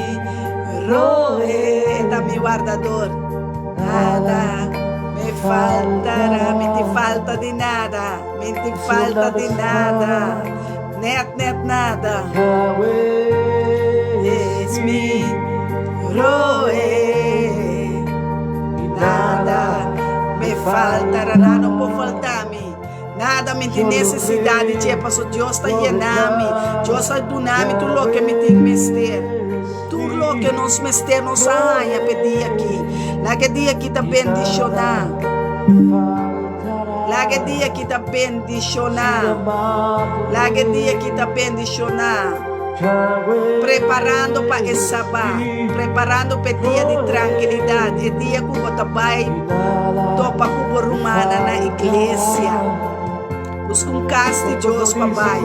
roe, ta mi wardador. Nada me faltará, mi tin falta di nada, mi tin falta di nada, net net nada. Es mi roe. Nada me faltará, nada no por falta mi. Nada mi tin necesidad di dje, paso Dios ta yena mi. Dios a duna mi tur loke mi tin mester. Tur loke nos mester nos a haña p'e dia aki. Laga e dia aki ta bendiciona. Laga e dia aki ta bendiciona. Laga e dia aki ta bendiciona. Preparando pa e Sabat, preparando pa e dia di trankilidat, e dia ku bo ta bai topa ku bo rumannan na iglesia. Buska un kas di Dios pa bai.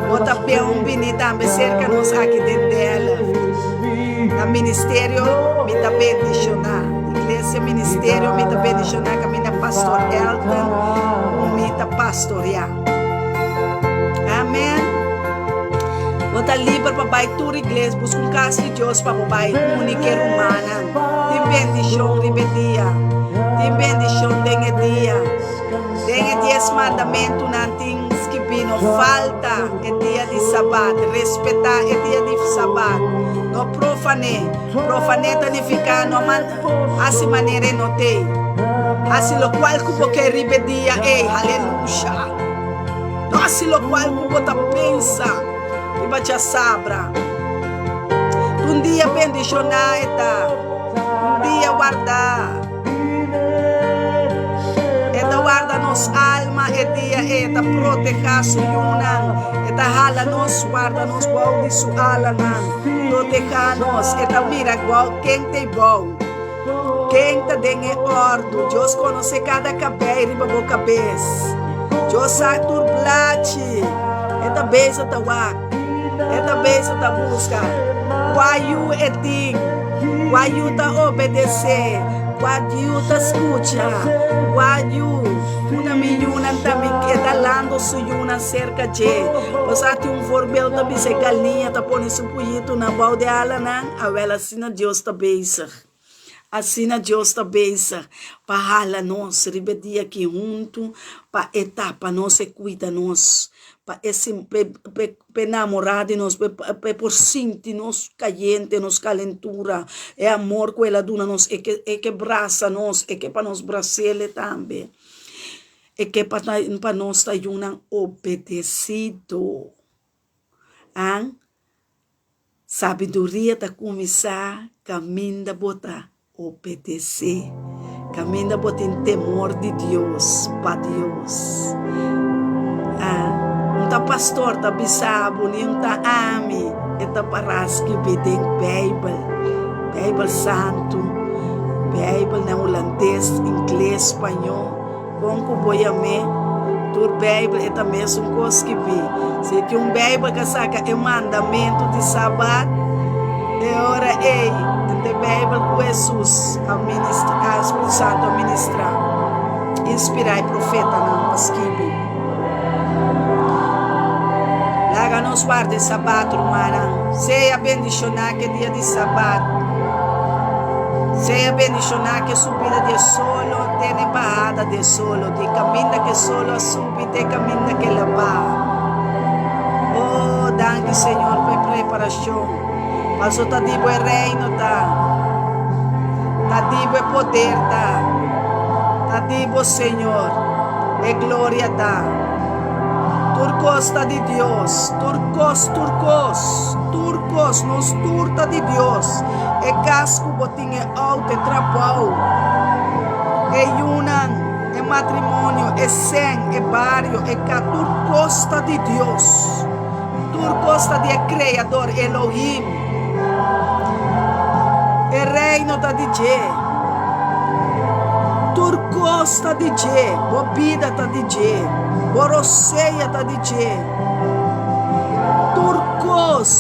Bo ta bia un bini tambe serka nos aki den Delft. Na ministerio mi ta bendishoná. Iglesia Ministerio mi ta bendishoná kaminda Pastor Elton ku mi ta pastoreá. Amen. Bo ta liber pa bai tur iglesia, busca un cas di Dios pa bo bai uni ke rumannan. Tin bendicion riba e dia. Tin bendicion den e dia. Den e dies mandamentunan tin skibí no falta e dia di Sabat, respetá e dia di Sabat. No profané. Profané ta nifiká no man hasi manera e no t'ei. Hasi lokual ku bo ke riba e dia ei. Haleluya! No hasi lokual ku bo ta pensa riba djasabra. Un dia bendishoná e ta, un dia wardá. E ta warda nos alma e dia ei, e ta protehá su yunan, e ta hala nos, warda nos bou di su alanan, protehá nos. E ta mira bou ken ta ei bou. Ken ta den e òrdu? Dios konosé kada kabei riba bo kabes. Dios sa tur blachi. E ta bezig ta wak. E ta bezig ta buska. Kua yu e tin? Kua yu ta obedesé? Kua yu ta skucha? Kua yu? Una mi yunan ta mi e ta lando su yunan serka dje. Bo sa tin un voorbeeld ta bisa e galiña ta pone su puyitunan bou di alanan? Awel asina Dios ta bezig. Asina Dios ta bezig pa hala nos riba e dia aki huntu pa e tapa nos, e cuida nos, pa e pa e namora di nos, pa e por sinti nos cayente, nos calentura, e amor cu el a duna nos, e ke e ke brasa nos, e ke pa nos brasele tambe. E ke pa pa nos ta yunan obedecido. An. Sabiduria ta kuminsá kaminda bo ta. Obedesé. Kaminda bo tin temor di Dios, pa Dios. Ah, un ta pastor ta bisa bo, ni un ta ami, e ta para skibí den Beibel, Beibel Santu, Beibel na hulandes, ingles, spañó, kon ku bo yam'é, tur Beibel e ta mesun kos skibí. Si tin un Beibel ku a saka e mandamentu di Sabat, e ora ei ta e Beibel ku Hesus a ministrá, Spiritu Santu a ministrá, inspirá e profetanan pa skibi. Laga nos warda e Sabat, rumannan. Sea bendishoná ku e dia di Sabat. Sea bendishoná ku e subida di e solo te na e bahada di e solo, di e kaminda ku e solo a subi te e kaminda ku el a baha. Oh, danki Señor pa e preparashon. Paso ta di bo e reino ta. Ta di bo e poder ta. Ta di bo, Señor, e gloria ta. Tur kos ta di Dios, tur kos, tur kos, tur kos, nos tur ta di Dios. E kas ku bo tin, e outo, e trabou, e yunan, e matrimonio, e sèn, e bario, e ka, tur kos ta di Dios. Tur kos ta di e Kreador, Elohim. E reino ta di dje. Tur kos ta di dje. Bo bida ta di dje. Bo rosea ta di dje. Tur kos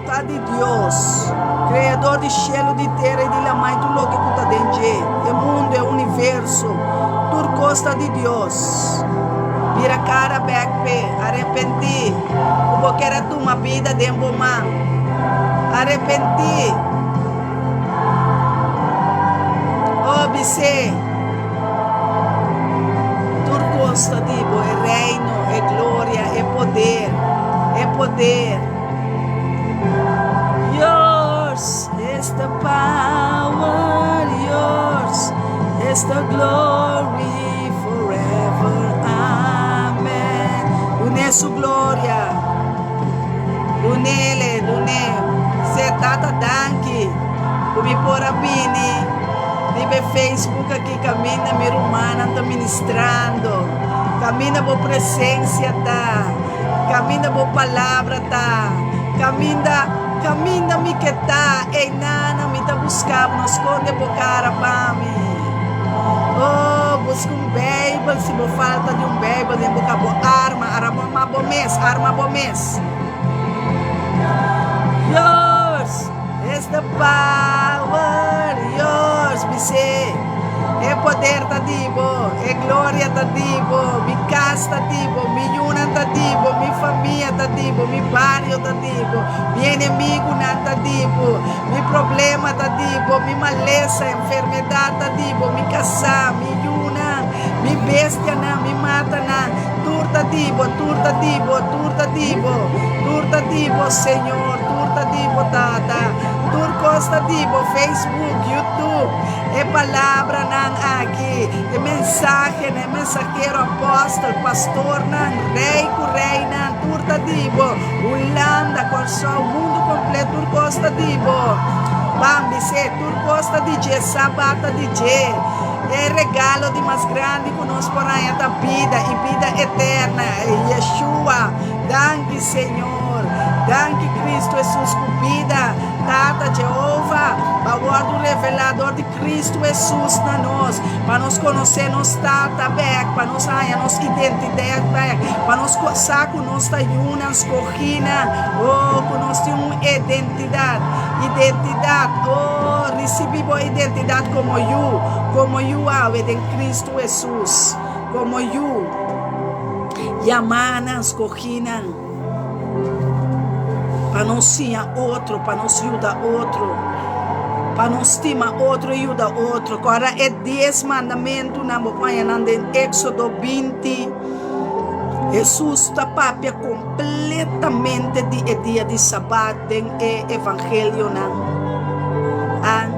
ta di Dios, Kreador di shelu, di tera i di lamá i tur loke ku ta den dje, e mundu, e universo. Tur kos ta di Dios. Bira kara bèk p'e, arepentí ku bo kier a tuma bida den bo man. Arepentí. Oh, bis'é, Tur kos ta di bo, e reino, e gloria, e poder, e poder. Yours is the power, yours is the glory forever. Amen. Dun'é su gloria. Dun'Ele, dun'é. Se Tata danki ku mi por a bini riba e Facebook aki kaminda mi rumannan ta ministrando, kaminda bo presensia ta. Kaminda bo palabra ta, kaminda, kaminda mi ke ta, einana mi ta buska bo, no skonde bo kara pa mi. Oh, buska un Beibel, si bo falta di un Beibel den bo ka bo arma, arma bo mes, arma bo mes. Yours is the power, yours, bis'é. E poder ta di bo, e gloria ta di bo, mi kas ta di bo, mi yunan ta di bo, mi famia ta di bo, mi bario ta di bo, mi enemigunan ta di bo, mi problema ta di bo, mi malesa, enfermedat ta di bo, mi kasá, mi yunan, mi bestianan, mi matanan, tur ta di bo, tur ta di bo, tur ta di bo, tur ta di bo, Señor, tur ta di bo, Tata, tur kos ta di bo, Facebook, YouTube. E palabranan aki, e mensahenan, e mensahero, apòstel, pastornan, rei ku reinan, tur ta di bo. Hulanda, Kòrsou, mundu komplet, tur kos ta di bo. Ban bis'é, tur kos ta di dje, Sabat ta di dje. E regalo di mas grandi ku nos por haña ta bida i bida eterna, Yeshua. Danki, Señor. Danki, Kristu Hesus, ku bida. Tata Jehova, pa wòrdu revelá dor di Kristu Hesus na nos, pa nos konosé nos Tata bèk, pa nos haña nos identidat bèk, pa nos sa ku nos ta yunan skogínan, o ku nos tin un identidat, identidat, o risibí bo identidat komo yu, komo yu awe den Kristu Hesus, komo yu, yamánan, skogínan. Pa nos siña otro, pa nos yuda otro, pa nos stima otro i yuda otro. Kòrda e dies mandamentunan, bo por haña nan den Éksodo 20. Hesus ta papia kompletamente di e dia di Sabat den e Evangelionan. An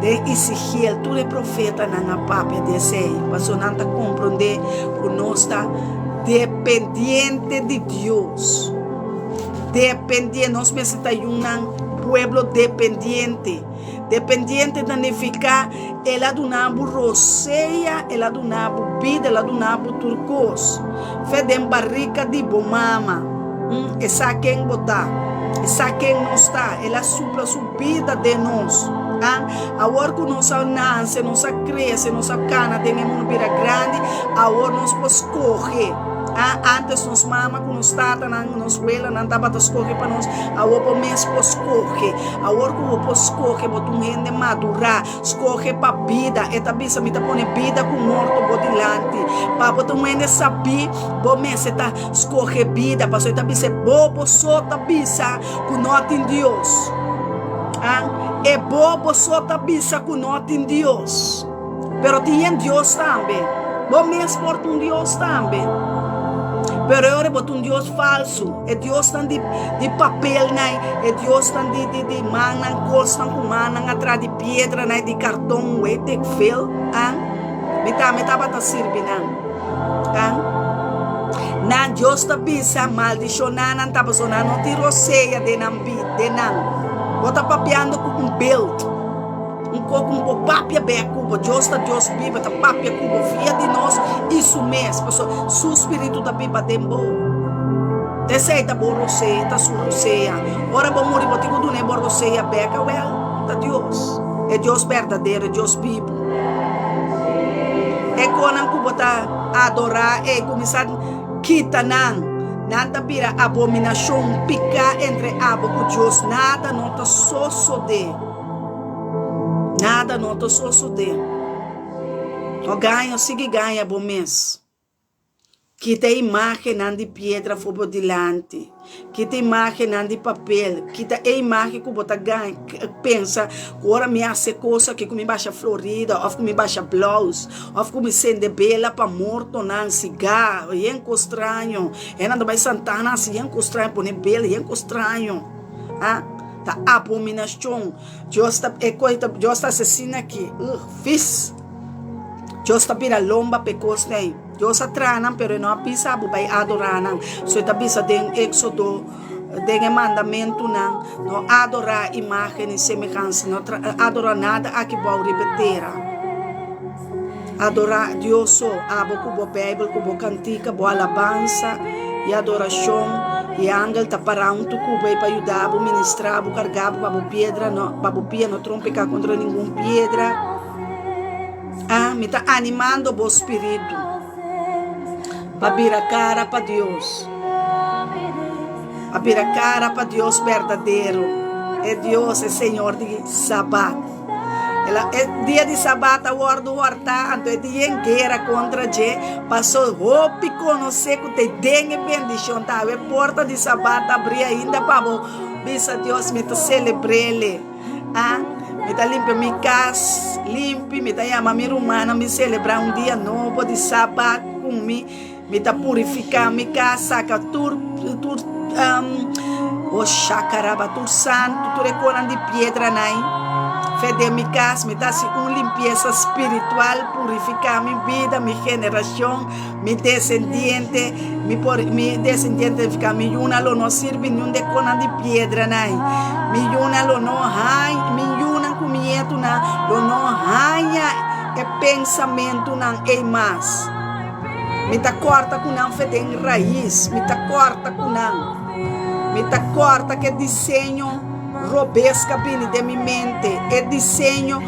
den Ezekiel, tur e profetanan a papia di esei, pasobra nan ta komprondé ku nos ta Dependiente di Dios. Dependiente. Nos mester ta yunan pueblo dependiente. Dependiente ta nifiká El a duna bo rosea, El a duna bo bida, El a duna bo tur kos. Fe den barika di bo mama. E sa ken bo ta. E sa ken nos ta. El a supla su bida den nos. An, awor ku nos a nanse, nos a krese, nos a kana den e mundu bira grandi, awor nos por skohe. An, antes nos mama ku nos tatanan, nos welanan tabata skohe pa nos, awor bo mes por skohe. Awor ku bo por skohe, bo ta un hende madurá. Skohe pa bida. E ta bisa, Mi ta pone bida ku morto bo dilanti. Pa bo ta un hende sabí, bo mester ta skohe bida. Pasobra e ta bisa, e bobo so ta bisa ku no tin Dios. An, e bobo so ta bisa ku no tin Dios. Pero tin yen Dios tambe. Bo mes por ta un Dios tambe. Pero e ora bo ta un Dios falsu. E Diosnan di di papelnan, e Diosnan di di di mannan, kosnan ku mannan a traha di piedranan, di karton, weet ik veel. An, mi tambe tabata sirbi nan. An, nan Dios ta bisa maldishoná nan ta pasobra nan no tin rosea den nan bi den nan. Bo ta papiando ku un beeld. Un koko un por papia bek ku bo. Dios ta Dios biba, ta papia ku bo via di nos i su mes, pasobra su spiritu ta biba den bo. Ta esei ta bo rosea, ta su rosea. Ora bo muri bo tin ku dun'é bo rosea bek, awel, ta Dios, e Dios berdadero, e Dios bibu. E konan ku bo ta adorá ei kuminsá kita nan, nan ta bira abominashon, piká entre abo ku Dios. Nada no ta sosodé. Nada no ta sosodé. No gaña, sigui gaña bo mes. Kita e imágennan di piedra for bo dilanti. Kita imágennan di papel. Kita e imágen ku bo ta gaña, pensa ku ora mi hasi e kos aki ku mi basha florida òf ku mi basha blous òf ku mi sende bela pa mortonan, sigá, yen kos straño. Hendenan ta bai Santana hasi yen kos straño, pone bela, yen kos straño. Ha? Ta abominacion. Dios ta e kos ta Dios ta asesina aki. Ugh, vis. Dios ta bira lomba pa e kosnan ei. Dios a traha nan pero e no a bisa bo bai adorá nan. So e ta bisa den Éxodo, den e mandamentunan, no adorá imágen ni semehansa, no adorá nada aki bou riba e tera. Adorá Dios so, abo ku bo Beibel, ku bo kantika, bo alabansa i adorashon. I angel ta pará huntu ku bo ei pa yuda bo, ministrá bo, kargá bo pa bo piedra no, pa bo pia no trompeká kontra ningun piedra. Ah, mi ta animando bo spiritu pa bira kara pa Dios, pa bira kara pa Dios berdadero, e Dios, e Señor di Sabat. El a, e dia di Sabat a wòrdu hòrtá, anto e dia en guera kontra dje, pasó hopi konosé ku ta den e bendishon ta. Awe porta di Sabat ta abrí ainda pa bo bisa Dios, mi ta selebr'é. A, mi ta limpia mi kas limpi, mi ta yama mi rumannan bin selebrá un dia nobo di Sabat ku mi. Mi ta purifiká mi kas, saka tur tur oh shakaraba tur santu, tur e konan di piedranan ei fe den mi kas. Mi ta hasi un limpiesa spiritual, purifiká mi bida, mi generashon, mi desendiente. Mi por mi desendiente nifiká mi yunan lo no sirbi niun di e konan di piedranan ei. Mi yunan lo no haña, mi yunan ku mi ñetunan lo no haña e pensamentunan ei mas. Mi ta kòrta ku nan fe den rais. Mi ta kòrta ku nan. Mi ta kòrta ku e diseño robes ku a bini den mi mente. E diseño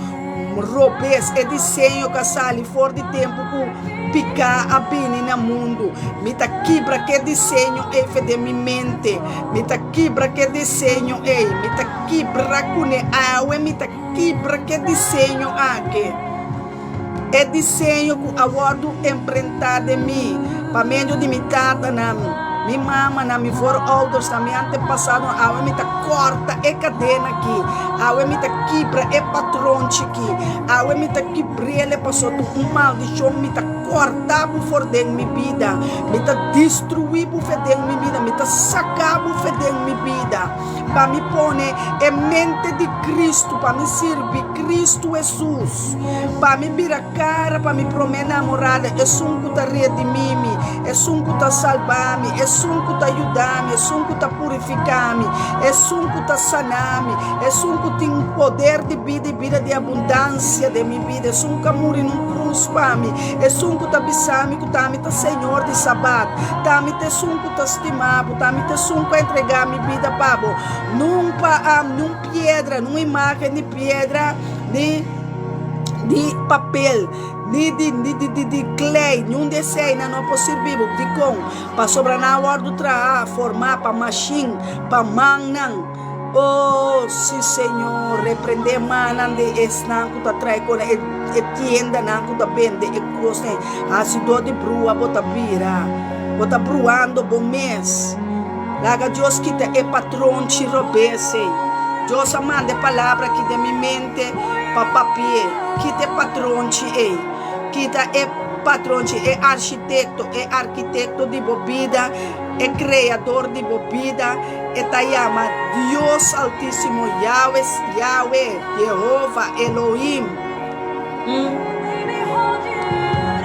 robes, e diseño ku a sali for di tempu ku piká a bini na mundu. Mi ta kibra ku e diseño ei fe den mi mente. Mi ta kibra ku e diseño ei. Mi ta kibra kuné awe. Mi ta kibra ku e diseño aki. E diseño ku a wòrdu emprentá den mi pa medio di mi tatanan, mi mamanan, mi voorouders-nan, mi antepasadonan, awe mi ta kòrta e kadena aki, awe mi ta kibra e patronchi aki, awe mi ta kibr'el pasobra ta un maldishon, mi ta kòrta bo for den mi bida, mi ta destruí bo fe den mi bida, mi ta saka bo fe den mi bida, pa mi pone e mente di Kristu, pa mi sirbi Kristu. Kristu Hesus. Pa mi bira kara pa mi promé namorada, esun ku ta redimí mi, esun ku ta salba mi, esun ku ta yuda mi, esun ku ta purifiká mi, esun ku ta sana mi, esun ku tin poder di bida i bida di abundansia den mi bida, esun ku a muri na un krus pa mi, esun ku ta bisa mi ku ta mi ta Señor di Sabat, ta mi ta esun ku ta stima bo, ta mi ta esun ku a entregá mi bida pa bo. Nun pa nun piedra, nun imágen di piedra, ni di papel, ni di ni di di di klei, niun di eseinan no por sirbi bo. Dikon? Pasobra nan a wòrdu traha, formá pa mashin, pa mannan. Oh, sí, Señor, reprendé mannan di esnan ku ta trae kos e e tiendanan ku ta bende e kosnan ei. Hasidó di brua bo ta bira, bo ta bruando bo mes. Laga Dios kita e patronchi robes ei. Dios a manda e palabra aki den mi mente pa papi'é. Kita e patronchi ei. Kita e patronchi, e architekto, e arkitekto di bo bida, e kreador di bo bida. E ta yama Dios Altísimo, Yahweh, Yahweh, Yehova, Elohim.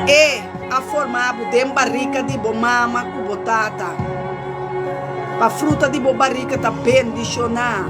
E a forma bo den barika di bo mama ku bo tata. Pa fruta di bo barika ta bendishoná.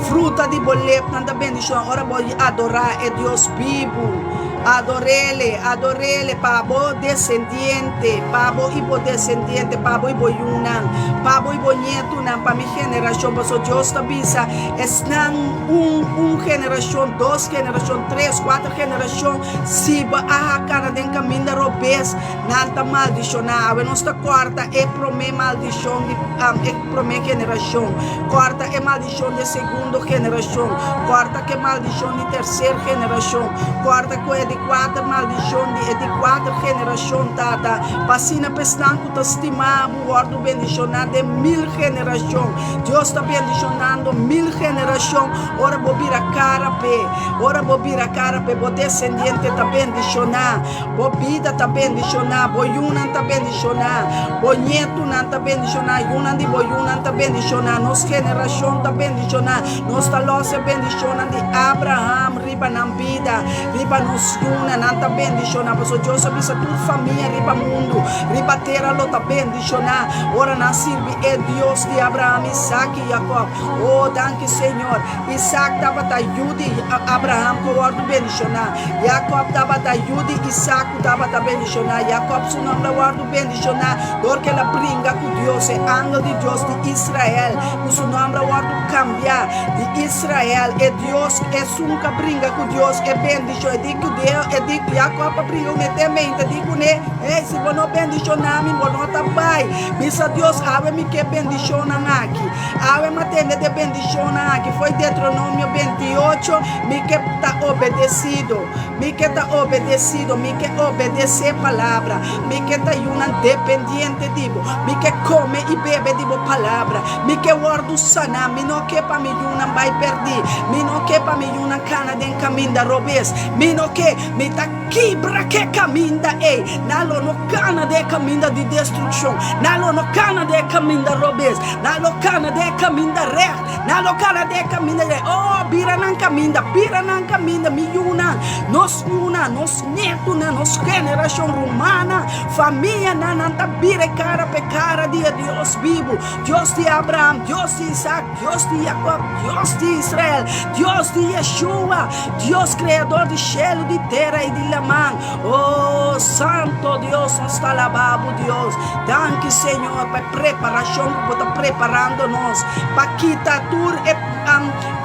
Fruta di bo lepnan ta bendishoná ora bo adorá e Dios bibu. Ador'Ele, ador'Ele pa bo desendiente, pa bo i bo desendiente, pa bo i bo yunan, pa bo i bo nietunan, pa mi generashon. Pasobra Dios ta bisa esnan un, un generashon, dos generashon, tres, kuater generashon, si bo a hakana den kaminda robes, Nan ta maldishoná. Awe nos ta kòrta e promé maldishon di e promé generashon, kòrta e maldishon di e segundo generashon, kòrta ku e maldishon di terser generashon, kòrta ku e di kuater maldishon di e di kuater generashon, Tata, pa asina pa esnan ku ta stima bo wòrdu bendishoná den mil generashon. Dios ta bendishonando mil generashon ora bo bira kara p'e. Ora bo bira kara p'e, bo desendiente ta bendishoná. Bo bida ta bendishoná, bo yunan ta bendishoná, bo ñetunan ta bendishoná, yunan di bo yunan ta bendishoná, nos generashon ta bendishoná. Nos ta lòs e bendishonnan di Abraham riba nan bida, riba nos yunan. Nan ta bendishoná pasobra Dios a bisa tur famia riba mundu, riba tera lo ta bendishoná ora nan sirbi e Dios di Abraham, Isaac i Jacob. O, danki Señor. Isaac tabata yu di Abraham ku a wòrdu bendishoná. Jakòb tabata yu di Isak ku tabata bendishoná. Jakòb su nòmber a wòrdu bendishoná dor ku el a bringa ku Dios, e angel di Dios di Israel, ku su nòmber a wòrdu kambiá di Israel. E Dios, esun ku a bringa ku Dios, e bendishon. E di ku Dios, e di ku Jakòb a bringa kuné te mente, e di kuné, Hey, si bo no bendishoná mi, bo no ta bai. Bisa Dios, awe mi ke bendishonnan aki. Awe mi a tende di e bendishonnan aki fo'i Deuteronomio 28, Mi ke ta obedesido, mi ke ta obedesido, mi ke obedesé palabra, mi ke ta yunan dependiente di bo, mi ke kome i bebe di bo palabra, mi ke wòrdu saná, mi no ke pa mi yunan bai pèrdí, mi no ke pa mi yunan kana den kaminda robes, mi no ke, mi ta kibra ke kaminda ei, nan lo no kana den e kaminda di destrukshon, nan lo no kana den e kaminda robes, nan lo kana den e kaminda règt. Nan lo kana den e kaminda di rei. Oh, bira nan kaminda, bira nan kaminda, mi yunan, nos yunan, nos nietunan, nos generashon, rumannan, famianan, nan ta bira e kara pa e kara di e Dios bibu, Dios di Abraham, Dios di Isaac, Dios di Jacob, Dios di Israel, Dios di Yeshua, Dios kreador di shelu, di tera i di laman. Oh, Santo Dios, nos ta alabá bo, Dios. Danki, Señor, pa e preparashon ku bo ta preparando nos pa kita tur e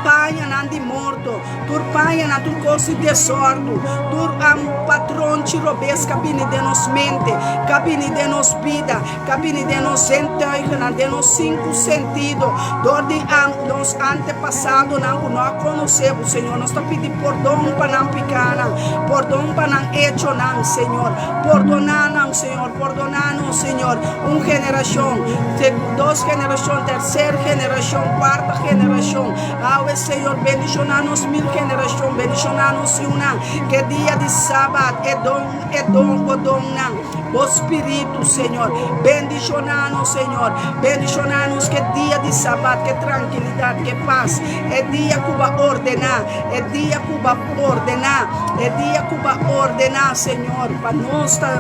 pañanan di morto, tur pañanan, tur kos di desòrdu, tur patronchi robes ku a bini den nos mente, ku a bini den nos bida, ku a bini den nos zintuigennan, den nos sinku sentido, dor di nos antepasadonan ku no a konosé bo, Señor. Nos ta pidi pordon pa nan pikánan. Pordon pa nan echonan, Señor. Pordoná nan, Señor. Pordoná nos, Señor. Un generashon, dos generashon, terser generashon, kuarta generashon. Awe, Señor, bendishoná nos mil generashon. Bendishoná nos yunan. Ke dia di Sabat e don, e don, bo donnan. Bo Spiritu, Señor. Bendishoná nos, Señor. Bendishoná nos ke dia di Sabat, ke trankilidat, ke pas. E dia ku Bo a ordená, e dia ku Bo a ordená, e dia ku Bo a ordená, Señor, pa nos ta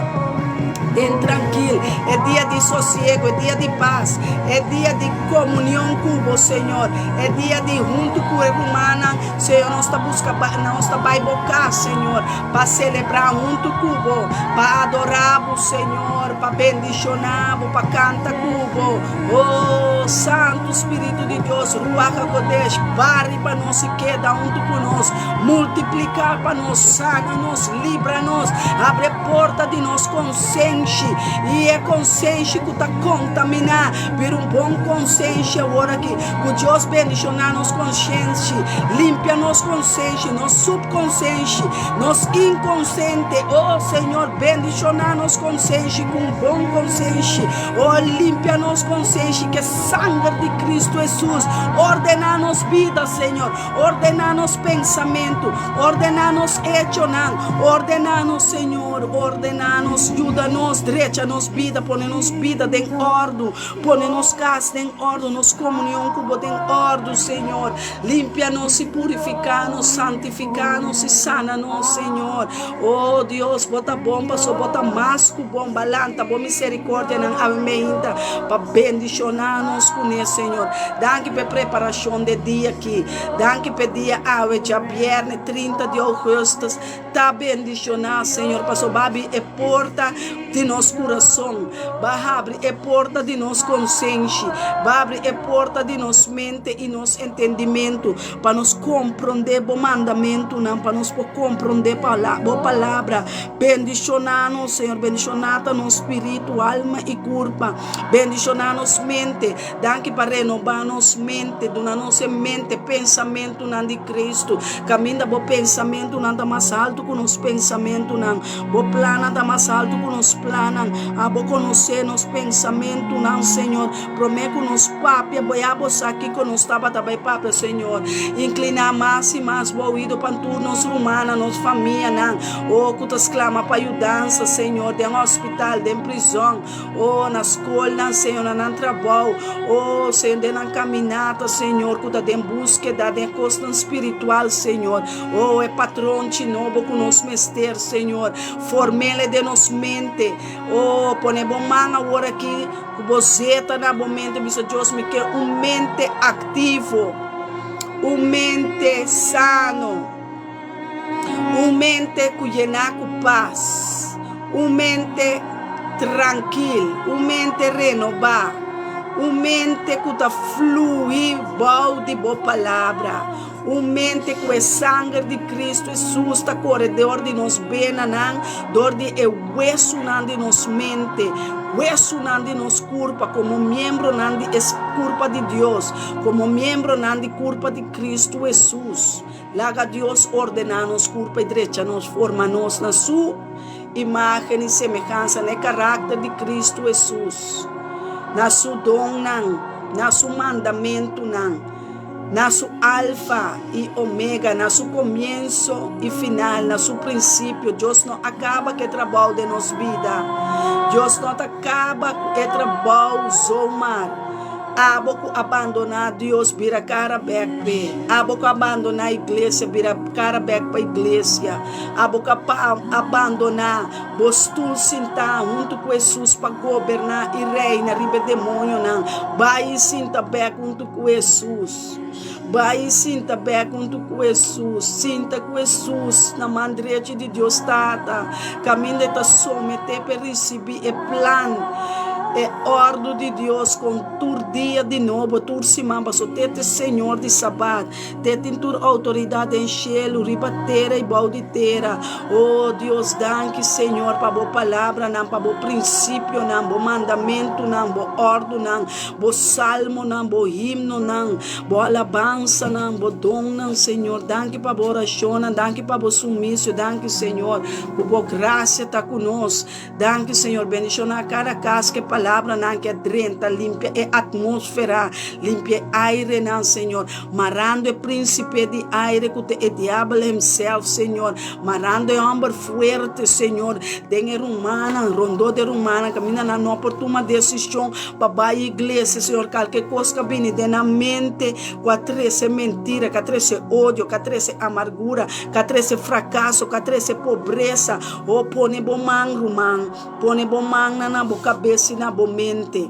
den trankil, e dia di sosiego, e dia di pas, e dia di komunion ku Bo, Señor, e dia di huntu ku e rumannan, Señor, nos ta buska, nos ta bai Bo kas, Señor, pa selebrá huntu ku Bo, pa adorá Bo, Señor, pa bendishoná Bo, pa kanta ku Bo. Oh, Santu Spiritu di Dios, Ruach HaKodesh, bari pa nos i keda huntu ku nos, multipliká pa nos, sana nos, libra nos, abri e porta di nos konsenshi, i e konsenshi ku ta kontaminá, bira un bon konsenshi awor aki. Ku Dios bendishoná nos konsenshi, limpia nos konsenshi, nos supkonsenshi, nos inkonsente. Oh, Señor, bendishoná nos konsenshi ku un bon konsenshi. Oh, limpia nos konsenshi ku e sanger di Kristu Hesus. Ordená nos bida, Señor. Ordená nos pensamentu. Ordená nos echonan. Ordená nos, Señor. Ordená nos. Yuda nos drecha nos bida. Pone nos bida den òrdu. Pone nos kas den òrdu. Nos komunion ku Bo den òrdu, Señor. Limpia nos i purifiká nos. Santifiká nos i sana nos, Señor. Oh Dios, bo ta bon paso bo ta mas ku bon. Ba lanta bo misericordianan awe meinta pa bendiciona nos cune, Señor. Danki p'e preparacion d'e dia aki. Danki p'e dia awe, djabierne 30 di augustus. Ta bendiciona, Señor, paso ba habri e porta di nos curason. Ba habri e porta di nos consenshi. Ba habri e porta di nos mente y nos entendimento. Pa nos komprondé bo mandamentunan, pa nos por komprondé bo palabra. Bendishoná nos, Señor. Bendishoná ta nos spiritu, alma i kurpa. Bendishoná nos mente. Danki pa renobá nos mente. Duna nos e mente, pensamentunan di Kristu. Kaminda bo pensamentunan ta mas altu ku nos pensamentunan. Bo plannan ta mas altu ku nos plannan. Abo konosé nos pensamentunan, Señor. Promé ku nos papia, bo ya bo sa kiko nos tabata bai papia, Señor. Inkliná mas i mas bo oido pa tur nos rumannan, nos famianan, oh, ku ta sklama pa yudansa, Señor, den hospital, den prizòn, oh, na skolnan, Señor, na nan trabou, oh, Señor, den nan kaminata, Señor, ku ta den búskeda den kosnan spiritual, Señor. Oh, e patronchi nobo ku nos mester, Señor, form'el den nos mente. Oh, pone bo man awor aki. Ku bo zeta na bo mente bisa Dios mi ke un mente aktivo, un mente sano, un mente ku yená ku pas, un mente trankil, un mente renobá, un mente ku ta flui bou di bo palabra, un mente ku e sanger di Kristu Hesus ta kore dor di nos benanan, dor di e wesunan di nos mente, wesunan di nos kurpa, komo miembronan di e kurpa di Dios, komo miembronan di kurpa di Kristu Hesus. Laga Dios ordená nos kurpa i drecha nos, forma nos na Su imágen i semehansa, na e karakter di Kristu Hesus, na Su donnan, na Su mandamentunan. Na su Alfa i Omega, na su komienso i final, na su prinsipio. Dios no a kaba ku e trabou den nos bida. Dios no ta kaba ku e trabou zomaar. Abo ku a bandoná Dios, bira kara bèk p'e. Abo ku a bandoná iglesia, bira kara bèk pa iglesia. Abo ku a bandoná bo stul sintá huntu ku Hesus pa goberná i reina riba e demonionan, bai i sinta bèk huntu ku Hesus. Bai i sinta bèk huntu ku Hesus. Sinta ku Hesus na man drechi di Dios Tata, kaminda e ta someté pa e risibí e plan. E òrdu di Dios kon tur dia di nobo, tur siman, paso te ta e Señor di Sabat. Te tin tur outoridat den shelu, riba tera i bou di tera. O Dios, danki Señor pa bo palabranan, pa bo prinsipionan, bo mandamentunan, bo òrdunan, bo salmonan, bo himnonan, bo alabansanan, bo donnan, Señor. Danki pa bo orashonnan, danki pa bo sumisio, danki Señor, ku bo grasia ta ku nos. Danki Señor, bendiciona cada cas ke palabranan ke a drenta, limpia e atmosfera, limpia e airenan Señor, marando e principe di aire cu ta e diabel himself Señor, marando e homber fuerte Señor, den e rumannan, rondo di e rumannan, caminda nan no por tuma decision pa bay iglesia Señor, calke cos ca bini den nan mente cu a trece mentira, cu a trece odio, cu a trece amargura, cu a trece fracaso, cu a trece pobresa, Oh, pone bo man, ruman, pone bo mannan na bo kabes i na bo mente.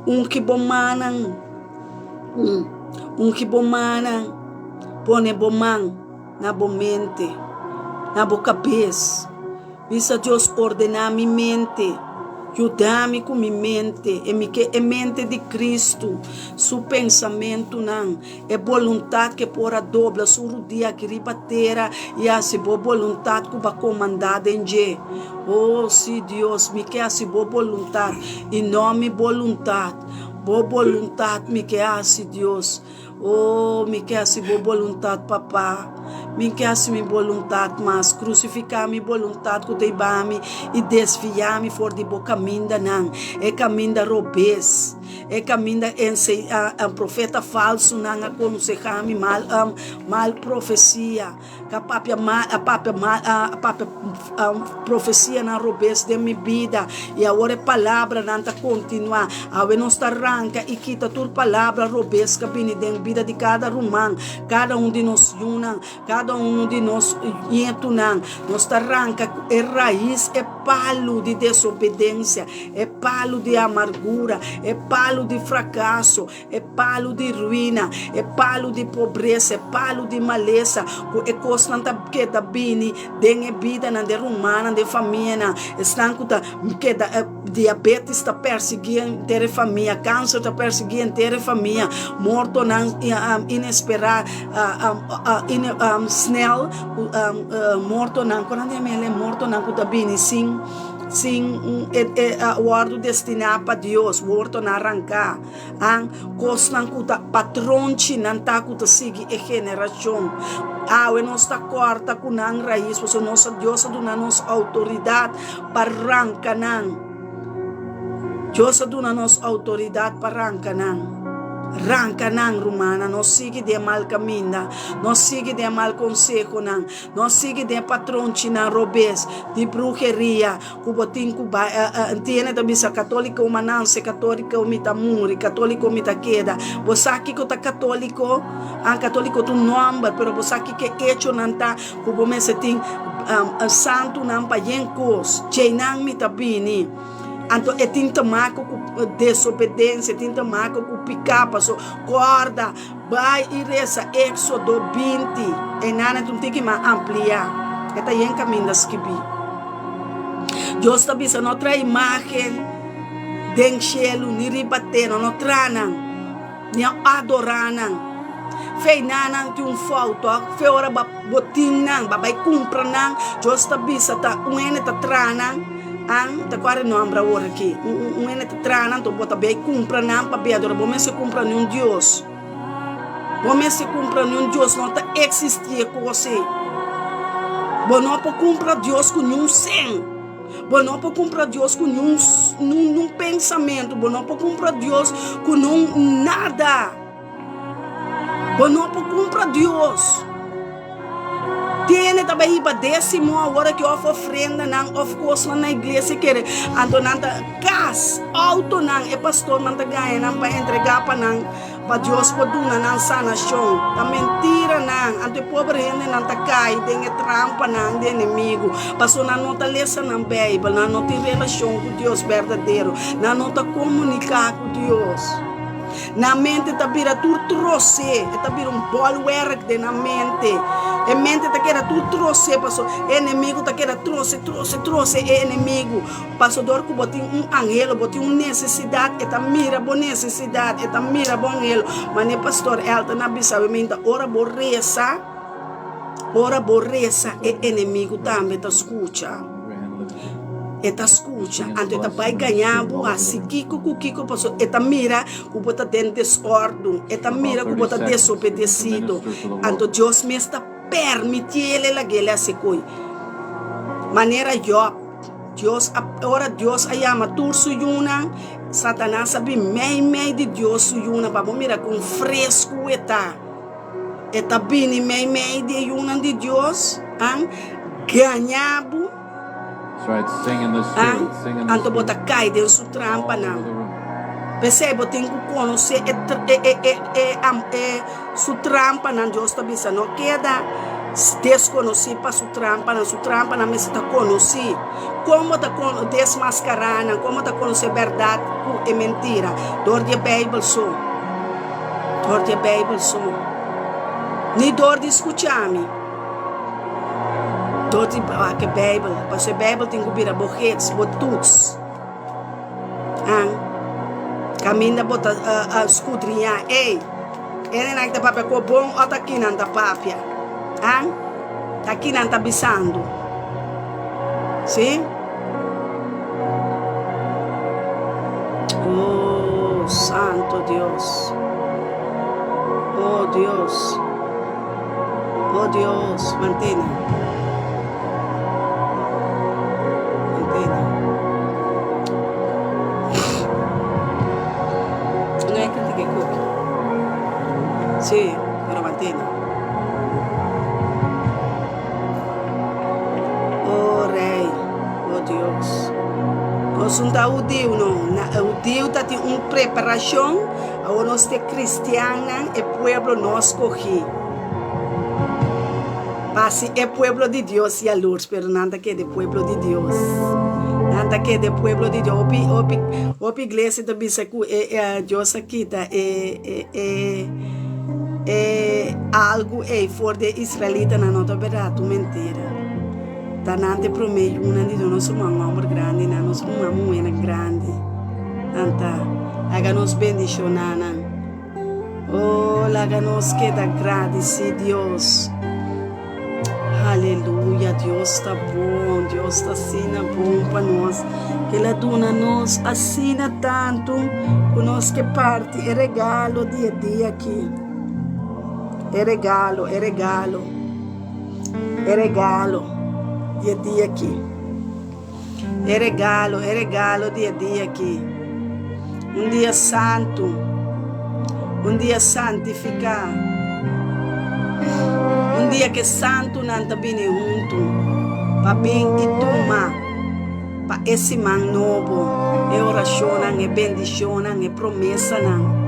Ungi bo mannan, ungi bo mannan, pone bo man na bo mente, na bo kabes. Bisa Dios, ordená mi mente, yuda mi ku mi mente. E mi ke e mente di Kristu, su pensamentunan. E boluntat ke por a dobla su rudia aki riba tera i hasi bo boluntat ku bo a komandá den dje. O, sí, Dios, mi ke hasi bo boluntat i no mi boluntat. Bo boluntat mi ke hasi, Dios. O, mi ke hasi bo boluntat, Papa. Mi ke hasi mi boluntat mas. Krusifiká mi boluntat ku ta hiba mi i desviá mi for di bo kamindanan, e kaminda robes. E kaminda en profeta falsunan a konsehá mi mal mal profesia, ka papia mal a papia mal a papia profesianan robes den mi bida, i awor e palabranan ta kontinuá. Awe nos ta ranka i kita tur palabra robes ka bini den bida di kada ruman, kada un di nos yunan. Kada unu di nos ñetunan, nos ta ranka ku e rais e palu di desobedensia, e palu di amargura, e palu di frakaso, e palu di ruina, e palu di pobresa, e palu di malesa, ku e kosnan ta keda bini den e bidanan, den rumannan, den famianan, esnan ku ta keda diabetes ta persiguí henter e famia, kanser ta persiguí henter e famia, mortonan inesperá, snel, mortonan, kon nan ta yama el? Mortonan ku ta bini sin sin wòrdu destiná pa Dios, mortonan ranká, kosnan ku ta patronchinan ta ku ta sigui e generashon. Awe nos ta kòrta ku nan rais, pasobra nos Dios a duna nos outoridat pa ranka nan. Dios a duna nos outoridat pa ranka nan. Ranka nan, rumannan. No sigui den mal kaminda. No sigui den mal konsehonan. No sigui den patronchinan robes di bruheria ku bo tin ku bai. Entiende ta bisa katoliko mi a nanse, katoliko mi ta muri, katoliko mi ta keda. Bo sa kiko ta katoliko? Ah, katoliko ta un nòmber, pero bo sa kiko e echonan ta ku bo mester tin santunan pa yen kos, djeinan mi ta bini. Anto e tin te maka ku desobedensia, e tin te maka ku piká, paso kòrda, bai i resa Éksodo 20, einan e ta un tiki mas ampliá, e ta yen kaminda skibí. Dios ta bisa no traha imágen den shelu ni riba tera, no traha nan. Ni a adorá nan. Fe na nan tin un fout tok. Fe ora ba bo tin nan, ba bai kumpra nan, Dios ta bisa ta un hende ta traha nan, an ta kua renombra awor aki, un hende ta traha nan, bo ta bai kumpra nan pabia adorá. Bo mester kumpra ni un Dios. Bo mester kumpra ni un Dios, no ta eksistí e kos ei. Bo no por kumpra Dios ku niun sen. Bo no por kumpra Dios ku niun niun pensamentu. Bo no por kumpra Dios ku niun nada. Bo no por kumpra Dios. Tene ta bai hiba desimo awor aki of ofrendanan of kosnan na iglesia kere. Anto nan ta kas, autonan e pastornan ta gaña nan pa entrega pa nan. Pa Dios por duna nan sanashon. Ta mentiranan. Anto e pober hendenan ta kai den e trampanan di enemigu, pasobra nan no ta lesa nan Beibel, nan no tin relashon ku Dios berdadero, nan no ta komuniká ku Dios. Nan mente ta bira tur trosé, e ta bira un bòlwèrk den nan mente. E mente ta keda tur trose paso e enemigu ta keda trose, trose, trose e enemigu. Paso dor ku bo tin un anhelo, bo tin un nesesidat, e ta mira bo nesesidat, e ta mira bo anhelo. Mane Pastor Elton a bisa mi minta, ora bo resa, ora bo resa e enemigu tambe ta skucha. E ta skucha, anto e ta bai gaña bo hasi kiko ku kiko paso e ta mira ku bo ta den desòrdu, e ta mira ku bo ta desobedesido. Anto Dios mes ta permitiel e lag'el hasi koi. Manera Jòb, Dios a, ora Dios a yama tur su yunan, Satanas a bin mei mei di Dios su yunan pa bo mira kon fresku e ta. E ta bini meimei di e yunan di Dios, an gaña bo, an anto bo ta kai den su trampanan. P'esei bo tin ku konosé e e su trampanan. Dios ta bisa, no keda deskonosí pa su trampanan, su trampanan mester ta konosí. Kon bo ta desmaskará nan? Kon bo ta konosé bèrdat ku e mentira? Dor di e Beibel so. Dor di e Beibel so. Ni dor di skucha mi. Dor di wak e Beibel. Pasobra e Beibel tin ku bira bo gids, bo toets. An. Kaminda bo ta skudriñá. Ey, hendenan ki ta papia ku bo bon o ta kinan ta papia? An. Ta kinan ta bisando? Si? Oh, Santo Dios. Oh, Dios. Oh, Dios, mantene. Mantene. No hay que te cookie. Sí, pero mantene. Oh Rei, oh Dios. Nos un ta hudiu no, na hudiu ta tin un preparacion, awor nos te cristiannan, e pueblo no scogi. Pa si e pueblo di Dios yalurs, pero nan ta keda e pueblo di Dios. Nan ta keda e pueblo di Dios. Hopi, hopi, hopi iglesia ta bisa cu e, e Dios a kita e, e, e. E algu ei for di e israelitanan no ta bèrdat, un mentira. Ta nan ta e promé yunan di Dios, nos ruman hòmber grandinan, nos ruman muhénan grandi. Nan ta. Laga nos bendishoná nan. O, laga nos keda gradisí Dios. Aleluya, Dios ta bon, Dios ta asina bon pa nos. El a duna nos asina tantu ku nos ke parti e regalo di e dia aki. E regalo, e regalo, e regalo di e dia aki. E regalo, e regalo di e dia aki. Un dia santu, un dia santifiká, un dia ku e santunan ta bini huntu pa bin i tuma pa e siman nobo e orashonnan, e bendishonnan, e promesanan.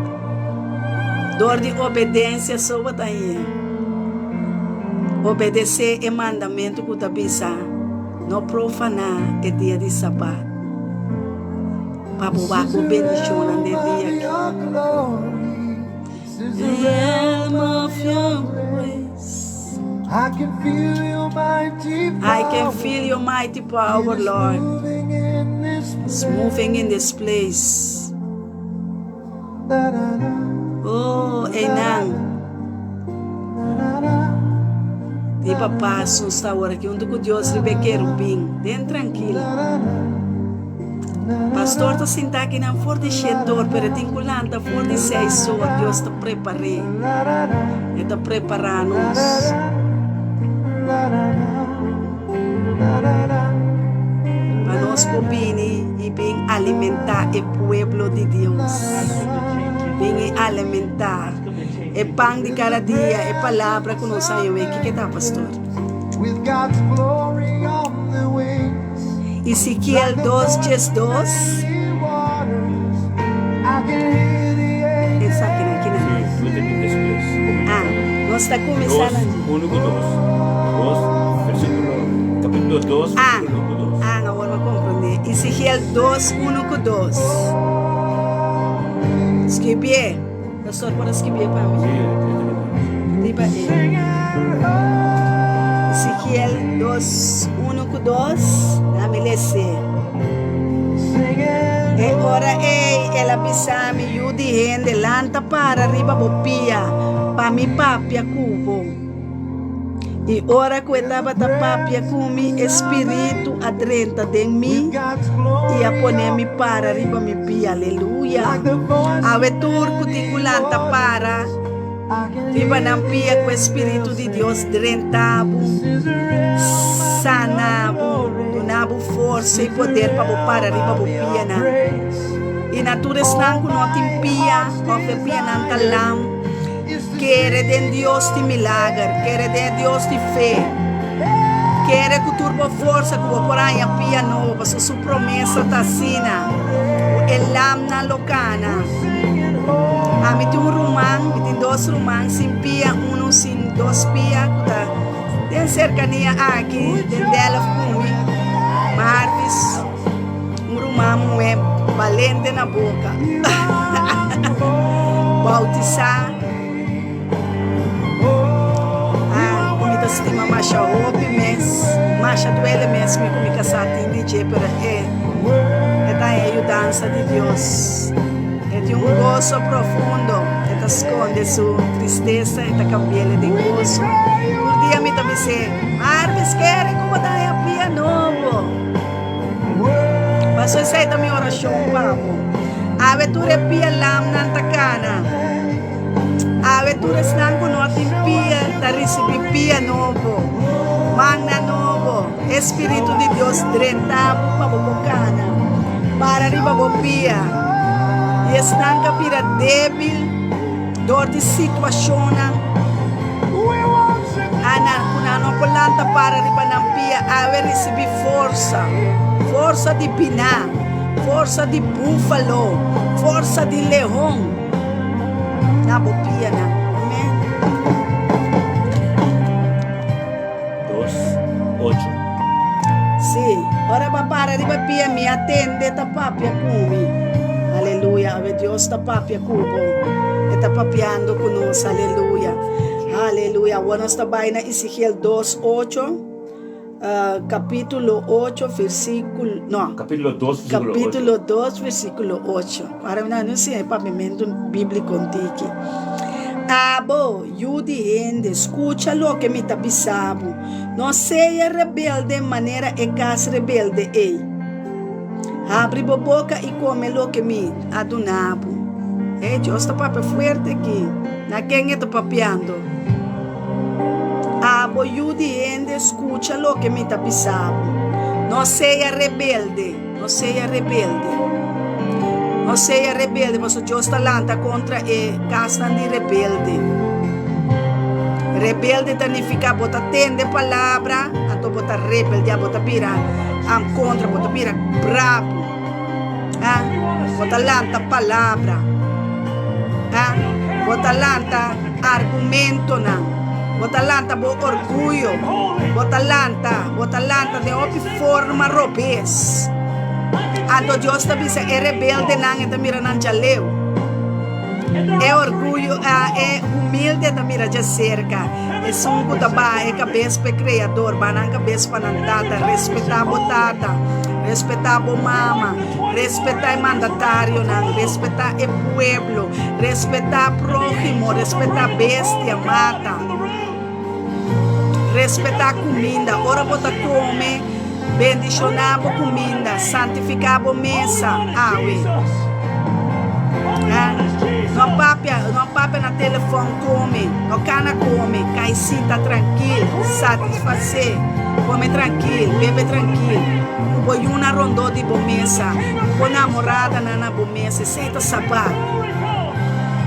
Dor di obedensia so bo ta hañ'é. Obedesé e mandamentu ku ta bisa. No profaná e dia di Sabat, pa bo wak bo bendishonnan den dia aki. I can feel your mighty power, Lord. It's moving in this place. Oh, einan. Riba pas nos ta awor aki huntu ku Dios riba e kerubin, den trankil. Pastor ta sinta akinan for di shete or, pero e tin ku lanta for di seis or. Dios ta prepar'é. E ta prepará nos. Pa nos por bini i bin alimentá e pueblo di Dios. Bin i alimentá e pan di kada dia, e palabra ku nos haña awor. Kiko ta, pastor? Ezekiel dos diesdos. Esakinan kinan. Ah, nos ta kuminsá nan. Ah, ah, awor mi a komprondé. Ezekiel dos, unu ku dos. Skibié. Pastor por a skibié pa mi. Riba e. Ezekiel 2, 1 ku 2, Dami les'é. E ora ei el a bisa mi, Yu di hende, lanta para riba bo pia, pa mi papia ku bo. I ora ku e tabata papia ku mi, e spiritu a drenta den mi i a pone mi para riba mi pia. Aleluya! Awe tur ku tin ku lanta para riba nan pia ku e spiritu di Dios drenta bo, sana bo, duna bo forsa i poder pa bo para riba bo pianan. I na tur esnan ku no tin pia òf e pianan ta lam, Kere den Dios di milager, kere den e Dios di fe. Kere ku tur bo forsa ku bo por haña pia nobo, pasobra su promesa ta asina, ku e lamnan lo kana. Ami tin un ruman, mi tin dos ruman sin pia, unu sin dos pia, ku ta den serkania aki, den Delft ku mi, Marvis, un ruman muhé balente na boka. Bautisá. Ah, mi ta stima masha hopi mes. Masha duele mes mi ku mi kasá tin di dje, pero e, e ta e yudansa di Dios. E tin un goso profundo. E ta skonde su tristesa, e ta kambi'el den goso. Tur dia mi ta bis'é, Marvis, kere ku bo ta haña pia nobo. Paso esei ta mi orashon pa bo. Awe tur e pia lamnan ta kana. Awe tur esnan ku no tin pia ta risibí pia nobo, mannan nobo. E Spiritu di Dios drenta bo pa bo por kana. Para riba bo pia. I esnan ku a bira débil dor di situashonnan, Ana ku nan no por lanta para riba nan pia awe risibí forsa, forsa di biná, forsa di búfalo, forsa di leon na bo pianan. Amèn. 2, 8. Sí, ora bo a para riba pia, mi a tende ta papia ku mi. Aleluya, awe Dios ta papia ku bo. E ta papiando ku nos. Aleluya. Aleluya. Awor nos ta bai na Ezekiel 2, 8. Uh, capítulo 8, versículo. No. Capítulo 2, versículo 8. Capítulo 2, versículo 8. Ahora mi no sé papiamento bíblico tiki. Abo, yu di hende, skucha loke mi ta bisa bo. No sea rebelde manera e kas rebelde ei. Habri bo boka i kome loke mi a duna bo. Hey, Dios ta papia fuerte aki. Na ken e ta papiando? Abo, yu di hende, skucha loke mi ta bisa bo. No sea rebelde, no sea rebelde. No sea rebelde, pasobra Dios ta lanta kontra e kasnan di rebelde. Rebelde ta nifiká bo ta tende palabra, anto bo ta rebeldiá, bo ta bira kontra, bo ta bira brabu. Ah, bo ta lanta palabra. Ah, bo ta lanta argumentonan. Bo ta lanta bo orguyo. Bo ta lanta, bo ta lanta den hopi forma robes. Anto Dios ta bisa e rebeldenan, e ta mira nan djaleu. E orguyo, ah, e humilde ta mira djaserka. Esun ku ta baha e kabes pa e Kreador, baha nan kabes pa nan tata. Respetá bo tata, respetá bo mama, respetá e mandatarionan, respetá e pueblo, respetá próhimo, respetá bestia, mata. Respetá kuminda. Ora bo ta kome, bendishoná bo kuminda, santifiká bo mesa. Awe. No papia, no papia na telefòn kome, no kana kome, kai sinta trankil, satisfasé, kome trankil, bebe trankil, ku bo yuna rondó di bo mesa, ku bo namoradanan na bo mesa, esei ta sabat.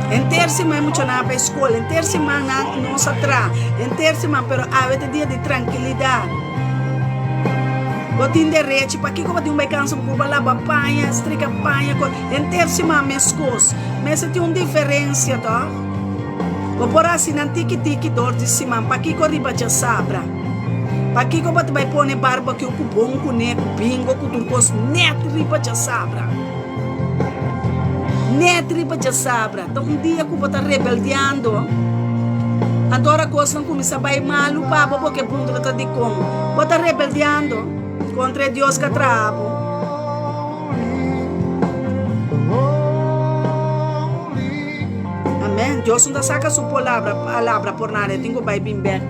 Henter siman e muchanan a bai skol, henter siman nan nos a traha, henter siman, pero awe ta dia di trankilidat. Bo tin derechi, pakiko bo tin un bai kansa bo por laba paña, strika paña, henter siman meskos. Mester tin un diferensia tòg? Bo por hasi nan tiki tiki dor di siman, pakiko riba djasabra? Pakiko bo ta bai pone barbecue ku bon kuné, ku bingo, ku tur kos nèt riba djasabra? Nèt riba djasabra ta un dia ku bo ta rebeldiando. Anto ora kosnan kuminsá bai malu pa bo, bo ke puntra ta dikon bo ta rebeldiando kontra e Dios ku a traha bo. Amèn. Dios no ta saka su palabra palabra por nada, e tin ku bai bin bèk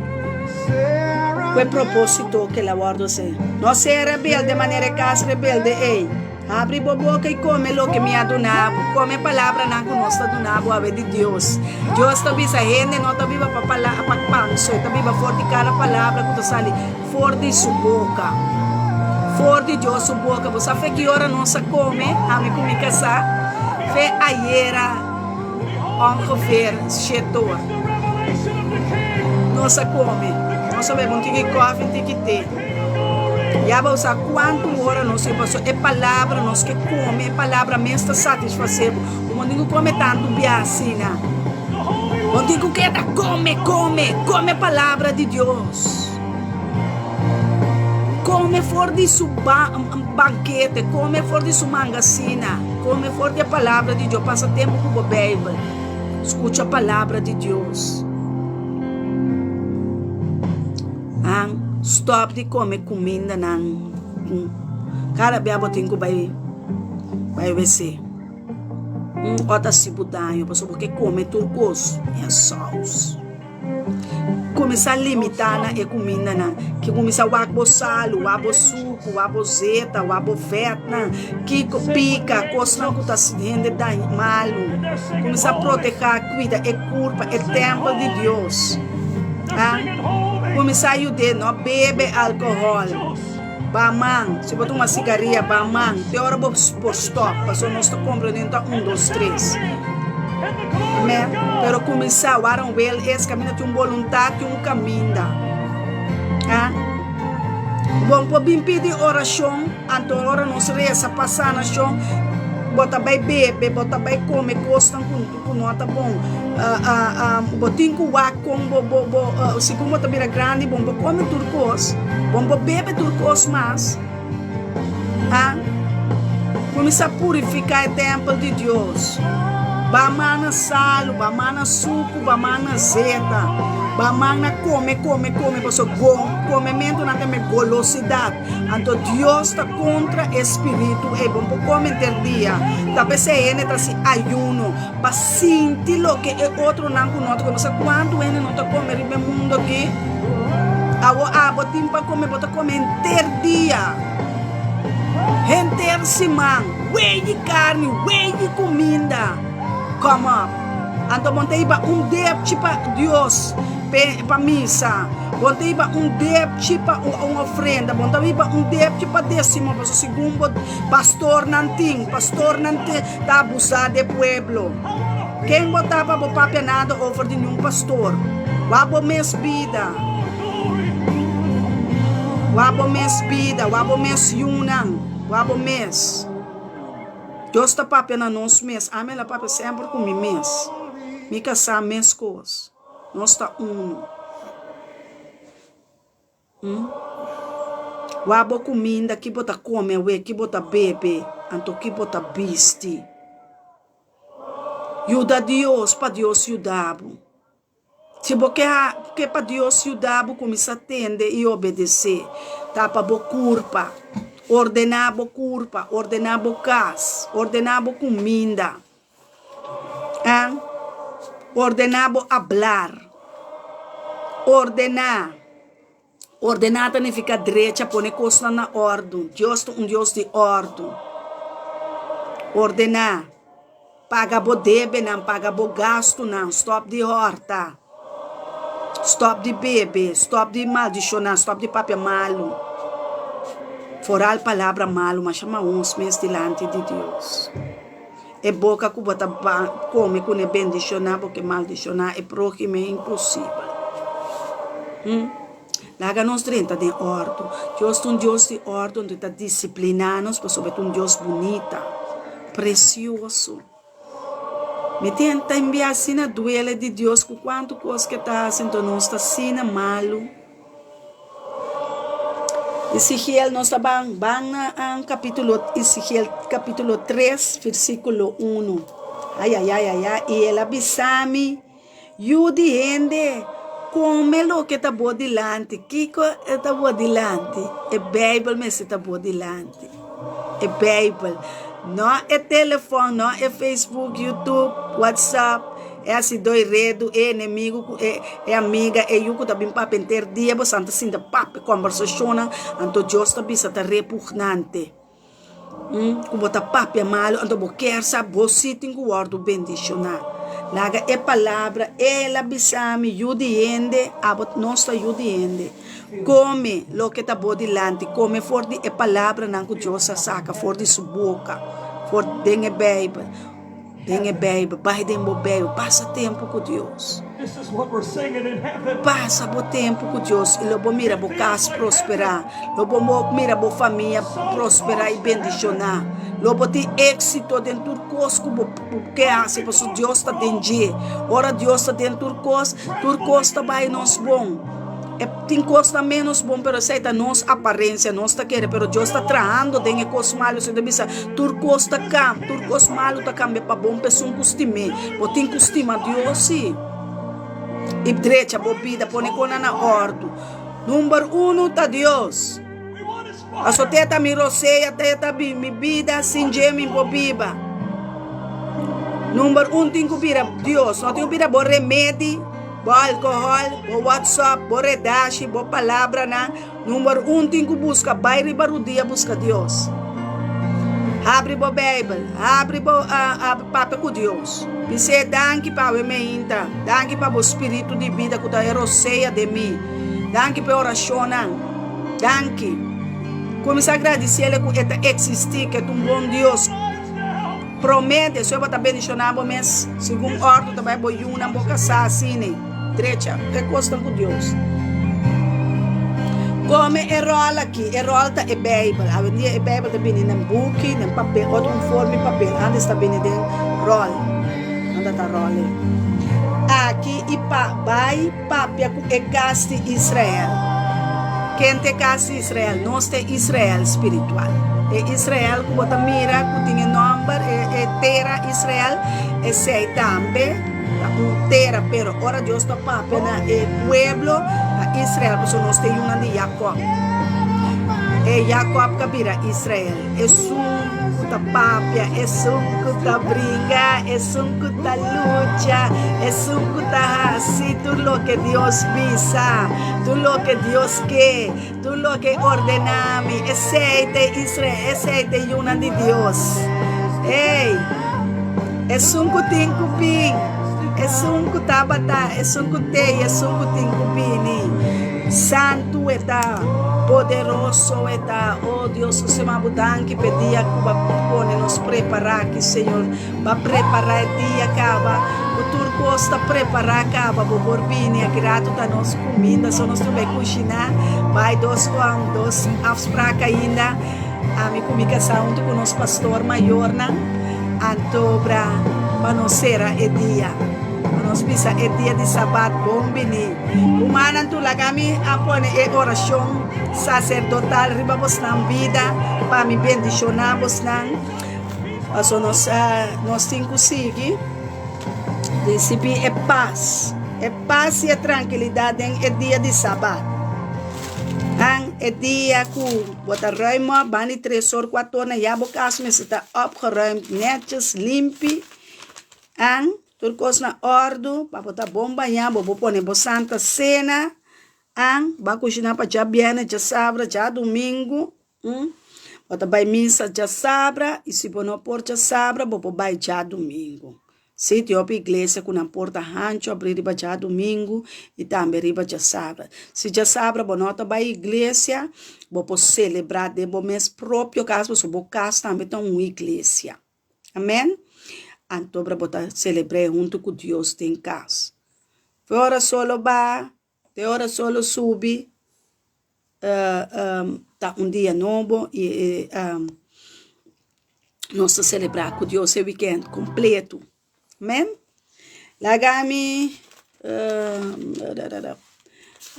ku e propósito ku el a wòrdu hasi. No sea rebelde manera e kas rebelde ei. Habri bo boka i kome loke mi a duna bo. Kome e palabranan ku nos ta duna bo awe di Dios. Dios ta bisa, Hende no ta biba pa pa pan so, e ta biba for di kada palabra ku ta sali for di su boka. For di Dios su boka. Bo sa fe ki ora nos a kome, ami ku mi kasá? Fe ayera ongeveer shetor. Nos a kome. Nos a bebe un tiki kòfi, un tiki te. Ya bo sa kuantu ora nos tin pasobra e palabra nos ke kome, e palabra mes ta satisfasé bo. Bo no tin ku kome tantu bia asina. Bo tin ku keda kome, kome, kome palabra di Dios. Kome for di su bankete, kome for di su mangasina, kome for di e palabra di Dios. Pasa tempu ku bo Beibel, skucha palabra di Dios. Nan stop di come cumindanan cu cada bia bo tin cu bay bay wc. Un ot a si bo daño pasobra bo ke come tur cos den saus. Cuminsa limita na e cumindanan ki cuminsa wak bo salu, wak bo sucu, wak bo zeta, wak bo vetnan, kico pica, cosnan cu ta haci hende daño malu. Cuminsa proteha, cuida e curpa, e tempel di Dios. A kuminsá yud'é no bebe alkohòl. Ba man, si bo tuma sigaria, ba man te ora bo por stòp, pasobra nos ta komprendé ta un, dos, tres. Amèn. Pero kuminsá, wara un wel es kaminda tin un boluntat, tin un kaminda. A Bo por bin pidi orashon, anto ora nos resa pa sanashon, bo ta bai bebe, bo ta bai kome kosnan ku. Ku no ta bon. Bo tin ku wak kon bo bo bo segun bo ta bira grandi bon bo kome tur kos, bon bo bebe tur kos mas. Ha? Kuminsá purifiká e tèmpel di Dios. Ba man na salu, ba man na suku, ba man na zeta, ba man na kome kome kome pasobra go komementunan ta me golosidat. Anto Dios ta kontra e spiritu ei. Bo no por kome henter dia. Ta p'esei hende ta hasi ayuno, pa sinti loke e otronan ku no ta kome. Bo sa kuantu hende no ta kome riba e mundu aki? Awor abo tin pa kome, bo ta kome henter dia, henter siman, wei di karni, wei di kuminda. Come up. Anto bo no ta hiba un depchi pa Dios. Pe pa misa. Bo ta hiba un depchi pa un ofrenda. Bo ta hiba un depchi pa desimo. Pasobra segun bo pastornan tin, pastornan te ta abusa de pueblo. Ken bo ta pa bo papia nada over di niun pastor? Wak bo mes bida. Wak bo mes bida. Wak bo mes yunan. Wak bo mes. Dios ta papia na nos mes. Ami a papia semper ku mi mes. Mi kasá meskos. Nos ta unu. Hm. Wak bo kuminda ki bo ta kome awe, ki bo ta bebe, anto ki bo ta bisti. Yuda Dios pa Dios yuda bo. Si bo ke ke pa Dios yuda bo, kuminsá tende i obedesé. Tapa bo kurpa, ordená bo kurpa, ordená bo kas, ordená bo kuminda. A ordená bo ablar. Ordená. Ordená ta nifiká drecha, pone kosnan na òrdu. Dios ta un Dios di òrdu. Ordená. Paga bo debenan, paga bo gastunan, stòp di hòrta, stòp di bebe, stòp di maldishoná, stòp di papia malu. Foral palabra malu masha mahos mes dilanti di Dios. E boka ku bo ta kome kuné bendishoná bo ke maldishoná e próhimo e imposibel. Hm. Laga nos drenta den òrdu. Dios ta un Dios di òrdu, anto e ta disipliná nos pasobra e ta un Dios bunita, presioso. Mi tin ta enviá asina duele di Dios ku kuantu kos ke ta hasi, anto nos ta asina malu. Ezekiel nos ta ban ban na capítulo Ezekiel capítulo 3 versículo 1. Ay ay ay ay ay y el a bisa mi, Yu di hende, Kome loke ta bo dilanti. Kiko e ta bo dilanti? E Beibel mester ta bo dilanti. E Beibel. No e telefòn, no e Facebook, YouTube, WhatsApp. E hasi doi redu, e enemigu ku e e amiga, e yu ku ta bin papia henter dia, bosan ta sinta papia kòmbersashonnan, anto Dios ta bisa ta repugnante. Ku bo ta papia malu, anto bo kier sa bo si tin ku wòrdu bendishoná. Laga e palabra, El a bisa mi, Yu di hende, abo nos ta yu di hende. Kome loke ta bo dilanti, kome for di e palabranan ku Dios a saka for di su boka, for den e Beibel. Den e Beibel, bai den bo Beibel, pasa tempu ku Dios. Pasa bo tempu ku Dios i lo bo mira bo kas prosperá, lo bo mira bo famia prosperá i bendishoná. Lo bo tin éksito den tur kos ku bo ke hasi pasobra Dios ta den dje. Ora Dios ta den tur kos, tur kos ta bai nos bon. E tin kosnan ménos bon, pero esei ta nos aparensia, nos ta kere, pero Dios ta trahando den e kos malu. Esei ta bisa, tur kos ta kam, tur kos malu ta kambia pa bon pa esun ku stim'é. Bo tin ku stima Dios sí, i drecha bo bida, pone konan na òrdu. Number uno ta Dios. Paso te ta mi rosea, te ta mi bida, sin dje mi por biba. Number un tin ku bira Dios, no tin ku bira bo remedi, bo alkohòl, bo whatsapp, bo redashi, bo palabranan. Number un tin ku buska, bai riba rudia buska Dios. Habri bo Beibel, habri bo papia ku Dios. Bis'é danki pa awe meinta, danki pa bo spiritu di bida ku ta e rosea den mi, danki pa e orashonnan. Danki. Kuminsá gradisiel ku e ta eksistí, ku e ta un bon Dios. Promé, despues bo ta bendishoná bo mes segun òrdu ta bai bo yunan, bo kasá, asina. Drecha e kosnan ku Dios. Kome e ròl aki. E ròl ta e Beibel. Awendia e Beibel ta bini den buki, den papel, otro un forma di papel. Ántes ta bini den ròl. Anda ta ròl ei? Aki i pa bai. Papia ku e kas di Israel. Ken ta e kas di Israel? Nos ta e Israel spiritual. E Israel ku bo ta mira ku tin e nòmber, e tera Israel, esei tambe ta un tera. Pero ora Dios ta papia na e pueblo, ta Israel, pasobra nos ta e yunan di Jakòb. E Jakòb ka bira Israel. Esun ku ta papia, esun ku ta bringa, esun ku ta lucha, esun ku ta hasi tur loke Dios bisa, tur loke Dios ke, tur loke e ordená mi, esei ta e Israel, esei ta e yunan di Dios. Ey! Esun ku tin ku bin, esun ku tabata, esun ku t'ei, esun ku tin ku bini. Santu e ta, poderoso e ta. Oh Dios, nos ta bo danki p'e dia ku bo a pone nos prepará aki, Señor. Bo a prepará e dia kaba, ku tur kos ta prepará kaba. Bo por bini aki ratu ta nos kuminda, so nos tur bai kushiná. Bai dos dos afsprak ainda. Ami ku mi kasá huntu ku nos pastor mayornan, anto bra pa nos sera e dia. Pa nos bisa e dia di Sabat bon bini. Rumannan tur laga mi a pone e orashon saserdotal riba bosnan bida pa mi bendishoná bosnan. Paso nos nos tin ku sigui risibí e pas, e pas i e trankilidat den e dia di Sabat. An e dia ku bo ta ruim op banda di tres or kuater or na ya bo kas mester ta opgeruimd netjes limpi. An Tur kos na òrdu, pa bo ta bon bañá, bo por pone bo santa sena, an, bo a kushiná pa djabièrnè, djasabra, djadumingu, hm, bo ta bai misa djasabra, i si bo no por djasabra, bo por bai djadumingu. Sí, tin hopi iglesia ku nan porta hanchu abrí riba djadumingu i tambe riba djasabra. Si djasabra bo no ta bai iglesia, bo por selebrá den bo mes propio kas, pasobra bo kas tambe ta un iglesia. Amen. Anto bo ta celebr'é hunto cu Dios den cas. Fe ora solo ba, te ora solo subi, ta un dia nobo y nos ta celebra cu Dios e weekend completo. Amen. Laga mi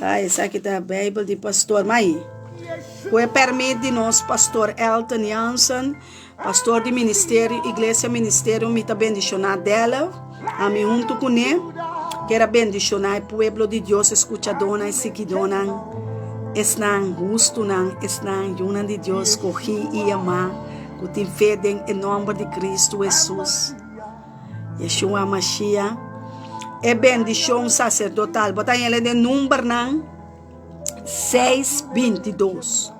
Ai, esaki ta Bijbel di pastor. Mai, ku e permit di nos pastor Elton Jansen, pastor di ministerio, Iglesia Ministerio, mi ta bendishoná Delft, ami huntu kuné. Kier a bendishoná e pueblo di Dios, e skuchadónan, e siguidónan, esnan hustunan, esnan yunan di Dios skogí i yamá, ku tin fe den e nòmber di Kristu Hesus, Yeshua Mashiach. E bendishon saserdotal, bo ta haña den Numbernan 6, 22.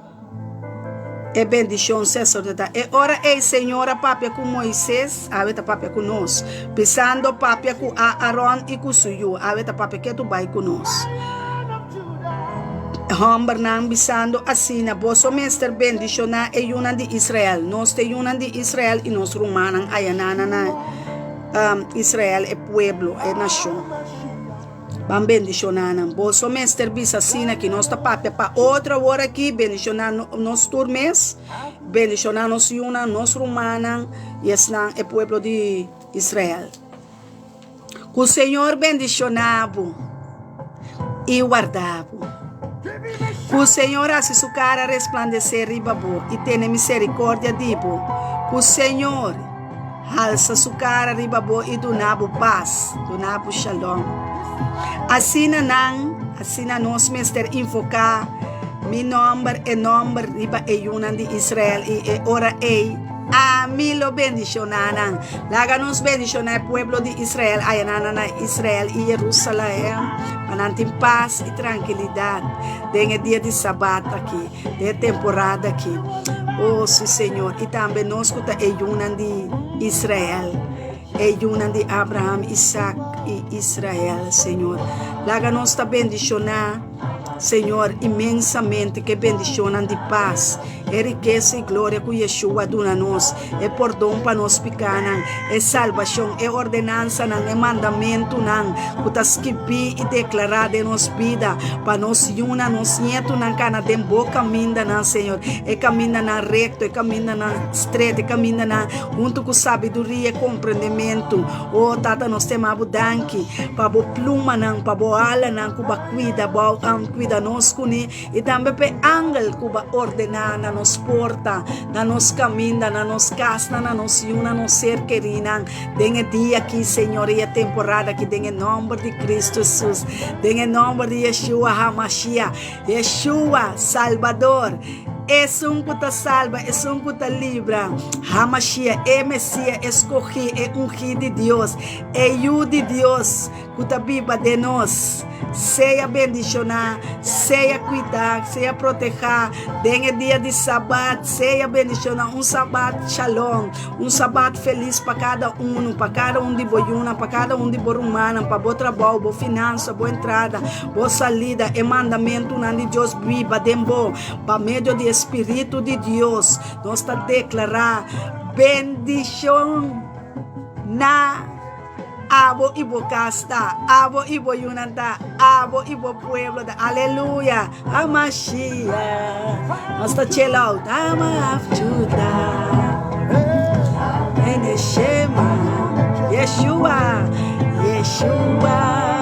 E bendishon saserdotal. E ora ei Señor a papia ku Moises, awe ta papia ku nos, bisando, Papia ku Aaron i ku su yu, awe ta papia ketu bai ku nos. Hòmbernan, bisando asina, Boso mester bendishoná e yunan di Israel. Nos ta e yunan di Israel i nos rumannan ayaná na Israel, e pueblo, e nashon. Ban bendishoná nan. Boso mester bisa asina ki nos ta papia pa otro awor aki, bendishoná nos tur mes, bendishoná nos yunan, nos rumannan i esnan, e pueblo di Israel. Ku Señor bendishoná bo i warda bo. Ku Señor hasi su kara resplandesé riba bo i tene miserikordia di bo. Ku Señor halsa su kara riba bo i duna bo pas, duna bo shalom. Asina nan, asina nos mester invoká mi nòmber, e nòmber riba e yunan di Israel, i e ora ei ami lo bendishoná nan. Laga nos bendishoná e pueblo di Israel ayanan na Israel i Jerusalèm, pa nan tin pas i trankilidat den e dia di Sabat aki, den e temporada aki. O si, Señor, i tambe nos ku ta e yunan di Israel, e yunan di Abraham, Isak i Israel, Señor. Laga nos ta bendishoná. Señor, inmensamente ke bendishonnan di pas, e rikesa i gloria ku Yeshua duna nos, e pordon pa nos pikanan, e salbashon, e ordenansanan, e mandamentunan ku ta skibí i deklará den nos bida, pa nos yunan, nos nietunan kana den bo kamindanan, Señor, e kamindanan rekto, e kamindanan stret, e kamindanan huntu ku sabiduria i komprendementu. O Tata, nos ta yama bo danki pa bo plumanan, pa bo alanan ku bo a kuida bo a kuida nos kuné i tambe pa e angel ku bo a ordená na nos porta, na nos kaminda, na nos kasnan, na nos yunan, nos ser kerinan den e dia aki, Señor, i e temporada aki den e nòmber di Kristu Hesus, den e nòmber di Yeshua HaMashiach, Yeshua, Salbador, esun ku ta salba, esun ku ta libra, HaMashiach, e Mesias eskogí, e Ungí di Dios, e Yu di Dios. Ku ta biba den nos. Sea bendishoná, sea kuidá, sea protehá den e dia di Sabat. Sea bendishoná, un Sabat shalom, un Sabat felis pa kada unu, pa kada un di bo yunan, pa kada un di bo rumannan, pa bo trabou, bo finansa, bo entrada, bo salida. E mandamentunan di Dios biba den bo. Pa medio di e Spiritu di Dios nos ta deklará bendishon na. Abo i bo kas ta, abo i bo yunan ta, abo i bo pueblo ta. Aleluya! Hamashiach. Nos ta chill out. Hamaf Judah. Ene Shema. Yeshua. Yeshua.